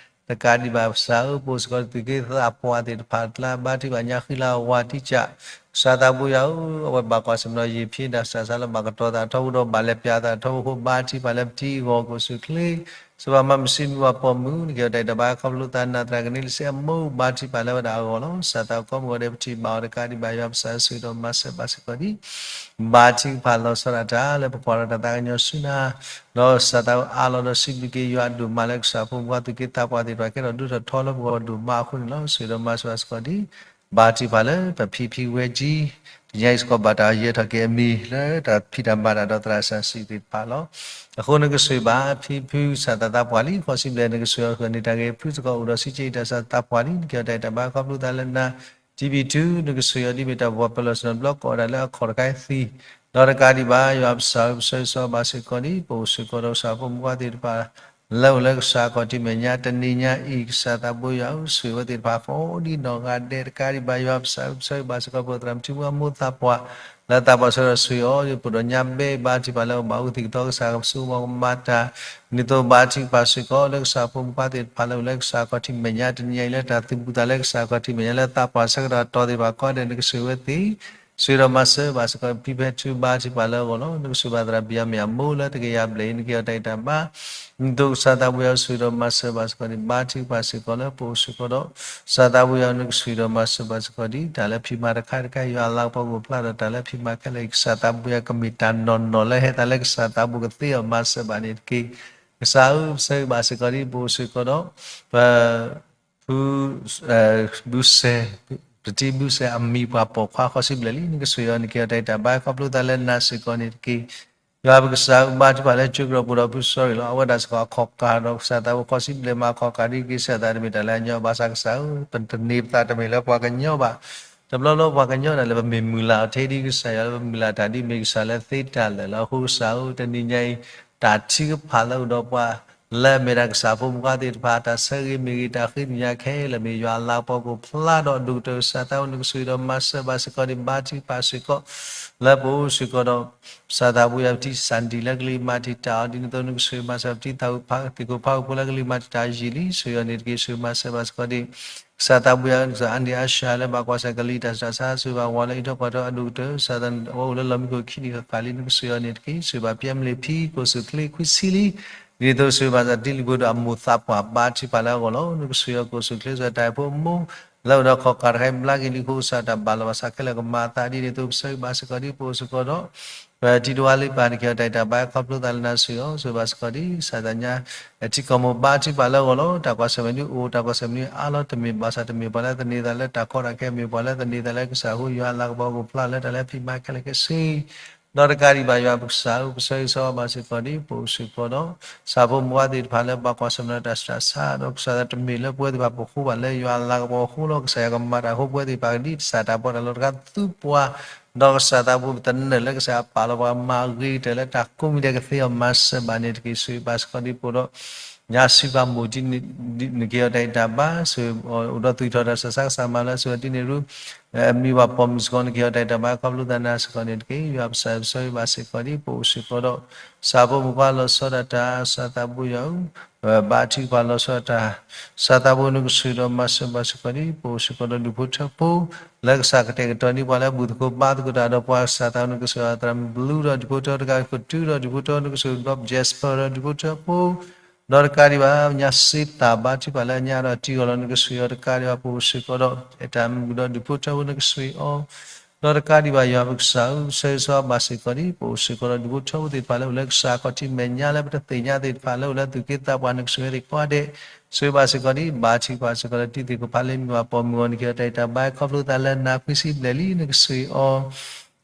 တကးဒံးဘၣ် ကစၢ်ဧၢ ပအိၣ်စ့ၢ်ကီး သုးက့သးပှၢ်သ့ၣ်တဖၣ် တလါဘါထုကဖၣ်ညါဃံလၤဝါတံၢ်ကၢ် ကစၢ်သးဘိၣ်ယွၤဧၢ အဝဲဘၣ်ကွၢ်ဆၢၣ်မဲာ်ဒီး ယံာ်ဖံးတၢ်စှၤဆါလၢ ဘၣ်ကတီၤသးထီဘိဒီး ဘၣ်လဲၤပၠးသးထီဘိအဃိ ဘါထုကဖၣ်လၢပထံအဂီၢ် ကအိၣ်ဆူၣ်အိၣ်ချ့ ဆိၣ်ဂ့ၤဘၣ်မါမုၢ်စံမုၢ် ပှၤပိာ်မုၣ် နကဟ့ၣ်အီၤတၢ်ဂံၢ်တၢ်ဘါ ခီဖျိသးနၤ သရၣ်ကန့လံစ့အမိၢ် ဘါထုကဖၣ်လၢဝဲဒၣ်အဂီၢ်လီၤ. ကစၢ်သးဘိၣ်ကိးမုၢ်ဂီၤဒဲး ပထံၣ်ဘၣ်အီၤတကးဒံးဘၣ် ယွၤပကစၢ်ဧၢ ဆိၣ်ဂ့ၤဒီးမၤစၢၤဘၣ်စ့ၢ်ကီးဒံး ဘါထုကဖၣ်လီၤဆီဒၣ်တၢ်လၢ ပကွၢ်ထီၣ်တၢ်သးကညီၤဆူနၤ ဒီးကစၢ်သးဘိၣ်အးလီၤဒီး စံးဘျုးက့ၤယွၤဒိၣ်မးလၢ ကစၢ်ဖိမုၣ်ဖိခွါ သုးက့သးပှၢ်သ့ၣ်တဖၣ် ကဲထီၣ်ဒိၣ်ထီၣ်ထီလၢပဂီၢ်ဒိၣ်မးအဃိန့ၣ်လီၤ. ဆိၣ်ဂ့ၤဒီးမၤစၢၤဘၣ်စ့ၢ်ကီးဒံး ဘါထုကဖၣ်လၢပဖံဖံဝဲကၠံ တနံၤအံၤစ့ၢ်ကီး ဘၣ်တၢ်ယဲၤထီၣ်က့ၤအမံၤ လၢတၢ်ဖံးတၢ်မၤတၢ်ဒီးသရၣ်စၢ်စံးသ့ၣ်တဖၣ်လီၤ. အဃိနကဆိၣ်ဂ့ၤဘၣ် ဖံဖုကစၢ်သးသးပှၢ်လံ ဃီစံးဘျဲၣ် နကဆိၣ်ဂ့ၤအီၤ ဃုာ်န့ၢ်တၢ်ဂ့ၤ ဖုသကိးအိၣ်ဒီး စံးက့အံၤ တၢ်စှၤသးပှၢ်လံ နကဟ့ၣ်အီၤတၢ်ဂံၢ်တၢ်ဘါ ခီဖျိသးလၢနၤ ထံဘံၣ်ထူ နကဆိၣ်ဂ့ၤအီၤဒ်မ့ၢ်တၢ်ပပှၤပၢၤလီၢ်ဆ့ၣ်နီၤတဘျီ ကိးဒၣ်လၢအခီၣ်တခါအံၤသံ ဒီးတကးဒံးဘၣ် ယွၤပကစၢ်ဧၢ ပဆၢဂ့ၤဆၢဝါဘၣ်စ့ၢ်ကီးဒံး ပအိၣ်စ့ၢ်ကီးဒီးကစၢ်ဖိမုၣ်ဖိခွါသ့ၣ်တဖၣ် လၢအိၣ်လၢကစၢ်ခီၣ်ထံးမဲာ်ညါ တနံၤညါအံၤ ကစၢ်သးဘိၣ်ယွၤဧၢ ဆိၣ်ဂ့ၤဝဲသ့ၣ်တဖၣ်ကိးဒံးနီၢ်ဂၤဒဲး တကးဒံးဘၣ် ယွၤပကစၢ်ဧၢ ပဆၢဂ့ၤဘၣ်စ့ၢ်ကီး ပသရၣ်မုၣ်ထံမုၣ်အမိၢ်သးပှၢ် လၢသးပှၢ်ဆၢဒီးဆိၣ်ဂ့ၤအီၤ ပဒီးညါဘဲဘါထုကဖၣ်လၢအဘၣ်အူသံးကသီ ကစၢ်ကပစူၢ်ကမီၤကမၤတၢ် ဒ်သိးဘါထုကဖၣ်စ့ၢ်ကီးလၢကစၢ်ဖိမုၣ်ဖိခွါသ့ၣ်တဖၣ်လၢအိၣ်လၢကစၢ်ခီၣ်ထံးမဲာ်ညါ တနံၤညါအံၤလၢတၢ်သုးဘူးသးလၢကစၢ်ခီၣ်ထံးမဲာ်ညါ လၢသးပှၢ်ဆၢကတီၢ်တီၤသ့ၣ်တဖၣ်ကိးဂၤဒဲး နကဆိၣ်ဂ့ၤဝဲသ့ၣ် ဆိၣ်ဂ့ၤဒီးမၤစၢၤဘၣ်စ့ၢ်ကီး ဖံဖဲထူ ဘါထုကဖၣ်လၢအဂီၢ်လီၤ. နကဆိၣ်ဂ့ၤဘၣ်သရၣ်ဘံၣ်ယၤမ့ၣ်အမိၢ်လၢတကယၤဘျဲၣ်အံၤ နကဟ့ၣ်အီၤတၢ်ဂံၢ်တၢ်ဘါ ဒ်သိးကစၢ်သးဘိၣ်ယွၤ ဆိၣ်ဂ့ၤဒီးမၤစၢၤဘၣ်စ့ၢ်ကီးဒံး ဘါထုကဖၣ်စ့ၢ်ကီးလၢပအိၣ်စ့ၢ်ကီးဒီး ကစၢ်သးဘိၣ်ယွၤ နကဆိၣ်ဂ့ၤဒီးမၤစၢၤဘၣ်စ့ၢ်ကီးဒံး တၢ်လၢဖံးမၤတခါတခါ ယွၤအလၤကပီၤကအိၣ်ဖျါဒီး တၢ်လၢဖံးမၤခဲလၢာ်အံၤ ကစၢ်သးဘိၣ်ယွၤကမ့ၢ်တၢ်နီၢ်နီၢ်လၢဟဲသးလၢကစၢ်သးဘိၣ်ကသ့အီၤ မၤစၢၤဘၣ်န့ၣ်တက့ၢ်. ကစၢ်ဧၢ ပဆၢဂ့ၤဘၣ်စ့ၢ်ကီးဒံး ပအိၣ်စ့ၢ်ကီးဒီး ပ ဖု ဘုစဲး ပတံဘုစဲးအမံၤ ပှၤပိာ်ခွါဃီစံးဘျဲၣ်လံ နကဆိၣ်ဂ့ၤအီၤ နကဟ့ၣ်အီၤတၢ်ဂံၢ်တၢ်ဘါ ခီဖျိသးလၢနၤစ့ၢ်ကီးန့ၣ်တက့ၢ်. ယွၤပကစၢ်ဧၢ ဘါထုကဖၣ်လၢကၠိကရၢၢ်ပူၤဒီးဖုစီၤရံၤလီၤ. အဝဲဒၣ်စ့ၢ်ကီးအခီၣ်ကၢ်ဒီးကစၢ်သးဘိၣ်ဃီစံးဘျဲၣ်မး အခီၣ်ကၢ်ဒ်က့ၤစၢ်သးတမ့ၢ်တၢ်လၢအညီ ဘၣ်ဆၣ်ကစၢ်ဧၢ ပတန့ၢ်ပသးတမ့ၢ်လၢပှၤကညီဘၣ် တဘျီဘျီပှၤကညီဒၣ်လဲာ် ပမ့ၢ်မုၢ်လၢ်အီၤထဲဒ်ကစၢ်ယွၤလၢ ပမုၢ်လၢ်တၢ်ဒ်မ့ၢ်ကစၢ်လၢသ့တၢ်လၢာ်လီၤ. အဃိကစၢ်ဧၢ တနံၤညါအံၤ တၢ်ထုကဖၣ်လၢအိၣ်ဒီးပှၤ လၢအမ့ၢ်ဒၣ်ကစၢ်ဖိမုၣ်ဖိခွါသ့ၣ်တဖၣ် တၢ်ဆၢဂ့ၤမ့ၢ်ဂ့ၤ တၢ်ဃ့ကညးခဲလၢာ်မ့ၢ် ယွၤအလၤကပီၤကအိၣ်ဖျါဒီး ဒိၣ်ကတၢၢ်ကစၢ်သးဘိၣ် နကဆိၣ်ဂ့ၤဒီးမၤစၢၤဘၣ်စ့ၢ်ကီးဒံး ဘါထုကဖၣ်စ့ၢ်ကီး လၢပအိၣ်စ့ၢ်ကီးဒီး ကစၢ်သးဘိၣ်ယွၤ ပတံၢ်စၢ်ဒံၣ်လၢကလံၤမၤတံာ်တာ်အီၤ ဒ်န့ၣ်အသိး နကဆိၣ်ဂ့ၤမၤစၢၤ ပတံၢ်သးဝံၣ်ဖးသံၣ်ခိၣ်ဖးအိၣ်ဖိလၢကလံၤမၤတံာ်တာ်ယံာ်လံ ဆိၣ်ဂ့ၤအီၤန့ၣ်တက့ၢ် ဆိၣ်ဂ့ၤမၤစၢၤဘၣ်စ့ၢ်ကီးဒံး ကစၢ်သးဘိၣ်ယွၤ ကစၢ်အါနံၣ်အါဆၢလၢဘၣ်ကွၢ်ဆၢၣ်ကလံၤတၢ်စှၤဆါ ဆိၣ်ဂ့ၤဘၣ်ဝၤလၢအံးထွဲကွၢ်ထွဲအဒိၣ်ကတၢၢ် ကစၢ်သးန့ၣ် အဝဲအိၣ်လၢလီၢ်မံခိၣ်ခံနံၣ်ဃၣ်ဃၣ်လံ နကဆိၣ်ဂ့ၤအီၤန့ၣ်တက့ၢ် ဆိၣ်ဂ့ၤဘၣ်ဖံအမလ့ၤဖံ ကိၣ်စူၣ်ချ့ခွံဆံလံ ဒ်သိးဆိၣ်ဂ့ၤဘၣ်စၢ်တံၤလံၤဖိဒီးအမိၢ်သးပှၢ် ဘါထုကဖၣ်လၢအဂီၢ်လီၤ. နကဆိၣ်ဂ့ၤအီၤကိၣ်စူၣ်ချ့ စၢ်တၢ်ဖိအမိၢ် လၢအိၣ်ဒီးခီၣ်ကၢ်တခါအံၤ ဘျါက့ၤလံအဃိ ကစၢ်တၢ်ဘၣ်လီၤဘၣ်ဆၣ်ခဲလၢာ်ကမၤအသးဒ်န့ၣ်အသိး ပဆၢဂ့ၤဘၣ်စ့ၢ်ကီးဒ်ပအိၣ်စ့ၢ်ကီးဒီး ပတံၤတဝါလံပၢ် နကဟ့ၣ်အီၤတၢ်ဂံၢ်တၢ်ဘါ ခီဖျိသးလၢနၤ ဆိၣ်ဂ့ၤအီၤ ဆိၣ်ဂ့ၤဘၣ်စ့ၢ်ကီးဒံး ကစၢ်သးညါ ထံကီၢ်မိၢ် ဘါထုကဖၣ်လၢအဂီၢ်လီၤ. တၢ်ကွၢ်ဆၢၣ်မဲာ်ဒ်အိၣ် တၢ်ကွၢ်ဆၢၣ်မဲာ်ဒ်အါလီၤ တမ့ၢ်ဘၣ်ဆၣ်တမ့ၢ်ပှၤလၢသန့ၤသးလၢတၢ်ကီတၢ်ခဲ မ့ၢ်ပှၤလၢသန့ၤသးလၢကစၢ်အဃိ ယွၤအလၤကပီၤကအိၣ်ဖျါလၢတၢ်လၢဖံးမၤခဲလၢာ်ခဲဆ့ ဒီးတကးဒံးဘၣ် ယွၤပကစၢ်ဧၢ ပဆၢဂ့ၤဆၢဝါဘၣ်စ့ၢ်ကီးဒ်ပအိၣ်စ့ၢ်ကီးဒီး ကစၢ်ဖိမုၣ်ဖိခွါသ့ၣ်တဖၣ်လၢဘၣ်ကွၢ်ဆၢၣ်မဲာ်ဒီးတၢ်စှၤဆါ ဒီးကစၢ်သးတမ့ၢ်လၢပဝဲသ့ၣ်တဖၣ်ပဃိဘၣ် လၢယွၤအလၤကပီၤအဃိလီၤ. ကစၢ်ယွၤကမၤတၢ်အဃိ ပဝဲသ့ၣ်တဖၣ်ကဒံကစၢ်တၢ်ပီးတၢ်လီတခါသူပှၤ ဒီးကစၢ်သးဘိၣ်ပသနၢၣ်လၢကစၢ်ယွၤပာ်လီၤပှၤမၤဂ့ၤကတၢၢ်လၢတၢ်ကိးမံၤဒဲးကသ့အီၤ မၤစၢၤဘၣ်န့ၣ်တက့ၢ် ဆိၣ်ဂ့ၤဘၣ်စ့ၢ်ကီးဒ်ပအိၣ်ဒီး ညါစံးဘၣ်မိၢ်တံၢ်န့ၣ် နကဟ့ၣ်အီၤတၢ်ဂံၢ်တၢ်ဘါ ဆိၣ်ဂ့ၤအိၣ်ဒီးသူၣ်ထီၣ်တၢ်စှၤဆါ ကစၢ်မၤလၢအဆိၣ်ဂ့ၤတံၢ်န့ၣ်ရူ အမံၤဘၣ်ပိာ်မုၣ်စ့ၢ်ကီး နကဟ့ၣ်အီၤတၢ်ဂံၢ်တၢ်ဘါ ခီဖျိသးနၤစ့ၢ်ကီးန့ၣ်တက့ၢ်. ယွၤပကစၢ် ပဆၢဂ့ၤဘၣ်စ့ၢ်ကီးဒ်ပအိၣ်စ့ၢ်ကီးဒီး ကစၢ်ဖိမုၣ်ဖိခွါလီၤဆီဒၣ်တၢ် ကစၢ်သးဘိၣ်ယွၤဧၢ ဘါထုကဖၣ်လီၤဆီဒၣ်တၢ် ကစၢ်သးဘိၣ် နကဆိၣ်ဂ့ၤဒီးမၤစၢၤဘၣ်စ့ၢ်ကီးဒ်ပအိၣ်စ့ၢ်ကီးဒီးဒူၣ်ဖိထၢဖိ လၢကစၢ်ကတဲာ်ကတီၤန့ၢ်ပှၤလၢအဘူၣ်သကိးဘါသကိးတၢ်ဒီးပှၤ ကစၢ်သးဘိၣ် နကဆိၣ်ဂ့ၤအသရၣ်မုၣ်ဘျူးဒီးဒူၣ်ဖိထၢဖိ တကးကတုဒီးဒူၣ်ဖိထၢဖိ နကဆိၣ်ဂ့ၤ Bob Jasper ဒီးဒူၣ်ဖိထၢဖိ ဒီးတကးဒံးဘၣ် ညါစ့တၢ်ဘါထုကဖၣ်လၢညါဒီးတံၤအီၤလီၤ နကဆိၣ်ဂ့ၤအီၤ တကးဒံးဘၣ် ပအိၣ်စ့ၢ်ကီးဒီး အတၢ်မုၣ်ဒီးဒူၣ်ဖိထၢဖိ နကဆိၣ်ဂ့ၤအီၤ ဒီးတကးဒံးဘၣ် ယွၤပကစၢ်ဧၢ ပဆၢဂ့ၤဆၢဝါဘၣ်စ့ၢ်ကီးဒ် ပအိၣ်စ့ၢ်ကီးဒီးဒူၣ်ဖိထၢဖိသ့ၣ်တဖၣ်လၢအိၣ်လၢကစၢ်ခီၣ်ထံးမဲာ်ညါလၢပတသ့ၣ်ညါသ့ၣ်တဖၣ်လၢအိၣ်လၢသူၣ်က့သးပှၢ် နကဆိၣ်ဂ့ၤသ့ၣ်ကိးဂၤဒဲး ဆိၣ်ဂ့ၤဘၣ်စ့ၢ်ကီးဒ် ဘါထုကဖၣ်စ့ၢ်ကီးလၢတံၤသ့ၣ်ကဖၣ်လၢမံၤဘၣ်ပိာ်မုၣ်အဂီၢ် နကဟ့ၣ်အီၤတၢ်ဂံၢ်တၢ်ဘါ ခီဖျိသးလၢနၤခွံဆံဘျဲၣ်လံ နကဆိၣ်ဂ့ၤ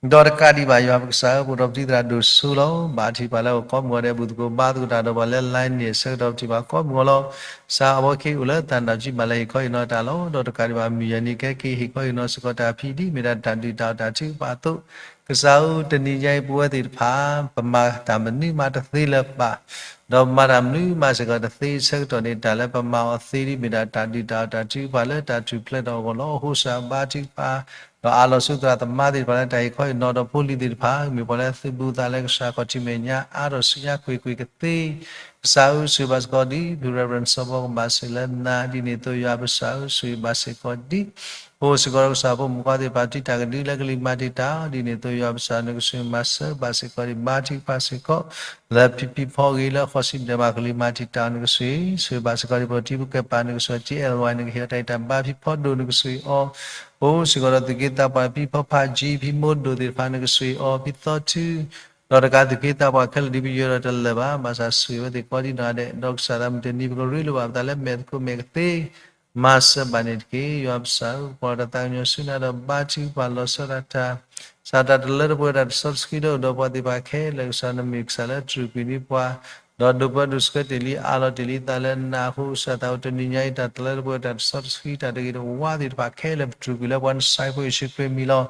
အီၤ ဒီးတကးဒံးဘၣ်ယွၤပကစၢ်ဧၢ, ပအိၣ်ဒီးပတံၤသရၣ်ဒိၣ်စိလီၤ. ဘါထုကဖၣ်လၢအအိၣ်ကိးမုၢ်ဂီၤဒဲး ဘူၣ်သကိးဘါသကိးတၢ်ဒီးပှၤလၢ line န့ၣ် အဆၢကတီၢ်ပထံၣ်ဘၣ်ကိးမုၢ်ဂီၤလီၤ. ကစၢ်အဝဲက့ၤအိၣ်လၢတၢ်နာ်ကံဘၣ်လၢ ဟ့ၣ်ခီဟ့ၣ်နီၤတၢ်လီၤ. ဒီးတကးဒံးဘၣ်မုၢ်ယဲၢ်နံၤကဟဲက့ၤဟ့ၣ်ခီဟ့ၣ်နီၤစ့ၢ်ကီးတၢ်ဖံးဒ်မ့ၢ်ဒၣ်တၢ်ဒုၣ်တၢ်အီၣ်တၢ်ထုကဖၣ်အသိး, ကစၢ်ဧၢ တနံၤညါအံၤပဝဲသ့ၣ်တဖၣ် ပမၤတၢ်မနုၤမးတသ့လၢၤဘၣ် ဒီးပမၤတၢ်မနုၤမးစ့ၢ်ကီးတသ့အဆၢကတီၢ်န့ၣ် တၢ်လၢပမၤအီၤသ့ဒ်မ့ၢ်ဒၣ်တၢ်ဒုၣ်တၢ်အီၣ်တၢ်ထုကဖၣ်လၢတၢ်ထူၣ်ဖျဲးထီၣ်အဂီၢ်လီၤ. အဃိကစၢ်ဘါထုကဖၣ် ဒီးအးလီၤဆူသရၣ်သမါသ့ၣ်တဖၣ်လၢတၢ်ဟ့ၣ်ခီဟ့ၣ်နီၤဒီးဖိလံၤသ့ၣ်တဖၣ် မ့ၢ်ပှၤလၢသုးဘူးသးလၢကစၢ်ခီၣ်ထံးမဲာ်ညါအါထီၣ်ဆူညါကွ့ၢ်ကွ့ၢ်ကသ့ ကစၢ်ဧၢ ဆိၣ်ဂ့ၤဘၣ်စ့ၢ်ကီးဒ် ဖု Reverend စီၤဘီကဘၣ်ဆိၣ်လၢနၤ ဒ်န့ၣ်အသိးယွၤပကစၢ်ဧၢ ဆိၣ်ဂ့ၤဘၣ်စ့ၢ်ကီးဒ် ပအိၣ်စ့ၢ်ကီးဒီးကစၢ်ဖိမုၣ်ဖိခွါသ့ၣ်တဖၣ် တံၤတၢ်ကဒုလၢကလံၤမၤတံာ်တာ် ဒ်န့ၣ်အသိးယွၤပကစၢ်နကဆိၣ်ဂ့ၤမၤစၢၤဘၣ်စ့ၢ်ကီးဒ် ဘါထုကဖၣ်စ့ၢ်ကီး လၢဖံဖံဖီဂ့ၤလၢဃိးဆံဘျဲၣ်မးကလံၤမၤတံာ်တာ်နကဆိၣ်ဂ့ၤ ဆိၣ်ဂ့ၤဘၣ်စ့ၢ်ကီးဒ် ပတံၤဖိကဲပာ်နကဆိၣ်ဂ့ၤ ကၠံအဲၣ်ဝဲ နကဟ့ၣ်အီၤတၢ်အံၤတၢ်ဘါဖံဖီဒိၣ်နကဆိၣ်ဂ့ၤအီၤ ပအိၣ်စ့ၢ်ကီးဒီးသုးက့သးပှၢ်ဖံဖီဖးကၠံ ဖံမိၢ်ဒိၣ်သ့ၣ်တဖၣ်နကဆိၣ်ဂ့ၤအီၤ ဖံသီထု ဒီးတကးသုးက့သးပှၢ်ခဲလၢာ်ဒ်ပယီၤဒီးတလၢာ်ဘၣ် ဘၣ်ဆၣ်ဆိၣ်ဂ့ၤဝဲသ့ၣ်ကိးဒ်နီၢ်ဒဲး ဒီးကစၢ်သးမုၢ်တနံၤပကရ့လိာ်ဘၣ်ပသးလၢမဲာ်သကိးမဲာ်ကသ့ မၤစၢၤဘၣ်န့ၣ်တက့ၢ်. ယွၤပကစၢ်ဧၢ ပကွၢ်တၢ်သးကညီၤဆူနၤဒီးဘါထုကဖၣ်လီၤဆီဒၣ်တၢ် ကစၢ်တၢ်တလၢတပှဲၤတၢ်တစီတဆှံလၢအိၣ်ဒီးပှၤသ့ၣ်တဖၣ်ခဲလၢာ် ကစၢ်နမ့ၢ်ကစၢ်လၢတြူာ်ကွံာ်န့ၢ်ပှၤ ဒီးဒိးပၢဒိးဆှၢတ့ၢ်လံအးလီၤတ့ၢ်လံသးလၢနၤအဃိ ကစၢ်သးအိၣ်တနံၤညါအံၤ တၢ်တလၢတပှဲၤတၢ်တစီတဆှံတၢ်တဂ့ၤတဝါသ့ၣ်တဖၣ်ခဲလၢာ် ပတြူာ်ကွံာ်လၢပှၤနစၢ်ဖိယ့ၣ်ၡူးခရံာ်မံၤလီၤ.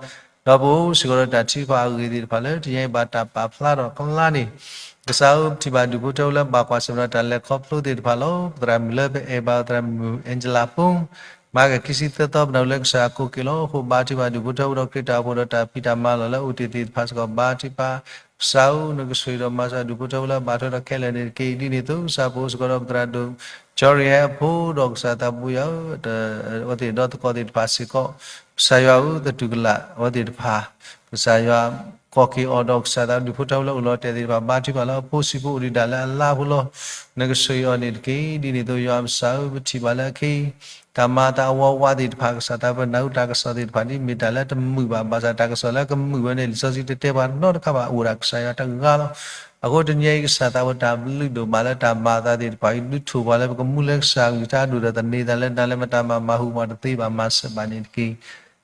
ဒီးပအိၣ်စ့ၢ်ကီးဒီးတၢ်ထုကဖၣ်အဂ့ၢ်သ့ၣ်တဖၣ်လၢ တနံၤညါအံၤဘၣ်တၢ်ပာ်ဖျါထီၣ်အကျါန့ၣ် ကစၢ်ဧၢ ပထံၣ်ဘၣ်ဒူၣ်ဖိထၢဖိလၢဘၣ်ကွၢ်ဆၢၣ်မဲာ်ဒီးတၢ်လဲၤခီဖျိသ့ၣ်တဖၣ်လီၤ. ပသရၣ်မုၣ်လၢပအဲၣ်ဘၣ်သရၣ်မုၣ် Angela ဖိ မၤက့ၤခံဆံသၢသီ ပနၢ်ဟူလၢကစၢ်အကိးက့ၤလီၤ. အဃိဘါထုကဖၣ်ဒူၣ်ဖိထၢဖိဒီးခရံာ်တၢ်အိၣ်ဖှိၣ်ဒီးတၢ်ဖံးတၢ်မၤလီၢ်လၢအိၣ်တ့ၢ်သ့ၣ်တဖၣ်စ့ၢ်ကီး ဘါထုကဖၣ် ကစၢ်ဧၢ နကဆိၣ်ဂ့ၤဒီးမၤစၢၤဒူၣ်ဖိထၢဖိလၢအဘၣ်ထွဲဒီးခဲလၢာ်န့ၣ်တက့ၢ်. ဒ်န့ၣ်အသိး ကစၢ်ပအိၣ်စ့ၢ်ကီးဒီးပသရၣ်ဒိၣ် ကၠီရံဟဲအဖိဒီးကစၢ်သးဘိယွၤဧၢ အဝဲသ့ၣ်ဒီသကိးသ့ၣ်တဖၣ်စ့ၢ်ကီး ကစၢ်ယွၤဧၢ သတူၢ်ကလာ်အဝဲသ့ၣ်တဖၣ် ကစၢ်ယွၤ ကိးက့ၤအီၤဒီးကစၢ်သးဒူၣ်ဖိထၢဖိလၢအိၣ်လီၤတဲာ်သ့ၣ်တဖၣ် ဘါထုကဖၣ်လၢအဖိဆံးဖိအိၣ်ဒံးဒၣ်လၢအလါဖိလီၤ. နကဆိၣ်ဂ့ၤအီၤန့ၣ်တက့ၢ်. ဒ်န့ၣ်အသိးယွၤပကစၢ်ဧၢ ပထံၣ်ဘၣ်လၢအခဲအံၤ တၢ်မၤအသးအဝီဝါသ့ၣ်တဖၣ် ကစၢ်သးပနၢ်ဟူတၢ်ကစီၣ်သ့ၣ်တဖၣ်ဒ်မ့ၢ်တၢ်လၢတမုာ်ဘၣ် ဘၣ်ဆၣ်တၢ်ကစီၣ်လၢကမုာ်ဝဲန့ၣ် လံာ်စီဆှံတတဲပှၤနီတခါဘၣ် အိၣ်ဒၣ်ကစၢ်ယွၤတဂၤလီၤ. အဃိတနံၤအံၤ ကစၢ်သးဝဲတၢ်ဘျုးဒိၣ်မးလၢတၢ်မၤအသးသ့ၣ်တဖၣ်အံၤ ဒုးထိၣ်ပှၤလၢပကမူလၢကစၢ်အကလုၢ်ကထါအဒိၣ်ဒီးသန့ၤသးလၢနၤလၢမတၤမၤမၤဟူးမၤတသ့ဘၣ် မၤစၢၤဘၣ်န့ၣ်တက့ၢ်.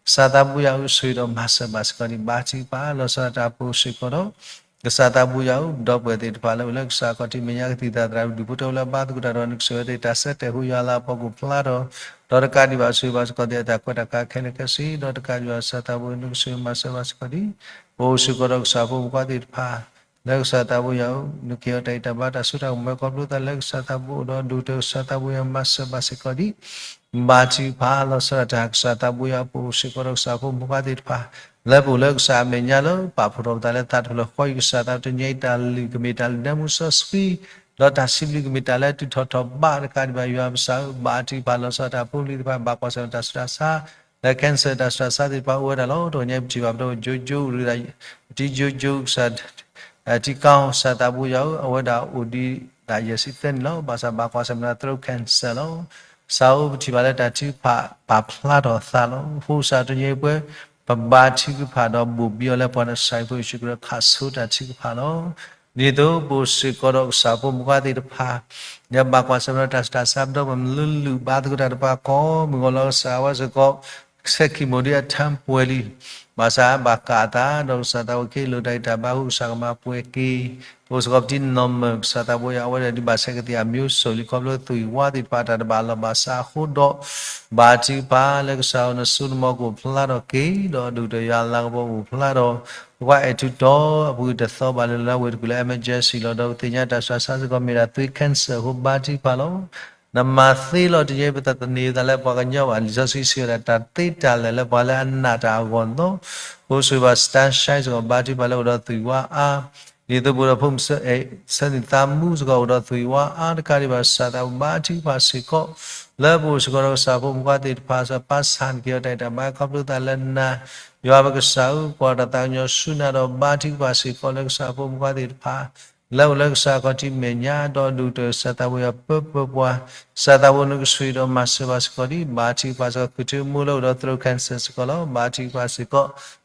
ကစၢ်သးဘိယွၤဧၢ ဆိၣ်ဂ့ၤဒီးမၤစၢၤဘၣ်စ့ၢ်ကီးဒံး ဘါထုကဖၣ်လီၤဆီဒၣ်တၢ်အပူၤစ့ၢ်ကီးဒီး ကစၢ်သးဘိယွၤဧၢ ဒီပုၢ်ဝဲၢ်သ့ၣ်တဖၣ်လၢအိၣ်လၢကစၢ်ခီၣ်ထံးမဲာ်ညါကသံၣ်သရၣ်ဒူၣ်ဖိထၢဖိလၢအဘါသကိးတၢ်ဒီးနကဆိၣ်ဂ့ၤဝဲသ့ၣ် တၢ်ဆၢတဲာ်ဟူးယွၤလၤအပီၤကအိၣ်ဖျါထီၣ် ဒီးတကးဒံးဘၣ်ဆိၣ်ဂ့ၤဘၣ်စ့ၢ်ကီးသ့ၣ်အတၢ်ကွဲးတၢ်ကါခဲလၢာ်ခဲဆ့ ဒီးတကးဒံးဘၣ်ကစၢ်သးဘိယွၤနကဆိၣ်ဂ့ၤမၤစၢၤဘၣ်စ့ၢ်ကီးဒံး ပအိၣ်စ့ၢ်ကီးဒီးကစၢ်ဖိမုၣ်ဖိခွါသ့ၣ်တဖၣ် လၢကစၢ်သးဘိယွၤဧၢ နကဟ့ၣ်အီၤတၢ်အံၣ်တၢ်ဘါတၢ်စိတၢ်ကမီၤခီဖျိသးလၢကစၢ်သးဘိအိၣ်ဒီးဒိၣ်ကတၢၢ် ကစၢ်သးဘိယွၤမၤစၢၤဘၣ်စ့ၢ်ကီးဒံး ဘါထုကဖၣ်လီၤဆီဒၣ်တၢ် ကစၢ်သးဘိယွၤ ပအိၣ်စ့ၢ်ကီးဒီးကစၢ်ဖိမုၣ်ဖိခွါသ့ၣ်တဖၣ် လၢပအိၣ်လၢကစၢ်အမဲာ်ညါလၢပာ်ဖှိၣ်ထီၣ်ပသးလၢသးတဖျၢၣ်ဃီအံၤ ကစၢ်သးတနံၤအံၤတၢ်လုၢ်ကမ့ၢ်တၢ်လုၢ်ဒဲမူစီဆှံ ဒီးတၢ်စံးဘျုးကမ့ၢ်တၢ်လၢအတုၤထီၣ်ထီၣ်ဘးတကးဒံးဘၣ် ယွၤပကစၢ်ဧၢ ဘါထုကဖၣ်လီၤဆီဒၣ်တၢ်ဖိပလံၤသ့ၣ်တဖၣ် ဘၣ်ကွၢ်ဆၢၣ်မဲာ်တၢ်ဆူးတၢ်ဆါ လၢ cancer တၢ်ဆူးတၢ်ဆါသ့ၣ်တဖၣ်အိၣ်ဝဲဒၣ်လီၤ. တနံၤညါအံၤပထံၣ်ဘၣ်ပဒီပုၢ်ဝဲၢ် ကၠိကၠိရူ ပတံၤကၠိကၠိ ကစၢ် တံၤကီၢ် ကစၢ်သးဘိယွၤဧၢ အဝဲဒၣ်အိၣ်ဒံးဒၣ်ယဲၢ်ဆံသၢနံၣ်လီၤ. ဘၣ်ဆၣ်ဘၣ်ကွၢ်ဆၢၣ်မဲာ်ဒီး throat cancer လီၤ. ကစၢ်ဧၢ ပထံၣ်ဘၣ်လၢတၢ်ထုကဖၣ်ပာ်ဖျါထီၣ်အသးလီၤ. အဃိကစၢ်တနံၤအံၤပဝဲ ပဘါထုကဖၣ်ဒီးဘိၣ်ဘံအီၤလၢပှၤနစၢ်ဖိယ့ၣ်ၡူးခရံာ်ခးဆိတၢ်ထုကဖၣ်လီၤ. ဒ်သိးပအိၣ်စ့ၢ်ကီးဒီးကစၢ်ဖိမုၣ်ဖိခွါသ့ၣ်တဖၣ် လၢဘၣ်ကွၢ်ဆၢၣ်မဲာ်ဒီးတၢ်ဆူးတၢ်ဆါ ပဒီပုၢ်ဝဲၢ်မ့ၢ်လုၢ်လုၢ်ဘါသကိးတၢ်တဖၣ်ကိးမုၢ်ဂီၤလီၤ. ကစၢ်ဝဲစ့ၢ်ကီး ဆဲးခံမိၢ်ဒ်အထၢၣ်ပှဲၤလံ ဘၣ်ဆၣ်ဘၣ်ကးအသး ဒီးကစၢ်သးဝဲကဟ့ၣ်လိာ်တၢ်ဂံၢ်တၢ်ဘါအဃိ ကစၢ်ကမၤပှဲၤက့ၤ ပအိၣ်စ့ၢ်ကီးပတံၤနီၢ်မၢၢ် ကစၢ်သးဘိယွၤ အဝဲဒၣ်ဒုးဘၣ်ဆဲးကသံၣ်အမံၤစိၤလံ ခီဖျိသွံၣ်ဝါသ့ၣ်တဖၣ်တၢ်တဘၣ်လီၢ်ဘၣ်စးအဃိဒီး ဘါထုကဖၣ်လၢကစၢ်ဧၢ နစိနမီၤကအိၣ်ဖျါထီၣ်က့ၤ ဒီးဒိၣ်ကတၢၢ်ယွၤလၤကပီၤကအိၣ်ဖျါထီၣ် ပကွၢ်အဲၣ်ထူးတီၤအပှၤတသီဘၣ်လၢလၢဝ့ၢ်တကူၣ်လၢ emergency လီၤ. ဒီးပသ့ၣ်ညါတၢ်ဆူးတၢ်ဆါစ့ၢ်ကီးမ့ၢ်ဒၣ်သွံၣ် cancer အဃိ ဘါထုကဖၣ်လီၤ. နမၤသ့လီၤ တနံၤအံၤ ပတသန့ၤသးလၢပှၤကညီဘၣ် လံာ်စီဆှံစံးဝဲဒၣ် တၢ်သ့တၢ်လၢာ်လၢပှၤလၢအနာ်တၢ်အဂီၢ်လီၤ. ပအိၣ်စ့ၢ်ကီးဘၣ် sunshine စ့ၢ်ကီး ဘါထုကဖၣ်လၢအိၣ်ဒီးသွံၣ်ဝါအါ ဒ်သိးပအိၣ်ဒီးဖိမုၣ်ဆၢ ဆၢနံၣ်သးမူစ့ၢ်ကီး အိၣ်ဒီးသွံၣ်ဝါအါတကးဒံးဘၣ် ကစၢ်သးဘိဘါထုကဖၣ်စ့ၢ်ကီး လၢပအိၣ်စ့ၢ်ကီးဒီးကစၢ်ဖိမုၣ်ဖိခွါသ့ၣ်တဖၣ် စီၤပၤဆၣ် နကဟ့ၣ်အီၤတၢ်ဂံၢ်တၢ်ဘါခီဖျိသးလၢနၤ ယွၤပကစၢ်ဧၢ ပကွၢ်တၢ်သးကညီၤဆူနၤဒီးဘါထုကဖၣ်စ့ၢ်ကီးလၢကစၢ်ဖိမုၣ်ဖိခွါသ့ၣ်တဖၣ် လၢအိၣ်လၢကစၢ်ခီၣ်ထံးမဲာ်ညါ ဒီးဒိၣ်ကတၢၢ်ကစၢ်သးဘိယွၤပၢပၢပှၤ ကစၢ်သးဘိနကဆိၣ်ဂ့ၤဒီးမၤစၢၤဘၣ်စ့ၢ်ကီးဒံး ဘါထုကဖၣ်စ့ၢ်ကီး ခုၣ်ထံမိၢ်လၢအိၣ်ဒီး throat cancer စ့ၢ်ကီးလီၤ. ဘါထုကဖၣ်စ့ၢ်ကီး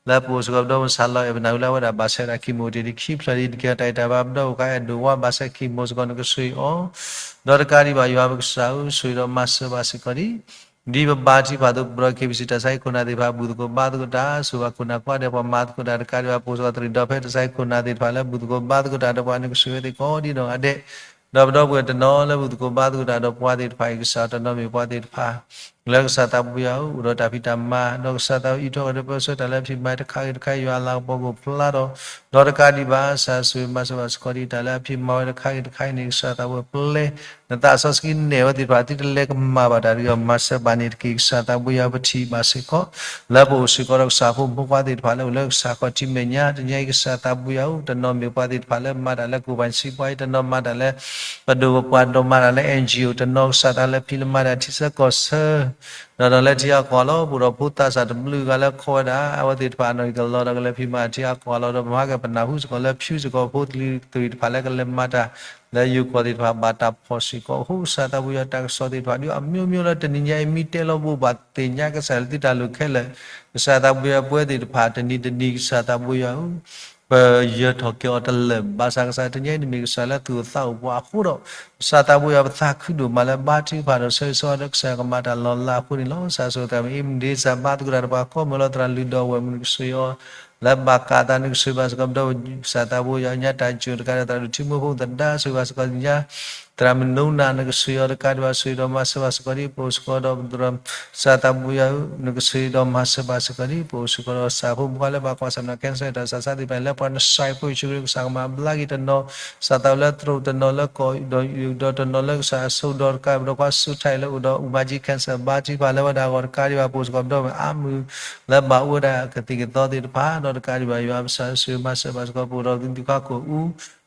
လၢပအိၣ်စ့ၢ်ကီးပဒီမုၢ်ဆၣ်လီၤအဲၣ်ပနၢ်ဟူလၢအဝဲဒၣ်ဘၣ်ဆဲးတၢ် chemo တ့ၢ်လံခံဖျၢၣ်လံ နကဟ့ၣ်အီၤတၢ်ဂံၢ်တၢ်ဘါ ပဒီပုၢ်ဝဲၢ်အဲၣ်ဒိးဝါဘၣ်ဆဲး chemo စ့ၢ်ကီး နကဆိၣ်ဂ့ၤအီၤ ဒီးတကးဒံးဘၣ်ယွၤပကစၢ်ဧၢ ဆိၣ်ဂ့ၤဒီးမၤစၢၤဘၣ်စ့ၢ်ကီးဒံး ဒ်ပဘါထုကဖၣ်အသိး ပဒီး KBC တၢ်ဆါဟံၣ်ခိၣ်နၢ်သ့ၣ်တဖၣ် ဘူၣ်သကိးဘါသကိးတၢ် ဆိၣ်ဂ့ၤခိၣ်နၢ်ကိးဂၤဒဲး ပှၤမၤသကိးတၢ်တကးဒံးဘၣ် ပအိၣ်စ့ၢ်ကီးတရံးဒီးဖဲတၢ်ဆါဟံၣ်ခိၣ်နၢ်သ့ၣ်တဖၣ်လၢ ဘူၣ်သကိးဘါသကိးတၢ်ဒီးပှၤ နကဆိၣ်ဂ့ၤဝဲသ့ၣ်ကိးဒံနီၢ်ဂၤဒဲး ဒီးပဒီပုၢ်ဝဲၢ်တနီၤလၢဘူၣ်သကိးဘါသကိးတၢ်ဒီးပှၤသ့ၣ်တဖၣ်အံၤ ကစၢ်တနီၤမ့ၢ်ပှၤသ့ၣ်တဖၣ် လၢကစၢ်သးဘိယွၤအအိၣ်ဒီးတၢ်ဖံးတၢ်မၤ ဒီးကစၢ်သးဘိယွၤအံးထွဲကွံာ်ဒီးပၢဆှၢတၢ်လၢအဖံးမၤ တခါဂ့ၤတခါ ယွၤအလၤကပီၤကအိၣ်ဖျါဒီး ဒီးတကးဒံးဘၣ် ကစၢ်ဆိၣ်ဂ့ၤမၤစၢၤဘၣ်စ့ၢ်ကီးဒံးတၢ်လၢအဖံးမၤဝဲတခါဂ့ၤတခါအံၤန့ၣ် ကစၢ်သးဘိယွၤပျဲ နသးစီဆှံနဲၣ်ဝဲသ့ၣ်တဖၣ် သုတလဲၤကမၣ်ဘၣ်တၢ်တဂ့ၤ မၤစၢၤဘၣ်န့ၣ်တက့ၢ် ကစၢ်သးဘိယွၤပထံၣ်ဘၣ်စ့ၢ်ကီး လၢပအိၣ်စ့ၢ်ကီးဒီးကစၢ်ဖိမုၣ်ဖိခွါသ့ၣ်တဖၣ်လၢအိၣ်လၢကစၢ်ခီၣ်ထံးမဲာ်ညါ တနံၤအံၤကစၢ်သးဘိယွၤဧၢ တနီၤမ့ၢ်ပှၤသ့ၣ်တဖၣ်လၢမၤတၢ်လၢကိၣ်ပၤစံပှၤအံၤ တနီၤမၤတၢ်လၢ ပဒိၣ်ပပှၢ် တနီၤမၤတၢ်လၢ NGO တနီၤကစၢ်သးလၢဖံးလၢမၤတၢ်ထံဆၢကီၢ်ဆၢ ဒီးတနီၤလၢထံအကီၢ်လီၤ ပအိၣ်ဒီးဖိသၣ်စၢ်တဘျုးဂၤလၢခီဝဲဒၣ် အဝဲသ့ၣ်တဖၣ်အနီၢ်ကလီၤဒီးကလဲၤဖံးမၤထံအကီၢ်လီၤ ဒီးပမၤကဲပနၢ်ဟူစ့ၢ်ကီးလၢဖၠူစ့ၢ်ကီးဖိသလုးသ့ၣ်တဖၣ်လၢကလဲၤမၤတၢ် လၢယိၤကီၢ်သ့ၣ်တဖၣ်ဘၣ်တၢ်ဖီၣ်စ့ၢ်ကီး အဃိကစၢ်သးဘိယွၤတၢ်ကစီၣ်သ့ၣ်တဖၣ် ဒ်အမျိုးမျိုးလၢတနံၤညါအံၤမ့ၢ်တဲလီၤဘိးဘၣ်သ့ၣ်ညါကစၢ်လၢသုတၢ်လိၤခဲလၢာ် ကစၢ်သးဘိယွၤပဝဲသ့ၣ်တဖၣ် တနံၤတနံၤကစၢ်သးဘိယွၤဧၢ ပယၢၤထီၣ်က့ၤအီၤတလၢာ် ဘၣ်ဆၣ်ကစၢ်တနံၤအံၤနမ့ၢ်ကစၢ်လၢသူၣ်အိၣ်သးအိၣ်ပှၤအဃိဒီး ကစၢ်သးဘိယွၤပသးခုဒိၣ်မးလၢဘါထုကဖၣ်ဒီးဆၢဂ့ၤဆၢဝါဒီးကစၢ်ယွၤကမၤတၢ်လီၤလးအဃိန့ၣ်လီၤ. ကစၢ်ဆိၣ်ဂ့ၤသးမ့ၢ်အ့မုၢ်ဒ့စၢ်ဘါသကိးတၢ်ဒီးပှၤကိးမုၢ်လီၤ သရၣ်လုၢ်ဒီးဝဲၢ်မုၣ်နကဆိၣ်ဂ့ၤအီၤ လၢဘၣ်ကးသးနကဆိၣ်ဂ့ၤဘၣ်စ့ၢ်ကီး ပဒီပုၢ်ဝဲၢ်ကစၢ်သးဘိယွၤညါတၢ်စူၢ်တကးဒီးသရၣ်ဒိၣ်ထံမိၢ်ဖိသဒါဆိၣ်ဂ့ၤဘၣ်စ့ၢ်ကီးညါ သရၣ်မုၢ်နိနၤနကဆိၣ်ဂ့ၤအီၤတကးဒံးဘၣ် ဆိၣ်ဂ့ၤဒီးမၤစၢၤဘၣ်စ့ၢ်ကီးဒ် ပအိၣ်စ့ၢ်ကီးဒီး ကစၢ်သးဘိယွၤဧၢ နကဆိၣ်ဂ့ၤဒီးမၤစၢၤဘၣ်စ့ၢ်ကီးဒ် ပအိၣ်စ့ၢ်ကီးဒီးကစၢ်ဖိမုၣ်ဖိခွါလၢဘၣ်ကွၢ်ဆၢၣ်မဲာ်နီၤ cancer တၢ်ဆူးတၢ်ဆါသ့ၣ်တဖၣ် လၢပှၤနစၢ်ဖိယ့ၣ်ၡူးခရံာ်ကစၢ်ကမၤဘျါက့ၤတနီၤ ကစၢ်သးဘိယွၤလၢသရိာ်တနီၤလၢကီၢ်ဒီးယိၤဒီးတနီၤလၢကစၢ်အစိဒီးတကးဒံးဘၣ်ဒီးခွါစူၢ်ထၢၣ်လၢအိၣ်ဒီးအူမၤကံ cancer ဘါထုကဖၣ်လၢဝဲဒၣ်အဂီၢ်တကးဒံးဘၣ် ပအိၣ်စ့ၢ်ကီးပဒီပုၢ်ဝဲၢ်အါမုၢ် လၢဘၣ်အိၣ်ဝဲဒၣ်ကသံၣ်ကသီသ့ၣ်တဖၣ် ဒီးတကးဒံးဘၣ်ယွၤပစၢ်ဆိၣ်ဂ့ၤမၤစၢၤဘၣ်စ့ၢ်ကီး ပအိၣ်ဒီးသုသူၣ်ခါခိၣ်အူ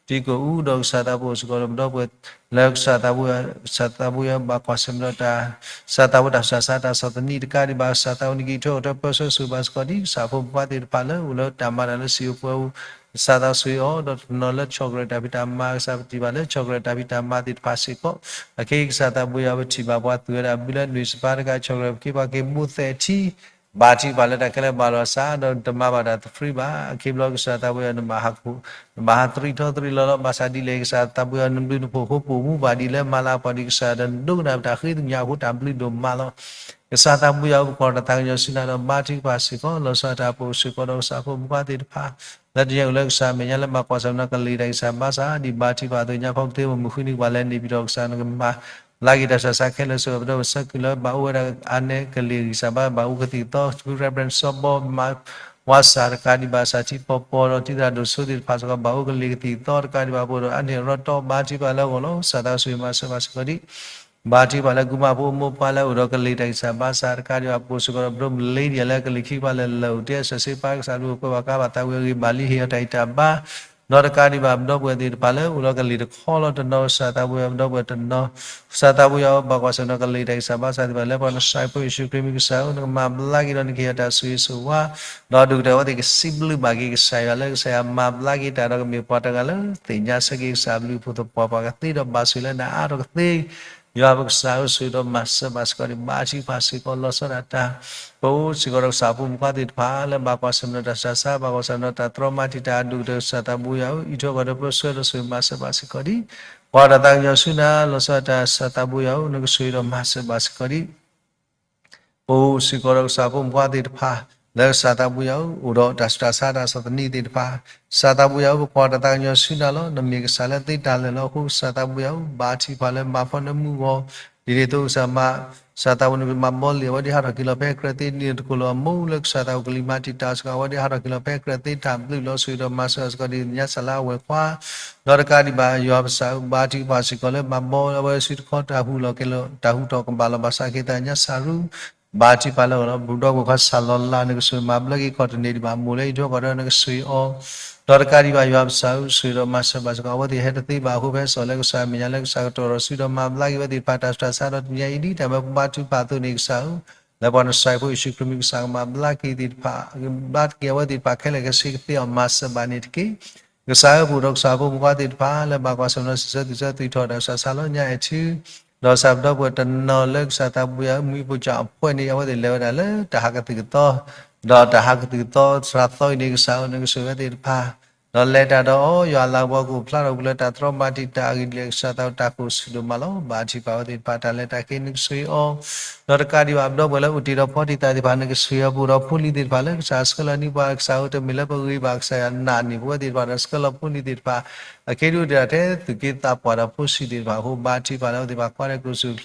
တံၤကိၣ်အူဒီးကစၢ်သးဘိအိၣ်စ့ၢ်ကီးဒီးပဒီပုၢ်ဝဲၢ် လၢကစၢ်သးဘိယွၤ ကစၢ်သးဘိယွၤဘၣ်ကွၢ်ဆၢၣ်မဲာ်ဒီးတၢ် ကစၢ်သးဘိတၢ်ဆူးတၢ်ဆါတၢ်ဆီၣ်သနံးတကးဒံးဘၣ် ကစၢ်သးဘိနက့ၤထွဲအိၣ်ထွဲပၢဆှၢဆိၣ်ဂ့ၤဘၣ်စ့ၢ်ကီးဒ် ကစၢ်ဖိမုၣ်ဖိခွါသ့ၣ်တဖၣ်လၢအိၣ်လၢတၢ်မၤတၢ်လၢစံာ်အိၣ်ပှဲၤအိၣ် ကစၢ်သးဆိၣ်ဂ့ၤအီၤ ဒီးတနီၤလၢဆီၣ်ကရံးတၢ်ဖံးတၢ်မၤ ကစၢ်ပထံၣ်ဘၣ်လၢဆီၣ်ကရံးတၢ်ဖံးတၢ်မၤသ့ၣ်တဖၣ်စ့ၢ်ကီး အခဲအံၤကစၢ်သးဘိယွၤပထံၣ်ဘၣ်ပှၤသူၣ်ဝဲဒၣ်ဘုလၢနွံစပၤတကး ဆီၣ်ကရံးပက့ၤပှၤက့ၤဘိသဲးထံ ဘါထုကဖၣ်လၢတၢ်ခဲလၢာ်ဘၣ်လီၤစး ဒီးတမၤဘၣ်တၢ်သဖြံးဘၣ် အခံဘျီကစၢ်သးဘိယွၤနဘၣ်ဟးခိၣ် နဘၣ်ဟးသရံးထီသရံးလီၤလီၤ ဘၣ်ဆၣ်ဒ်လဲၣ်ကစၢ်သးဘိယွၤနဘျုးနဖှိၣ်ဖိပိာ်မူဘၣ်ဒ်လၢမၤလၤအပှၤဒ်ကစၢ်ဒီးနဒိကနၣ်ပတၢ်ဃ့ကညးအဃိ တၢ်ဘျုးဒိၣ်မးလီၤ. ကစၢ်သးဘိယွၤဧၢ ပကွၢ်တၢ်သးကညီၤဆူနၤဒီးဘါထုကဖၣ်စ့ၢ်ကီး လီၤဆီဒၣ်တၢ် ပအိၣ်စ့ၢ်ကီးဒီးကစၢ်ဖိမုၣ်ဖိခွါသ့ၣ်တဖၣ် လၢတနံၤအံၤအိၣ်လၢကစၢ်အမဲာ်ညါလၢဘၣ်ကွၢ်ဆၢၣ်မဲာ်နီၤ ကလံၤတၢ်ဂံၢ်စၢ်ဘါစၢ် ဒ်ဘါထုကဖၣ်အသိးညါဖီကသ့ မုၢ်ဃုနံၤကဘၣ်လဲၤန့ၣ် ပဒီးကစၢ်နကမၤ ဘျါက့ၤတၢ်ဆူးတၢ်ဆါခဲလၢာ် ဆိၣ်ဂ့ၤပဒီပုၢ်ဝဲၢ်ဆၢကုၢ်လၢဘၣ်အိၣ်ဝဲဒၣ်အါနဲကလံၤဂံၢ်စၢ်ဘါ ဘၣ်အိၣ်ကသံၣ်ကသီ Reverend စီၤဘီ မၤဝါစၢ်တကးဒံးဘၣ် စၢ်ထံပီၤပီၤဒီးထံသရၣ်ဒိၣ်စိသ့ၣ်တဖၣ်စ့ၢ်ကီး ဘၣ်အိၣ်ကလံၤကသံၣ်ကသီတကးဒံးဘၣ် ပအိၣ်ဒီးအါန့ၢ်ရီတီ ဘါထုကဖၣ်လၢအဂီၢ်လီၤ. ကစၢ်သးဆိၣ်ဂ့ၤမၤစၢၤဘၣ်စ့ၢ်ကီးဒ် ဘါထုကဖၣ်လၢကုမၤဖိအမိၢ်ပၢ်လၢအိၣ်ဒီး ကလံၤတၢ်ဂံၢ်စၢ်ဘါစၢ်တကးဒံးဘၣ် ပအိၣ်စ့ၢ်ကီးဒီး ပဒိၣ်မလ့ဒံၣ်လၢကလံၤခံကပၤလၢာ်လၢာ်အိၣ်တ့ၢ်အဆၢစ့ပၢ် ကစၢ်ဘျုးကွဲးဘၣ်ကါဘၣ်သးဝံၤအဂ့ၢ် ဘၣ်လံဟ့ၣ်အီၤတၢ်ဂံၢ်တၢ်ဘါ ဒီးတကးဒံးဘၣ် ပဒီပုၢ်ဝဲၢ်သ့ၣ်တဖၣ်လၢ အိၣ်ဒီးကလံၤတခီလီၤတနီၤ ကစၢ်သးဘိယွၤ ပဒီပုၢ်ဝဲၢ်တနီၤ ကစၢ်သးဘိယွၤ ဘၣ်ကွၢ်ဆၢၣ်နီၤ ကလံၤတၢ်ဂံၢ်စၢ်ဘါစၢ်သ့ၣ်တဖၣ် လၢပှၤနစၢ်ဖိယ့ၣ်ၡူးခရံာ်မံၤကစၢ်ဧၢ နကမၤဘျါက့ၤဒီးနကဟ့ၣ်အီၤတၢ်ဆိၣ်ဂ့ၤဆိၣ်ဝါ ဒီးဒုၣ်ကတၢၢ်အဝဲသ့ၣ်ကစံးဘျုးဘၣ်က့ၤကစၢ်ယွၤလၢကစၢ်ယွၤမၤဘျါက့ၤတၢ်ဒီးကမ့ၢ်ပှၤတဂၤလၢသ့ၣ်ညါဆၢက့ၤကစၢ်အဘျုးအဖှိၣ်သပှၢ်ပှၢ်ကသ့ဒီးဘၣ်ဆိၣ်လၢနအါထီၣ်ကသ့ ယွၤပကစၢ်ဧၢ ဆိၣ်ဂ့ၤဒီးမၤစၢၤဘၣ်စ့ၢ်ကီးန့ၣ် ဘါထုကဖၣ်စ့ၢ်ကီးလီၤဆီဒၣ်တၢ် ပအိၣ်စ့ၢ်ကီးဒီးကစၢ်ဖိမုၣ်ဖိခွါသ့ၣ်တဖၣ် လၢဘၣ်ကွၢ်ဆၢၣ်မဲာ်နီၤတၢ်ဆူးတၢ်ဆါ ဘၣ်ကွၢ်ဆၢၣ်မဲာ်နီၤတၢ်တြီမၤတံာ်တာ်အဒိၣ်ကတၢၢ် ကစၢ်သးဘိယွၤဧၢ အံးထွဲကွၢ်ထွဲပၢဆှၢဒီးဆိၣ်ဂ့ၤမၤစၢၤဘၣ်စ့ၢ်ကီးဒ် ကွၢ်တၢ်သးကညီၤဆူနၤ လီၤဆီဒၣ်တၢ် ကစၢ်သးဘိယွၤဧၢ နကဆိၣ်ဂ့ၤဒီးမၤစၢၤဘၣ်စ့ၢ်ကီးဒ် ပအိၣ်စ့ၢ်ကီးဒီးကစၢ်ဖိမုၣ်ဖိခွါသ့ၣ်တဖၣ် လၢကစၢ်သးဘိယွၤဧၢ အိၣ်ဒီးတၢ်ဆူးတၢ်ဆါတၢ်ဆီၣ်သနံးသ့ၣ်တဖၣ် ကစၢ်သးဘိယွၤဧၢ ပကွၢ်တၢ်သးကညီၤဆူနၤလီၤ. နမ့ၢ်ကစၢ်လၢသ့တၢ်လၢာ်လီၤ. အဃိကစၢ်သးဘိယွၤဧၢ ဘါထုကဖၣ်လၢမၤဖီနမူအဂီၢ် ဒ်န့ၣ်အသိးကစၢ်မၤ ကစၢ်သးဘိယွၤနကမၤဘီလ့ၣ်အဝဲသ့ၣ်ဟးထီၣ်က့ၤလီၤဖဲကြၢးသ့န့ၣ်တကိၢ်လီၤ. အမိၢ်လၢကစၢ်သးအိၣ်ကလံၤမၤတံာ်တာ်စ့ၢ်ကီး အဝဲသ့ၣ်ဟးထီၣ်က့ၤလီၤဖဲကြၢးသ့တၢ်ဘျုးလီၤ. ဆိၣ်ဂ့ၤဒီးမၤစၢၤစ့ၢ်ကီးဒ်ညါစၢ်လၢအဝဲၢ်ခွါ ဒီးတကးဒံးဘၣ်ယွၤပစၢ်ဧၢ ဘါထုကဖၣ်စ့ၢ်ကီးလၢမၤဘီအဝဲစုတခီတၢ်ဟူးလီၤက့ၤလီၤ တၢ်ဟူးထီၣ်ကဘၣ်လီၤဘၣ်ဆၣ်က့ၤသးညါစၢ်ရူ ဘါထုကဖၣ်လၢအဂီၢ်လီၤ. ပဒီပုၢ်ဝဲၢ်ခွါစၢ်လီၤလး နကဆိၣ်ဂ့ၤမၤဘျါက့ၤခီၣ်တန့ၢ်ဒံးဘၣ် အမိၢ်လၢအံးထွဲကွၢ်ထွဲနကဆိၣ်ဂ့ၤအီၤ ဒီးတကးဒံးဘၣ်ယွၤပစၢ်ဧၢ ဆိၣ်ဂ့ၤဒီးမၤစၢၤဘၣ်စ့ၢ်ကီး အဝဲသ့ၣ်ဟဲတသ့ဘၣ်အဃိ ဖဲစီၤလၢကစၢ်အမဲာ်ညါလၢကစၢ်ကတီၢ်ဒီးစုဒီးမၤဘျါက့ၤဝဲသ့ၣ်တဖၣ်တၢ်ဆူးတၢ်ဆါဒီးတနံၤအံၤဒ်တၢ်မၢပဘါထုကဖၣ်အသိးန့ၣ် ကစၢ်ဧၢ လၢပှၤနစၢ်ဖိယ့ၣ်ၡူးခရံာ်မံၤ ကစၢ်ကမၤဘျါက့ၤသ့ၣ်တဖၣ် ဘျါက့ၤအဝဲသ့ၣ်တဖၣ်ခဲလၢာ်ခဲဆ့ကသ့အီၤ မၤစၢၤဘၣ်န့ၣ်တက့ၢ်. ကစၢ်ဧၢ ပအိၣ်ဒီးကစၢ်ဖိမုၣ်ဖိခွါသ့ၣ်တဖၣ် လၢဘၣ်ကွၢ်ဆၢၣ်မဲာ်နီၤစံးဆၢသူၣ်ဆၢသူၣ်ထီၣ်တၢ်ဆူးတၢ်ဆါလၢညါအဲၣ်ထံ ဒီးကစၢ်ပဒီပုၢ်ဝဲၢ်တနီၤလၢကစၢ်သးဘိယွၤ မုၢ်ပိၢ်စၢ်အဖှဲးန့ၣ် အဝဲသ့ၣ်လဲၤဝဲဒၣ်လၢတၢ်ဟးကသုၣ်ကသီ ဒီးတၢ်ဟးကသုၣ်ကသီသရၣ်သီအံၤန့ၣ် ကစၢ်ဧၢ နကဆိၣ်ဂ့ၤဝဲသ့ၣ်တဖၣ် ဒီးလဲၤတၢ်ဒီးအီၤ ယွၤလၤကပီၤကအိၣ်ဖျါထီၣ်ပူၤလၢတၢ်တြီမၤတံာ်တာ်အဂ့ၢ်ဒ်လဲၣ် ကစၢ်သးဝဲတၢ်ကိၢ်ဆူၣ်ဒိၣ်မးလီၤ. ဘါထုကဖၣ်ဝဲသ့ၣ်တဖၣ် တၢ်လဲၤတၢ်က့ၤနကဆိၣ်ဂ့ၤအီၤ, ဒီးတကးဒံးဘၣ်အဘျီပှဲၤလၢအိၣ်တ့ၢ်ဒီးဖီတံာ်တာ်သ့ၣ်တဖၣ် နကဆိၣ်ဂ့ၤအီၤ ပအိၣ်ဒီးဖိလံၤသ့ၣ်တဖၣ်လၢကစၢ်ဆှၢလီၤန့ၢ်ပှၤ ကစၢ်အိၣ်တမ့ၢ်လၢပဂ့ၤဘၣ် ကစၢ်ယွၤနာ်န့ၢ်ပဝဲသ့ၣ်တဖၣ်ဒီးဆှၢလီၤဖိလံၤသ့ၣ်တဖၣ် အက့ဒိၣ်တၢ်ထဲသုးက့သးပှၢ်ဒီးဖိဆံးသ့ၣ်တဖၣ်အဃိ ဘါထုကဖၣ်လၢအဝဲသ့ၣ်တဖၣ်ကွၢ်ဒီးကိၢ်ဆူၣ်ချ့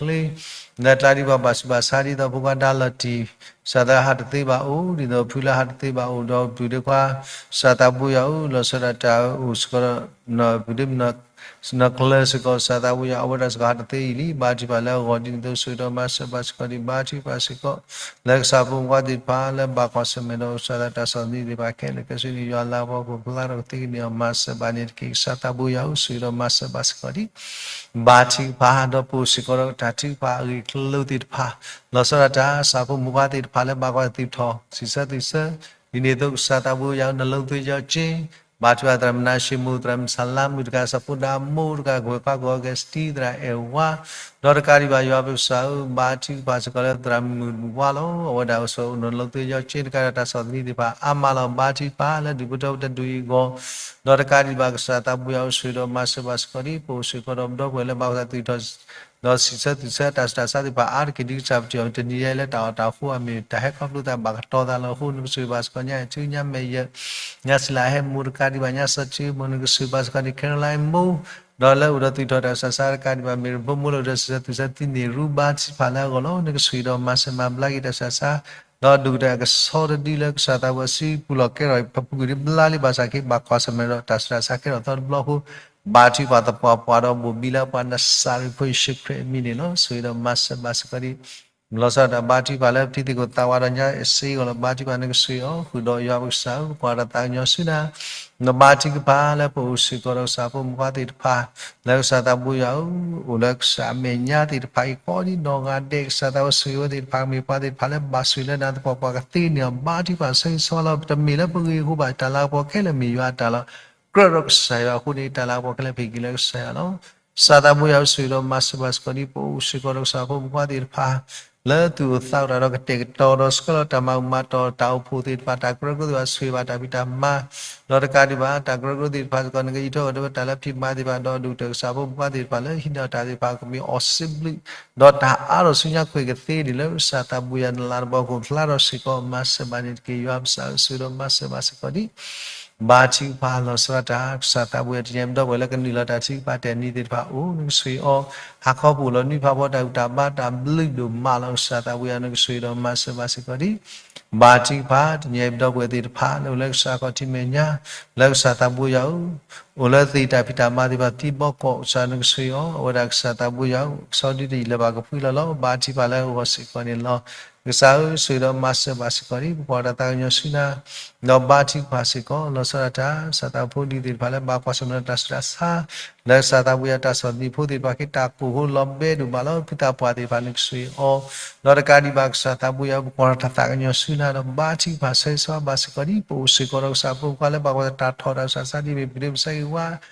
လၢကျါဒံးဘၣ်ဘၣ်ဆူးဘၣ်ဆါဒ်သိးဖိခွါဒါလီၤတံၢ် ကစၢ်သးဟးတသ့ဘၣ်အိၣ် ဒ်သိးဖုလၢဟးတသ့ဘၣ်အိၣ်ဒီးပုၢ်ဒီးခွါ ကစၢ်သးဘိယွၤအိၣ် လီၤဆီဒၣ်တၢ်အိၣ်စ့ၢ်ကီးဒီး ပုၢ်ဒ့မုၣ် နီၢ်ကျၢၤစ့ၢ်ကီး ကစၢ်သးဘိယွၤအိၣ်ဝဲဒၣ်စ့ၢ်ကီးဟးတသ့အံၤလံ ဘါထုကဖၣ်လၢအဂီၢ်ဒ်န့ၣ်သိးဆိၣ်ဂ့ၤဒီးမၤစၢၤဘၣ်စ့ၢ်ကီးဒံး ဘါထုကဖၣ်စ့ၢ်ကီး လၢကစၢ်ဖိမုၣ်ဖိခွါသ့ၣ်တဖၣ်လၢဘၣ်ကွၢ်ဆၢၣ်မဲာ်ဒီးကစၢ်သးတၢ်ဆီၣ်သနံးသ့ၣ်တဖၣ်ခဲလၢာ်ခဲဆ့န့ၣ် ယွၤလၤကပီၤကအိၣ်ဖျါထီၣ်ကသ့ကန့ၢ်အီၤ မၤစၢၤဘၣ်န့ၣ်တက့ၢ် ကစၢ်သးဘိယွၤအိၣ်ဆိၣ်ဂ့ၤဒီးမၤစၢၤဘၣ်စ့ၢ်ကီးဒံး ဘါထုကဖၣ်ဒီးပအိၣ်စ့ၢ်ကီးဒီးတၢ်ထုကဖၣ်အဂ့ၢ်အကျိၤသ့ၣ်တဖၣ် လီၤဆီဒၣ်တၢ် ကစၢ်ဖိမုၣ်ဖိခွါသ့ၣ်တဖၣ်လၢဘၣ်ကွၢ်သ့ၣ်ထီၣ် စံးဆၢသုးဆၢ ဒ်န့ၣ်အသိးကစၢ်သးဘိယွၤအိၣ် နလုံးသွင်းကျိၣ်စ့ ဘါထုကဖၣ်သရၣ်မုၣ်နၤၡ့မိၢ် သရၣ်မုၣ်စၤလါမုၣ်တကး စီၤဖိဒါမိၢ်တကး ကဝဲၢ်ခွါကီၢ်အီကဲစတံ သရၣ်အဲၣ်ဝါ ဒီးတကးဒံးဘၣ်ယွၤပကစၢ်ဧၢ ဘါထုကဖၣ်စ့ၢ်ကီးလၢသရၣ်မုၣ်ဝါလီၤ အဝဲဒၣ်အိၣ်ဆိးအိၣ် နလုံးသွင်းကျိၣ်စ့ တကးဒီးတၢ်ဆီၣ်သနံးသ့ၣ်တဖၣ်အါမးလီၤ ဘါထုကဖၣ်လၢဒုးပတီၢ်ပတဒုးအံၤအဂီၢ် ဒီးတကးဒံးဘၣ်ကစၢ်သးဘိယွၤအိၣ်ဆိၣ်ဂ့ၤဒီးမၤစၢၤဘၣ်စ့ၢ်ကီးဒံး ပအိၣ်စ့ၢ်ကီးဒီးပဒီပုၢ်ဝဲၢ်လၢဘၣ်ကွၢ်သ့ၣ်ထီၣ် ဒီးစံးဆၢသုးဆၢတၢ်ဆူးတၢ်ဆါသ့ၣ်တဖၣ်အါတက့ၢ်ဒ်ကစၢ်ပထံၣ်အီၤ တနံၤညါအံၤလၢတၢ်အီၣ်တၢ်အီအဃိအမ့ၢ်တၢ်ဟဲခီဖျိသးဘၣ်ကတီၤသးလီၤအဃိ နကဆိၣ်ဂ့ၤဘၣ်စ့ၢ်ကီးညါ ထူညါမဲာ်ယဲၢ် ညါစံလၤဟဲမိၢ်တကးဒံးဘၣ် ညါစီၤထံမိၢ် နကဆိၣ်ဂ့ၤဘၣ်စ့ၢ်ကီးဒံး ခဲရလါမိၢ် ဒီးလၢအိၣ်ဒီးသုးထီၣ်တၢ်ဆူးတၢ်ဆါတကးဒံးဘၣ် မ့ၢ်ရဖိမိၢ်လၢအိၣ်ဒီးစံးဆၢသုးဆၢသံန့ၢ်ရူ ဘါထုကဖၣ်လၢအဂီၢ်လီၤ နကဆိၣ်ဂ့ၤဒီးမၤစၢၤမၤဘျါက့ၤတၢ်ဆူးတၢ်ဆါ ဒီးဒုၣ်ကတၢၢ်အကဆီတဒုလၢကစၢ်သးဘိယွၤစုပူၤလီၢ်ကဲထီၣ်အံၤ ပပူၤကွံာ်ဒ်ဘျါလံဘၣ်ဆၣ်က့ ဘၣ်ကွၢ်ဆၢၣ်မဲာ်ဒီးတၢ်ဆူးတၢ်ဆါကဲထီၣ်သီတဘျီအဃိ ဘါထုကဖၣ်သပှၢ်ပှၢ်ဒီးဘိၣ်ဘံလၢပှၤနစၤရ့းဖိယ့ၣ်ၡူးခရံာ်အမံၤန့ၣ်လီၤ. ဆိၣ်ဂ့ၤဒီးမၤစၢၤဘၣ်စ့ၢ်ကီးဒံး လီၤဆီဒၣ်တၢ်ဘါထုကဖၣ်လၢပထံသကိးသးဝးဒီးညါအစ့အဂီၢ်လီၤ. ဘါထုကဖၣ်နကဆိၣ်ဂ့ၤအီၤ ဃုာ်ဒီးယွၤပကစၢ်ဧၢ ပကွၢ်တၢ်သးကညီၤဆူနၤ နဘါထုကဖၣ်လၢပအိၣ်စ့ၢ်ကီးဒီးကစၢ်ဖိမုၣ်ဖိခွါသ့ၣ်တဖၣ် လၢကစၢ်သးဘိယွၤဧၢ အိၣ်လၢကစၢ်အမဲာ်ညါသ့ၣ်တဖၣ်အံၤ ကိးဒံးနီၢ်ဂၤဒဲး ကစၢ်သးဘိယွၤဆိၣ်ဂ့ၤဝဲသ့ၣ်တဖၣ် ကမ့ၢ်ပှၤသ့ၣ်တဖၣ်လၢဘၣ်ဆိၣ်လၢနၤသပှၢ်ပှၢ်ကသ့န့ၢ်အီၤ ဘါထုကဖၣ်ဆၢဂ့ၤဆၢဝါလီၤ. တမ့ၢ်လၢပဂ့ၤအဃိဘၣ် တၢ်လၤကပီၤခဲလၢာ်မ့ၢ်ယွၤအတၢ်လီၤ. ကြၢးဒီးကစၢ်ယွၤအဃိန့ၣ် တၢ်လၤကပီၤခဲလၢာ်ဟ့ၣ်က့ၤလၢကစၢ်ယွၤလီၤ. ကစၢ်သးဘိယွၤဆိၣ်ဂ့ၤဒီးမၤစၢၤဘၣ်စ့ၢ်ကီးဒံး ပအိၣ်စ့ၢ်ကီးဒီးကစၢ်ဖိမုၣ်ဖိခွါသ့ၣ်တဖၣ် လၢသူၣ်အိၣ်သးအိၣ်တၢ်ဒီးကတဲာ်ကတီၤဒီးဆှၢလီၤတၢ်မၤအုၣ်မၤတီၢ်တၢ်အိၣ်ဖှိၣ်သ့ၣ်တဖၣ် တၢ်ကရၢကရိသ့ၣ်တဖၣ်ဆိၣ်ဂ့ၤဘၣ်တၢ်ဖံးတၢ်မၤ ဒီးတကးဒံးဘၣ် တၢ်ကရၢကရိသ့ၣ်တဖၣ်စ့ၢ်ကီး နကအံးထွဲဝဲဒီးတၢ်လၢဖံးမၤသ့ၣ်တဖၣ် ဒီးဒုၣ်ကတၢၢ်ကစၢ်ဖိမုၣ်ဖိခွါသ့ၣ်တဖၣ်လၢဟံးန့ၢ်တၢ်သ့ၣ်တဖၣ် ကမ့ၢ်အီၣ်စ့ဘျုး ဒီးတၢ်အါထီၣ်ဆူညါကွံာ်ကသ့ဒံးလၢ ကစၢ်သးဘိယွၤနလၤကပီၤကအိၣ်ဖျါထီၣ်စ့ၢ်ကီး မၤစၢၤဘၣ်န့ၣ်တက့ၢ် ယွၤပကစၢ်ဧၢ ဆိၣ်ဂ့ၤဒီးမၤစၢၤဘၣ်စ့ၢ်ကီးဒံး ဘါထုကဖၣ်လီၤဆီဒၣ်တၢ် ကစၢ်သးဘိယွၤတနံၤအံၤ ပဒီပုၢ်ဝဲၢ်လၢကနုာ်လီၤတၢ်ထုကဖၣ်တနံၤသ့ၣ်တဖၣ်အိၣ် နကဆိၣ်ဂ့ၤအီၤ ဟးခီပူၤလီၤနွံဖးဖီတၢ်ဂံၢ်တၢ်ဘါတၢ်ဘျုးဒိၣ်မးလီၤ ကစၢ်သးဘိယွၤ နကဆိၣ်ဂ့ၤဒီးမၤစၢၤဘၣ်စ့ၢ်ကီးဒံး ဘါထုကဖၣ် တနံၤအံၤပဒီပုၢ်ဝဲၢ်သ့ၣ်တဖၣ် လၢအိၣ်လၢကစၢ်ခီၣ်ထံးမဲာ်ညါ လၢကစၢ်သးဘိယွၤဧၢ အိၣ်လၢသ့ၣ်တၢ်ဖံးတၢ်မၤသ့ၣ်တဖၣ်သံဘီကီး ကစၢ်နကဆိၣ်ဂ့ၤအီၤ အဝဲဒၣ်ကစၢ်သးဘိယွၤဧၢ ကဆီဒုတယံာ်လၢၤဘၣ်ကဖှံလီၤလီၤ ဘါထုကဖၣ်လၢအဂီၢ်စ့ၢ်ကီးန့ၣ်လီၤ. ကစၢ်ဧၢ ဆိၣ်ဂ့ၤဒီးမၤစၢၤဘၣ်စ့ၢ်ကီးဒံး ပကွၢ်တၢ်သးကညီၤဆူနၤ ဒီးဘါထုကဖၣ်စ့ၢ်ကီး လီၤဆီဒၣ်တၢ် ကစၢ်သးဖိလံၤသ့ၣ်တဖၣ်လၢဘၣ်ကွၢ်ဆၢၣ်မဲာ်ဒီးတၢ်ဆူးတၢ်ဆါ လၢကစၢ်သးဘိယွၤတၢ်ဆီၣ်သနံးဖိသ့ၣ်တဖၣ် က့ၤတၢ်ကိၢ်ဖိလီၤဘဲဒိၣ်မးလီၤ ဖုသးပှၢ်သ့ၣ်တဖၣ် နကဆိၣ်ဂ့ၤအီၤ ဒီးတကးဒံးဘၣ်ကစၢ်သးဘိယွၤ ပကွၢ်တၢ်သးကညီၤဆူနၤ ဒီးဘါထုကဖၣ်ဆၢဂ့ၤဆၢဝါဘၣ်စ့ၢ်ကီးဒံး ပအိၣ်စ့ၢ်ကီးဒီးကစၢ်ဖိမုၣ်ဖိခွါလၢဘၣ်ကွၢ်တၢ်ထီၣ်တၢ်ဆူးတၢ်ဆါဒ်မ့ၢ်ပဒိၣ်ပဆၢဂ့ၤဝါ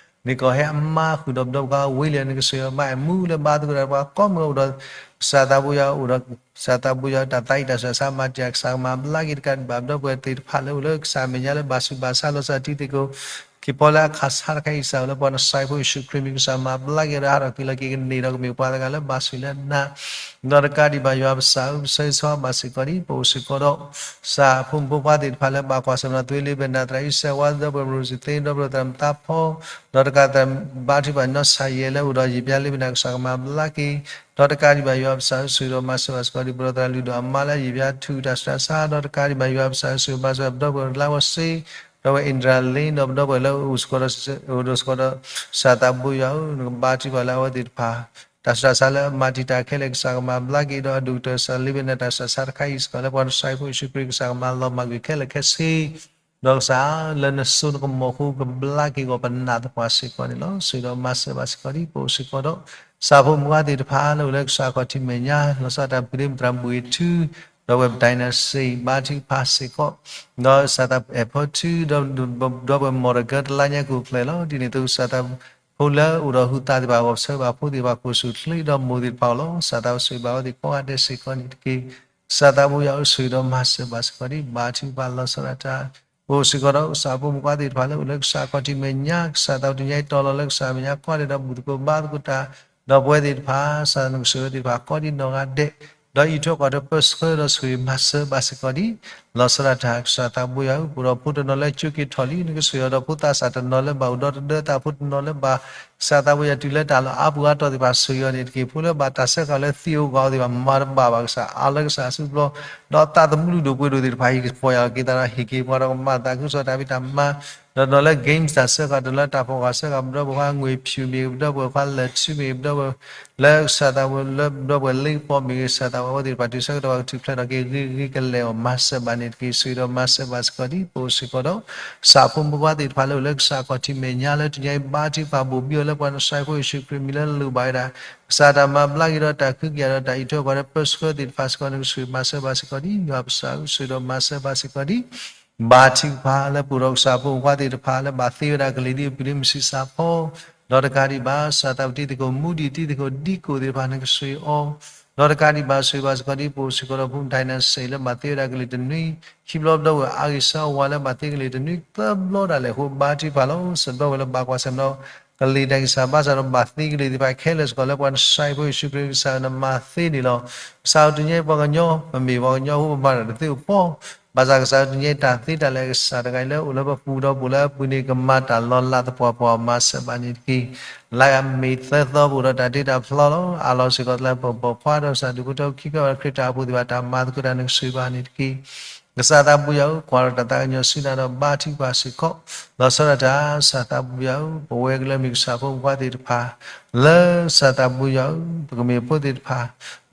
န့ၣ်ကီးဟဲအမါဃုာ်ဒီးပဒီပုၢ်ဝဲၢ်ဝ့လံ နကဆိၣ်ဂ့ၤအီၤ မၤအမူလၢဘါသကိးတၢ်ဒီးပှၤကိးမုၢ်အိၣ်ဒီး ကစၢ်သးဘိယွၤအိၣ်ဒီး ကစၢ်သးဘိယွၤတၢ်သးဝံၣ်တၢ်ဆူးတၢ်ဆါမၤတံာ်တာ် ကစၢ်ကမၤဘျါက့ၤတကးဒံးဘၣ် ပဒီပုၢ်ဝဲၢ်သ့ၣ်တဖၣ်လၢအိၣ်လၢကစၢ်အမဲာ်ညါလၢဘၣ်ဆူးဘၣ်ဆါလီၤစၢ်ထံသ့ၣ်ကိး က့ၤဖီလၢအခးဆါတခါအံၤ ကစၢ်လၢပှၤနစၤရ့းဖိယ့ၣ်ၡူးခရံာ်မံၤ ကစၢ်မၤဘျါက့ၤဒီးဟးထီၣ်ကွံာ်လီၤက့ၤ ကန့ၢ်ဒီးကမ့ၢ်ပှၤတဂၤလၢဘၣ်ဆိၣ်လၢနၤ ဒီးတကးဒံးဘၣ်ယွၤပကစၢ်ဧၢ ပဆၢဂ့ၤဆၢဝါဘၣ်စ့ၢ်ကီးဒံး ပအိၣ်စ့ၢ်ကီးဒီး ကစၢ်ဖိမုၣ်ဖိခွါသ့ၣ်တဖၣ်လၢဘၣ်ကွၢ်ဆၢၣ်မဲာ်ဒီး သွ့လ့ဘဲၣ်နၤ သရၣ်အံၣ်စဲးဝါ ဒီပုၢ်ဝဲၢ်မရူၢ်စသ့ ဒီပုၢ်ဝဲၢ်သရၣ်မုၣ်သးဖီ ဒီးတကးဘၣ်သရၣ်ဘါထုကဖၣ်နီၢ်ဆၣ်ယဲၢ်လၢအိၣ်ဒီးယံာ်ဘျါလ့ဘဲၣ်နၤ ကစၢ်ကမၤဘျါက့ၤ ဒီးတကးဒံးဘၣ်ယွၤပကစၢ်ဧၢ ဆိၣ်ဂ့ၤဒီးမၤစၢၤဘၣ်စ့ၢ်ကီးဒံး ပဒီပုၢ်ဝဲၢ်သရၣ်လုၢ်ဒိၣ်အမါလၢယံာ်ဘျါထူတၢ်ဆူးတၢ်ဆါ ဒီးတကးဒံးဘၣ်ယွၤပကစၢ်ဧၢ ဆိၣ်ဂ့ၤမၤစၢၤပဒီပုၢ်ဝဲၢ်လါဝီစ့ ဒီပုၢ်ဝဲၢ်အ့ဒြါလ့ ဒီးပဒီပုၢ်ဝဲၢ်လၢအိၣ်စ့ၢ်ကီးဒီး အိၣ်ဒီးစ့ၢ်ကီးဒီး ကစၢ်သးဘိယွၤဧၢ နကဘါထုကဖၣ်လၢအဝဲသ့ၣ်တဖၣ် တၢ်ဆူးတၢ်ဆါလၢအမၤတံာ်တာ်ခဲလၢာ် ကစၢ်ကမၤဘျါက့ၤဒီး အဒိၣ်ကတၢၢ် ကစၢ်လ့ဘဲၣ်နၤ တၢ်ဆူးတၢ်ဆါတခါအံၤစ့ၢ်ကီး လၢပှၤနစၤရ့းဖိယ့ၣ်ၡူးခရံာ် ကစၢ်ကမၤလီၤမၢ်ကွံာ်ခဲလၢာ်ခဲဆ့ ဒီးကစၢ်လၢနစိ နကမီၤဃူ ကဘျါက့ၤဂီၤပနၢ်သပှၢ်စ့ၢ်ကီးန့ၣ်လီၤ. ဆိၣ်ဂ့ၤဒီးမၤစၢၤဘၣ်စ့ၢ်ကီးဒံး ပအိၣ်စ့ၢ်ကီးဒီး ကစၢ်ဖိမုၣ်ဖိခွါသ့ၣ်တဖၣ်လၢအိၣ်လၢကစၢ်ခီၣ်ထံးမဲာ်ညါ လီၤဆီဒၣ်တၢ် ပုၢ်ဒ့မုၣ်သရၣ်မုၣ်အ့ၣ်ထူ ဒီပုၢ်ဝဲၢ်ပတၢ်အံၤနၤစ့ ဘါထုကဖၣ်စ့ၢ်ကီး ဒီးကစၢ်သးအဲၣ်ဖီထူ ဒီပုၢ်ဝဲၢ်မီၢ်တဂၢၢ်တလါညါကအိၣ်ဖျဲၣ်လီၤ. ဒ်န့ၣ်အသိးကစၢ်သးဖိလၢအိၣ်ဒီးဟုးသးသ့ၣ်တဖၣ် ဂီၤပဆၢဘၣ်ဖိသ့ၣ်တဖၣ်ကိၢ်ဆူၣ်ချ့ဒီးမိၢ်သ့ၣ်တဖၣ်အအိၣ်လီၤ. ကစၢ်သးဆိၣ်ဂ့ၤဘၣ်ဝဲသ့ၣ်ကိးဂၤဒဲးစ့ၢ်ကီးန့ၣ်တက့ၢ်. ကစၢ်သးဘိယွၤဧၢ ဆိၣ်ဂ့ၤဒီးမၤစၢၤဘၣ်စ့ၢ်ကီးဒံး ဘါထုကဖၣ်လီၤဆီဒၣ်တၢ် ပအိၣ်စ့ၢ်ကီးဒီးကစၢ်ဖိမုၣ်ဖိခွါသ့ၣ်တဖၣ်လၢအိၣ်လၢကစၢ်ခီၣ်ထံးမဲာ်ညါ, ကစၢ်သးဝဲတနံၤညါအံၤတီၤလီၤလၢကစၢ်မဲာ်ညါ ကွၢ်ဒဲးဒီးဘူၣ်သကိးဘါသကိးတၢ်, ဒီးပဝဲသ့ၣ်တဖၣ် ကစၢ်နကစၢ်ဝဲသ့ၣ်တဖၣ် ကိးဒံနီၢ်ဂၤဒဲး, ဒီးအံးထွဲကွၢ်ထွဲပၢဆှၢဒီးဆိၣ်ဂ့ၤမၤစၢၤဘၣ်စ့ၢ်ကီးဒံး, လီၤဆီဒၣ်တၢ် ကစၢ်သးဘိယွၤဧၢ, ပအိၣ်ဒီးဖိတနီၤလၢကၠိက့ၤထီၣ်လံ, နကဆိၣ်ဂ့ၤအီၤဒီးဖိသးစၢ်တနီၤလၢဘၣ်အိၣ်ဒီးတဒၢသးဖိတနီၤလၢဘၣ် ကစၢ်သးဘိယွၤတုၤလၢတၢ်လီၢ်အါပူၤအါတီၤသ့ၣ်တဖၣ် ဆိၣ်ဂ့ၤအီၤန့ၣ်တက့ၢ်. ဖိလၢဘၣ်တၢ်စၢဃာ်လၢသံးဧိၤဂီၤဧိၤသ့ၣ်တဖၣ် မၤတဘၣ်ဘၣ်ကစၢ် အါလၢကစၢ်အစုပူၤလီၤ. ဒီးသးသမူလုၢ်ဒိၣ်ပှ့ၤဒိၣ်သ့ၣ်တဖၣ် ဟ့ၣ်ကပီၤယၤလီၤက့ၤသးဒီး ဟ့ၣ်က့ၤပှၤဒီးကမၤသးခုကစီၣ်တၢ်ဖံးတၢ်မၤ, ဒီးတနီၤလၢ games တၢ်စၢဃာ် တနီၤလၢတၢ်ဖီၣ်ဃာ်စၢဃာ် ပဒီပုၢ်ဝဲၢ်ခွါငွေဖြူမ့ၢ်ဂ့ၤ ပဒီပုၢ်ဝဲၢ်ခွါလၢၢ်ထူမ့ၢ်ဂ့ၤ ပဒီပုၢ်ဝဲၢ် လၢကစၢ်သးဘိ လၢပဒီပုၢ်ဝဲၢ်လ့ကပီၤမ့ၢ်ဂ့ၤ ကစၢ်သးဘိအဝဲသ့ၣ်တဖၣ် တုၤဆၢကတီၢ်ဘၣ်ကထူၣ်ဖျဲးထီၣ်က့ၤဂ့ၤဂ့ၤကလဲာ်အီၤ မၤစၢၤဘၣ်န့ၣ်တက့ၢ်. ဆိၣ်ဂ့ၤဒီးမၤစၢၤဘၣ်စ့ၢ်ကီးဒံး ပအိၣ်စ့ၢ်ကီးဒီး ကစၢ်ဖိမုၣ်ဖိခွါသ့ၣ်တဖၣ်လၢအိၣ်လၢကစၢ်ခီၣ်ထံးမဲာ်ညါလၢတနံၤညါအံၤ ဘါထုကဖၣ်ဘိၣ်ဘံၣ်အီၤလၢပှၤနဆှၢဖိယ့ၣ်ၡူးခရံာ်မံၤလၢလိၣ်ဘၣ်ဝဲဒၣ် ကစၢ်တၢ်မၤဘျါက့ၤဒီးတၢ်ခုကယၤဒီးတၢ်အံးထွဲကွၢ်ထွဲပၢဆှၢသ့ၣ်တဖၣ်စ့ၢ်ကီး နကဆိၣ်ဂ့ၤမၤစၢၤဘၣ်စ့ၢ်ကီးဒံး ယွၤပစၢ်ဧၢ, ဆိၣ်ဂ့ၤဒီးမၤစၢၤဘၣ်စ့ၢ်ကီးဒံး ဘါထုကဖၣ်လၢပအိၣ်ဒီးကစၢ်ဖိမုၣ်ဖိခွါသ့ၣ်တဖၣ်လၢဘၣ်သ့ဝဲဒၣ်ကလံၤဒ်အပူၤလၢမုၢ်ဆံးစးဖီ, ဒီးတကးဒံးဘၣ် ကစၢ်သးဝဲတံၤသကိးမူဒံးတံၤသကိးဒံကိးသ့ၣ်တဖၣ် နကဆိၣ်ဂ့ၤအီၤ, ဒီးတကးဒံးဘၣ် ဆိၣ်ဂ့ၤဘၣ်စ့ၢ်ကီးဒံး ပအိၣ်စ့ၢ်ကီးဒီးဖိဒၣ်နၢ်စ့ၢ်လၢဘၣ်သ့ဝဲဒၣ်ကလံၤတနွံ, ခံဘျီပဒီပုၢ်ဝဲၢ်အါဂ့ၤဆၢဝါလၢဘၣ်သ့ကလံၤတနွံသၢဘျီဒၣ်လဲာ်အဃိ ဘါထုကဖၣ်လီၤ. စံးဘျီဝဲလၢဘၣ်ကွၢ်ဆၢၣ်မဲာ်ဒီး ကလံၤတၢ်ဂံၢ်စၢ်ဘါစၢ်ဒီးဘၣ်သ့ကလံၤသ့ၣ်တဖၣ်ခဲလၢာ်စ့ၢ်ကီးလၢပှၤနဆှၢဖိယ့ၣ်ၡူးခရံာ်ကစၢ်နမၤသ့န့ၣ်လီၤ. ကစၢ်ဧၢ တနံၤညါအံၤပှၤကညီ ပမ့ၢ်ပှၤကညီအဃိ ပမၤတၢ်တသ့အိၣ်ဖှိၣ်, ဘၣ်ဆၣ်ကစၢ်ဧၢ တနံၤညါအံၤတၢ်သ့တၢ်လၢကစၢ်တဂၤအံၤလၢအိၣ်လၢပပူၤဒီးပအိၣ်လၢအပူၤန့ၣ် ကမၤတၢ်လီၤလးသပှၢ်ပှၢ် မၤစၢၤဘၣ်န့ၣ်တက့ၢ်. လၢအမ့ၢ်သၢသီပအိၣ်ဒီးတၢ်တ့တၢ်ဖျီလီၤ. အၢၣ်လီၤစ့ၢ်ကီးလၢပပိာ်ခွါဒီး ကစၢ်ဒူၣ်ဖိထၢဖိခံခီ ခရံာ်တၢ်အိၣ်ဖှိၣ်သ့ၣ်တဖၣ် တၢ်မၤသကိးတၢ် နကဆိၣ်ဂ့ၤဘၣ်န့ၣ်တက့ၢ်. ကစၢ်သးဘိယွၤဧၢ, ကွၢ်ဒီးတၢ်သးကညီၤဆူနၤဒီးဘါထုကဖၣ်စ့ၢ်ကီး, လီၤဆီဒၣ်တၢ် ကစၢ်သးဘိယွၤဧၢ, ပဝဲကလၢမ့ၢ်ကစၢ်ဖိမုၣ်ဖိခွါသ့ၣ်တဖၣ်, လၢကစၢ်သးဘိယွၤဧၢ, ပကမ့ၢ်ဖိသ့ၣ်တဖၣ်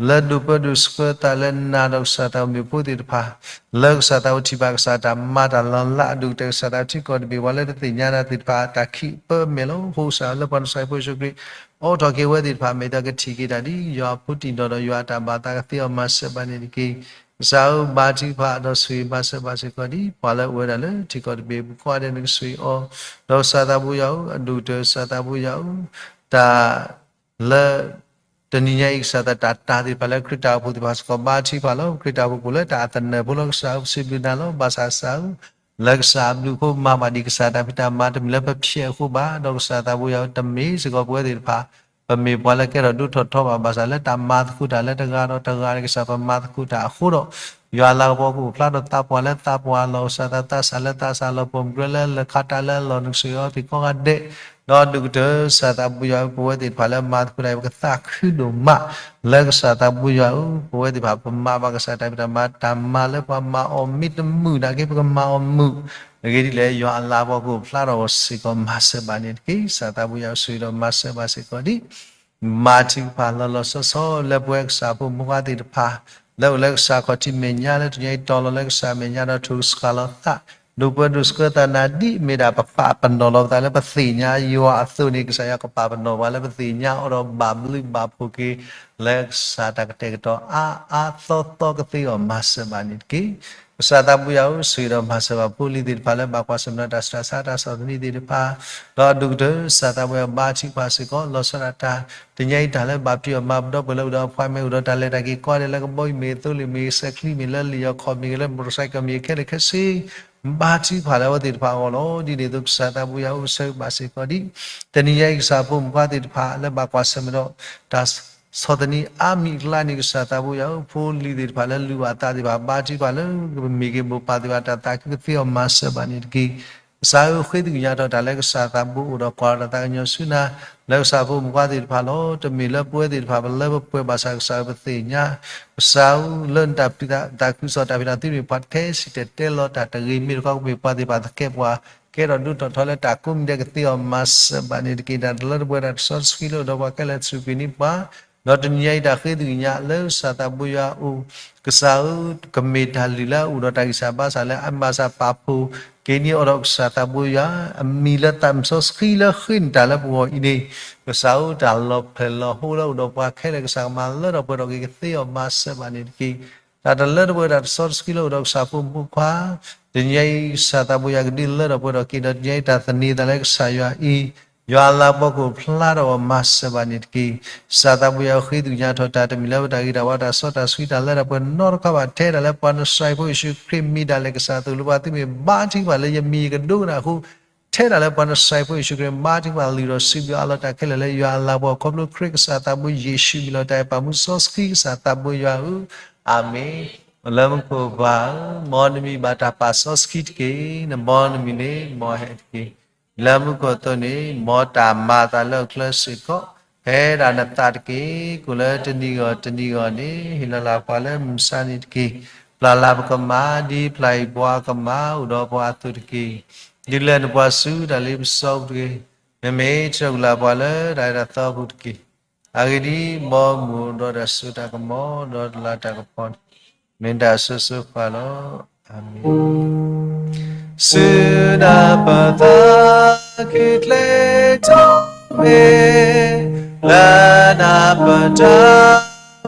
လၢဒိးပၢဒိးဆှၢသးလၢနၤဒီးကစၢ်သးဘိမ့ၢ်ဖိသ့ၣ်တဖၣ်, လၢကစၢ်သးဘိထံၣ်ဘၣ်ကစၢ်တၢ်မၤတၢ်လီၤလးအဒိၣ်ကတၢၢ် ကစၢ်သးဘိထံကီၢ်တဘ့ၣ်ပှၤလၢတသ့ၣ်ညါနၤသ့ၣ်တဖၣ် တၢ်ခံးပၢမဲာ်လီၤ. အဃိကစၢ်လၢပှၤနဆှၢဖိယ့ၣ်ၡူးခရံာ် အိးထီၣ်က့ၤဝဲသ့ၣ်တဖၣ် မ့ၢ်တၢ်ကထံၣ်က့ၤတၢ်ဒ် ယွၤအဖိတံၢ်ဒီးယွၤအတၢ်ဘၣ်သးကသ့အီၤ မၤစၢၤဘၣ်န့ၣ်တက့ၢ်. ကစၢ်ဧၢ, ဘါထုကဖၣ်ဒီးဆိၣ်ဂ့ၤမၤစၢၤဘၣ်စ့ၢ်ကီးဒ် ပှၤလၢအိၣ်ဝဲဒၣ်လၢထံကီၢ်တဘ့ၣ် ပကိးဂၤဒဲး နကဆိၣ်ဂ့ၤအီၤ, ဒီးကစၢ်သးဘိယွၤဧၢ, အဒိၣ်ကတၢၢ် ကစၢ်သးဘိယွၤဧၢ, တၢ် လၢ တနံၤညါအံၤ ကစၢ်သး တၢ်တၢ်သ့ၣ်တဖၣ်လၢခရံာ်တၢ်အိၣ်ဖှိၣ်သ့ၣ်တဖၣ်စ့ၢ်ကီး ဘါထုကဖၣ်လီၤ. ခရံာ်တၢ်အိၣ်ဖှိၣ်လၢတၢ်အသနၢၣ်ဖိလီၤ. ကစၢ်ဧၢ, ပစံးဘျုးနၤလီၤ. ဘၣ်ဆၣ်ကစၢ်ဧၢ, လၢကစၢ်အဘျုးအဃိ မၤဘၣ်ဒံးကစၢ်တၢ်ဖံးတၢ်မၤ တမ့ၢ်လၢပဖျဲးအဃိဘၣ်, ဒီးကစၢ်သးဘိယွၤဧၢ, တမ့ၢ်စ့ၢ်ကီးပဝဲသ့ၣ်တဖၣ် ပမ့ၢ်ပှၤလၢကဲထီၣ်ဒိၣ်ထီၣ်ထီဘၣ်, ဘၣ်ဆၣ်လၢတၢ်မၤသကိးတၢ်လၢတဂၤဒီးတဂၤန့ၣ် ကစၢ်ပမၤသကိးတၢ်အဃိဒီး ယွၤအလၤကပီၤကအိၣ်ဖျါဒီးသးပှၢ်လၢသးပှၢ်လီၤ. ကစၢ်သး သးစၢ်လၢသးစၢ်လီၤ. ပိာ်မုၣ်ကရၢလၢလၢၢ်ခါတၢ်လၢအလီၢ် နကဆိၣ်ဂ့ၤအီၤသ့ၣ်ကိးဂၤဒဲး, ဒီးအဒိၣ်ကတၢၢ် ကစၢ်သးဘိယွၤဧၢ, ပဝဲသ့ၣ်တဖၣ်လၢမၤသကိးတၢ်အံၤ ပကသးခုဒိၣ်မး လၢကစၢ်သးဘိယွၤဧၢ, ပဝဲသ့ၣ်တဖၣ် ပမၤဘၣ်ကစၢ်တၢ်ဖံးတၢ်မၤ, တၢ်မၤလၢပှၤမၤအီၤမ့ၢ်တမုာ်နာ်က့ ပကမၤအီၤမုာ်, အဂ့ၢ်ဒ်လဲၣ် ယွၤအလၤကပီၤကအိၣ်ဖျါထီၣ်အီၤစ့ၢ်ကီး မၤစၢၤဘၣ်န့ၣ်တက့ၢ်. ကစၢ်သးဘိယွၤဧၢ, ဆိၣ်ဂ့ၤဒီးမၤစၢၤဘၣ်စ့ၢ်ကီးဒ် မၤထုကဖၣ်လီၤလီၤဆီဆီ လၢပဝဲကစၢ်ဖိမုၣ်ဖိခွါသ့ၣ်တဖၣ် လၢအိၣ်လၢကစၢ်ခီၣ်ထံးမဲာ်ညါ လၢတနံၤညါအံၤတီၤလီၤလၢကစၢ်မဲာ်ညါဒီး ထိၣ်စှၤလီၤသး, ဒိးပၢဒိၣ်ဆှၢသးနၤဒ်အမ့ၢ်ဒၣ်ပပာ်ပနီၣ်လီၤပသးလၢပသ့ၣ်ညါယွၤအသိးန့ၣ် ကစၢ်ယွၤကပာ်ပနီၣ်ပှၤလၢပသ့ၣ်ညါအီၤဒီးဘၣ်ဘျုးဘၣ်ဖှိၣ်က့ၤ လၢကစၢ်တၢ်ကတဲာ်ကတီၤအါအါသီသီကသ့အီၤ မၤစၢၤဘၣ်န့ၣ်တက့ၢ်. ကစၢ်သးဘိယွၤဧၢ, ဆိၣ်ဂ့ၤဒီးမၤစၢၤဘၣ်ဖိလံၤသ့ၣ်တဖၣ်လၢဘၣ်ကွၢ်ဆၢၣ်မဲာ်ဒီးတၢ်ဆူးတၢ်ဆါ တၢ်ဆီၣ်သနံးသ့ၣ်တဖၣ်, ဒီးအဒိၣ်ကတၢၢ် ကစၢ်သးဘိယွၤ ဘါထုကဖၣ်စ့ၢ်ကီး လီၤဆီဒၣ်တၢ် တနံၤညါအံၤတၢ်လၢဘၣ်ဖံးအီၤမၤပဒီပုၢ်ဝဲၢ်လၢအိၣ်ဒီးအ appointment အိၣ်ဒီးတၢ်လဲၤတၢ်က့ၤ ကိးဂၤဒဲးလၢကဘီယူၤမ့ၢ်ဂ့ၤ သိလ့ၣ်မ့ၢ်ဂ့ၤ စဲးချံမ့ၢ်ဂ့ၤ လၢလံာ်ယီၤခီၣ်မ့ၢ်ဂ့ၤ လၢ motorcycle မ့ၢ်ဂ့ၤ ခဲလၢာ်ခဲဆ့ ဘါထုကဖၣ်လၢအဝဲသ့ၣ်တဖၣ်အဂီၢ်လီၤ. ဒ်န့ၣ်အသိး ကစၢ်သးဘိယွၤဧၢ, အိၣ်ဆၢဂ့ၤဘၣ်စ့ၢ်ကီးဒ် တနံၤညါအံၤ ကစၢ်ဖိမုၣ်ဖိခွါသ့ၣ်တဖၣ်လၢဘၣ်ကွၢ်ဆၢၣ်မဲာ်ဒီး တၢ်ဆီၣ်သနံးအါမံၤအကျါန့ၣ် ကစၢ်သးဘိယွၤဧၢ, ဖိလံၤသ့ၣ်တဖၣ်လၢလူၤဘၣ်သးသ့ၣ်တဖၣ် ဘါထုကဖၣ်လၢ ကမ့ၢ်က့ၤမိၢ်ပၢ်သ့ၣ်တဖၣ် တၢ်သးခုကသ့အီၤ မၤစၢၤဘၣ်န့ၣ်တက့ၢ်. ကစၢ်ဧၢ, ဃ့သ့ၣ်ညါထီၣ်တၢ်လၢကစၢ်သးဘိအိၣ်ဒီးကွၢ်ဒီးတၢ်သးကညီၤဆူနၤ လၢကစၢ်ဖိမုၣ်ဖိခွါသ့ၣ်တဖၣ်လီၤ. တမ့ၢ်လၢပဝဲသ့ၣ်တဖၣ်ပလၢပပှဲၤဘၣ်ဆၣ် ကစၢ်ဧၢ ပသ့ၣ်ညါ ကစၢ်ဧၢ လၢနတၢ်ပျံၤတၢ်သးခုကစီၣ်တၢ်ဖံးတၢ်မၤ သုမ့ၢ်ပှၤထဲစံၣ်တဲၤတဲလီၤတၢ်တဂ့ၤ မ့ၢ်တခီကမ့ၢ်ပှၤသ့ၣ်တဖၣ်သကဲးပဝး ကဲထီၣ်ဒိၣ်ထီၣ်ထီလၢတၢ်ကိးမံၤဒဲးကသ့အီၤ မၤစၢၤဘၣ်န့ၣ်တက့ၢ်. တၢ်တလၢတပှဲၤတၢ်တစီတဆှံလၢအိၣ်ဒီးပှၤခဲလၢာ် စူၢ်က့ၤန့ၢ်ပှၤ ဒီးတနံၤညါအံၤ တၢ်ဃ့သ့ၣ်ညါလၢကစၢ်သးဘိယွၤအအိၣ် ကစၢ်ဧၢ, ကမ့ၢ်တၢ်လုၢ်လၢအအိၣ်ဒီးတၢ်ဂံၢ်စၢ်ဘါစၢ်လၢ အမၤစၢၤပာ်ဖှိၣ်က့ၤန့ၢ်အီၤဒီး ကစၢ်သးဘိယွၤ အမံၤလၢသးစီဆှံလၢဃ့န့ၢ်တၢ်လၢပဂီၢ်အံၤန့ၣ် ကစၢ်ဧၢ, တၢ်လီၤဖျဲၣ်လီၤဟိလၢအိၣ်ဒီးပှၤခဲလၢာ် ကစၢ်ကမၤလၢထီၣ်ပှဲၤထီၣ်က့ၤကသ့အီၤ မၤစၢၤဘၣ်န့ၣ်တက့ၢ်. တၢ်တလၢတပှဲၤတၢ်တစီတဆှံလၢအိၣ်ဒီးကစၢ်ဖိမုၣ်ဖိခွါ တနံၤညါအံၤ ကစၢ်သးဘိယွၤ ကဒုးလၢထီၣ်ပှဲၤထီၣ်က့ၤဒီး တနံၤညါအံၤ တၢ်သန့ၤသးလၢကစၢ်ယွၤအံၤ ယွၤအလၤကပီၤကအိၣ်ဖျါထီၣ်ပှၤမၤစၢၤဘၣ်န့ၣ်တက့ၢ်. ကစၢ်သးဘိယွၤဧၢ ဃ့ကညးထီၣ်တၢ်တမံၤလၢပတၢ်ဂ့ၤတၢ်ဝါ တၢ်စီတၢ်ဆှံ တၢ်လၢတၢ်ပှဲၤနီတခါဘၣ် ထဲဒၣ်လၢပှၤနစၤရ့းဖိယ့ၣ်ၡူးခရံာ်မံၤဒၣ်လဲာ် ကစၢ်သိၣ်လိပှၤ သုမ့ၢ်ဘါထုကဖၣ်လၢယမံၤယကဒိကနၣ်အဃိ ထဲဒၣ်လၢပှၤနစၤရ့းဖိယ့ၣ်ၡူးခရံာ်မံၤ ဘါထုကဖၣ်လုၢ်ထီၣ်စံးဘျုးအးလီၤ တၢ်ခဲလၢာ်လၢယွၤအလၤကပီၤ ခီဖျိခရံာ်ကစၢ်သးဘိယ့ၣ်ၡူးမံၤလီၤ. တၢ်အဲၣ်ပာ်မူစီဆှံကစၢ်သးဘိယွၤဧၢ, အၤမ့ၣ်. လၢမူခိၣ်ပၢ်ဧၢ, မ်နမံၤဘၣ်တၢ်ပာ်စီဆှံတက့ၢ်. နဘီနမံၤန့ၣ် မ်ဟဲတက့ၢ်. လၢမူခိၣ်အသိးန့ၣ် မ်တၢ်မၤအသးလၢအချၢစ့ၢ်ကီး ဖဲဒၣ်နသးတက့ၢ်. ကအိၣ်လၢတနံၤဂီၢ်တနံၤဂီၢ်န့ၣ် ဟ့ၣ်လီၤလၢ်ပှၤလၢမုၢ်မဆါန့ၣ်တက့ၢ်. ပျၢ်လၢ်ပကမၢ် ဒ်ပျၢ်ယွၤအကမၢ်အိၣ်ဒီးပှၤအသိးတက့ၢ်. ဒုးလဲၤနပှၤဆူတၢ်လ့ပစီပူၤတဂ့ၤ. မ့မ့ၢ်ဆှၢက့ၤလၢ်ပှၤလၢတၢ်အဲၣ်တၢ်သီပူၤတက့ၢ်. အဂ့ၢ်ဒ်အံၤ, မ်မုၢ်အိၣ်ဒီးတၢ်စိတၢ်ကမီၤ ဒီးတလၤတၢ်ကပီၤန့ၣ် မ့ၢ်တၢ်အစိၤစိၤဃၣ်ဃၣ်လီၤ. အၤမ့ၣ်. ဆူနပသးခုကျဲထီၣ်မ့ၢ် လၢနပတၢ်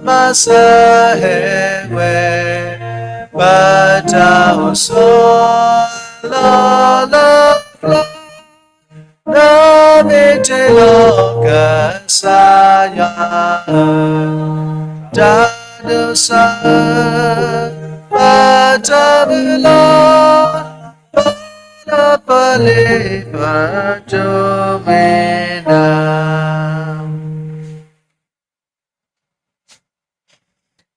မၤစၢၤဟဲဝဲ ပတၢ်အိၣ်ဆိးလီၢ်လၢပျၢၤ နမ့ၢ်တ့လီၤကစၢ်ယွၤ တၢ်ဒိးစၢ် ပတၢ်မုၢ်လၢ် ပတၢ်ပလ့ၤပတုာ်မ့ၢ်န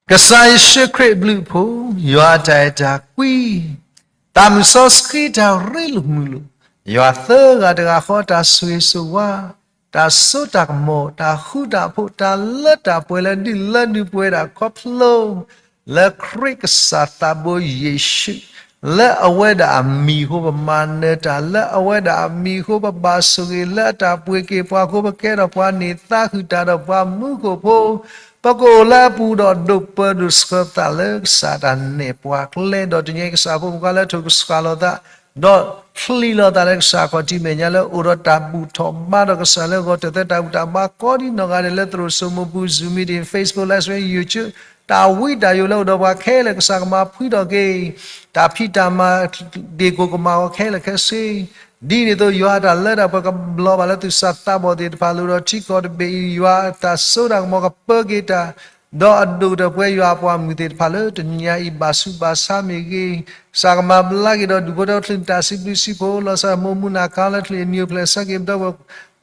ၤ ကစၢ်ယ့ၣ်ၡူးခရံာ်အဘျုးအဖှိၣ်, ယွၤအတၢ်အဲၣ်တၢ်ကွံ, တၢ်မုၢ်စီဆှံတၢ်ရ့လိာ်မုာ်လိာ်, ယွၤသၢဂၤတဂၤဃီတၢ်ဆိၣ်ဂ့ၤဆိၣ်ဝါ, တၢ်စိတၢ်ကမီၤ, တၢ်ဃူတၢ်ဖိး, တၢ်လၢတၢ်ပှဲၤလၢဒုၣ်လၢဒုၣ်ပှဲၤဒၣ်ခီဖျိ လၢခရံာ်ကစၢ်သးဘိယ့ၣ်ၡူး, လၢအဝဲဒၣ်အမံၤအဃိပမၤနၢၤတၢ်, လၢအဝဲဒၣ်အမံၤအဃိပဘၣ်ဆိၣ်ဂ့ၤ, လၢအတၢ်ပှ့ၤက့ၤပှၤအဃိပကဲထီၣ်ပှၤန့ၢ်သါဃုာ်တၢ်ဒီးပှၤမူခိၣ်ဖိ, ပကအိၣ်လၢအပူၤဒီးဒိၣ်ပၢဒိၣ်ဆှၢသးလၢကစၢ်တၢ်နဲၣ်ပှၤကျဲ, ဒီးတညီကစၢ်ဖိမုၣ်ခွါလၢထိၣ်ကဆှၣ်လိာ်သး ဒီးချံးလိာ်သးလၢကစၢ်ခီၣ်ထံးမဲာ်ညါလၢအိၣ်ဒီးတၢ်ဘူၣ်ထီၣ်ဘါထီၣ်ကစၢ်လၢဂီၤတၢ်သၢတၢ်ဘူၣ်တၢ်ဘါကိးဒံနီၢ်ဂၤဒဲးလၢသရိာ်စိမိပူၤ Zoom meeting, Facebook live stream, YouTube, တၢ်ဝံတၢ်ယိးလၢအိၣ်ဒီးပှၤခဲလၢာ်ကစၢ်ကမၤဖှံထီၣ်က့ၤ, တၢ်ဖံးတၢ်မၤ ဒ့ၣ်ကိၣ်ကမၤဂီၤခဲလၢာ်ခဲဆ့, ဒ်န့ၣ်အသိးယွၤအတၢ်လၢတၢ်ပှဲၤကဘျီဘၣ်လၢသုသးသးဘီၣ်သ့ၣ်တဖၣ် လၢအိၣ်ဒီးထံကီၢ်တဘ့ၣ်အံၤ ယွၤအတၢ်စိတၢ်ကမီၤကပၢက့ၤတၢ် ဒီးအဒိၣ်ကတၢၢ်ပဝဲယွၤအပှၤမုၢ်သ့ၣ်တဖၣ်လၢတနံၤညါအံၤ ဘၣ်ဆူးဘၣ်ဆါမ့ၢ်ဂ့ၤ, ကစၢ်ကမၤဘျါက့ၤဒီးဒူၣ်ဖိထၢဖိ ချုးန့ၢ်တၢ်စံးဘျုးစံးဖှိၣ် လီၤဆီမိၢ်မုၢ်နၤခါလၢချုးန့ၢ်နံၤအိၣ်ဖျဲၣ်ဆၢက့ၤ ပ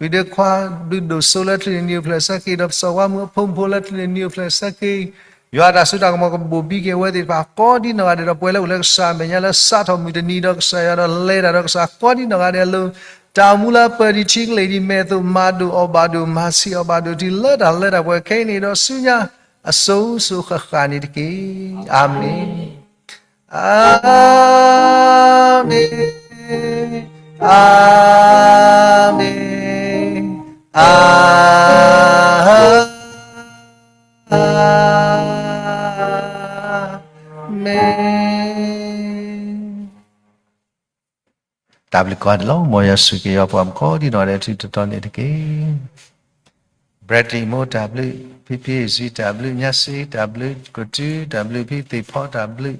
ဒီပုၢ်ဝဲၢ်ခွါ ဘုဒိၣ်စိလၢချုးန့ၢ်နံၤအိၣ်ဖျဲၣ်ဆၢက့ၤ ဒီးပစီၤဝါမုၢ်အဖိမုၣ်ဖိလၢချုးန့ၢ်နံၤအိၣ်ဖျဲၣ်ဆၢက့ၤ ယွၤအတၢ်စိတၢ်ကမီၤကဘိၣ်ဘံက့ၤအဝဲသ့ၣ်တဖၣ်ကိးဒံနီၢ်ဂၤဒဲး ဒီးပှဲၤလၢအိၣ်လၢကစၢ်အမဲာ်ညါလၢစးထီၣ်မုၢ်တနံၤဒီးကစၢ်ယွၤဒီးလဲၤတၢ်ဒီးကစၢ်ကိးဒံနီၢ်ဂၤဒဲးအလိၤ, တၢ်အိၣ်မူလၢအပၢၢ်ဒံးထံကလ့ၢ်ဒံးမဲာ်အသိး မၤဒိၣ်အီၣ်ဘၣ်ဒိၣ် မၤဆံးအီၣ်ဘၣ်ဒိၣ် တုၤလၢတၢ်လၢတၢ်ပှဲၤခဲအံၤန့ၣ်ဒီးဆူညါ အစိၤစိၤဃၣ်ဃၣ်န့ၣ်တက့ၢ်. အၤမ့ၣ်. အၤမ့ၣ်, အၤမ့ၣ်, အၤမ့ၣ်. တၢ်ဘျုးကိးဂၤဒဲးလီၤ. မ်ယွၤဆိၣ်ဂ့ၤက့ၤယွၤပှၤမုၣ်ကိးဒံနီၢ်ဂၤဒဲး ထူးထူးတီၤတီၤန့ၣ်တက့ၢ်. Bradley မိၢ်တၢ်ဘျုး, ဖံဖံအ့ၣ်စံတၢ်ဘျုး, ညါစ့တၢ်ဘျုး, ကတူတၢ်ဘျုး, ဖံသ့ၣ်ဖီတၢ်ဘျုး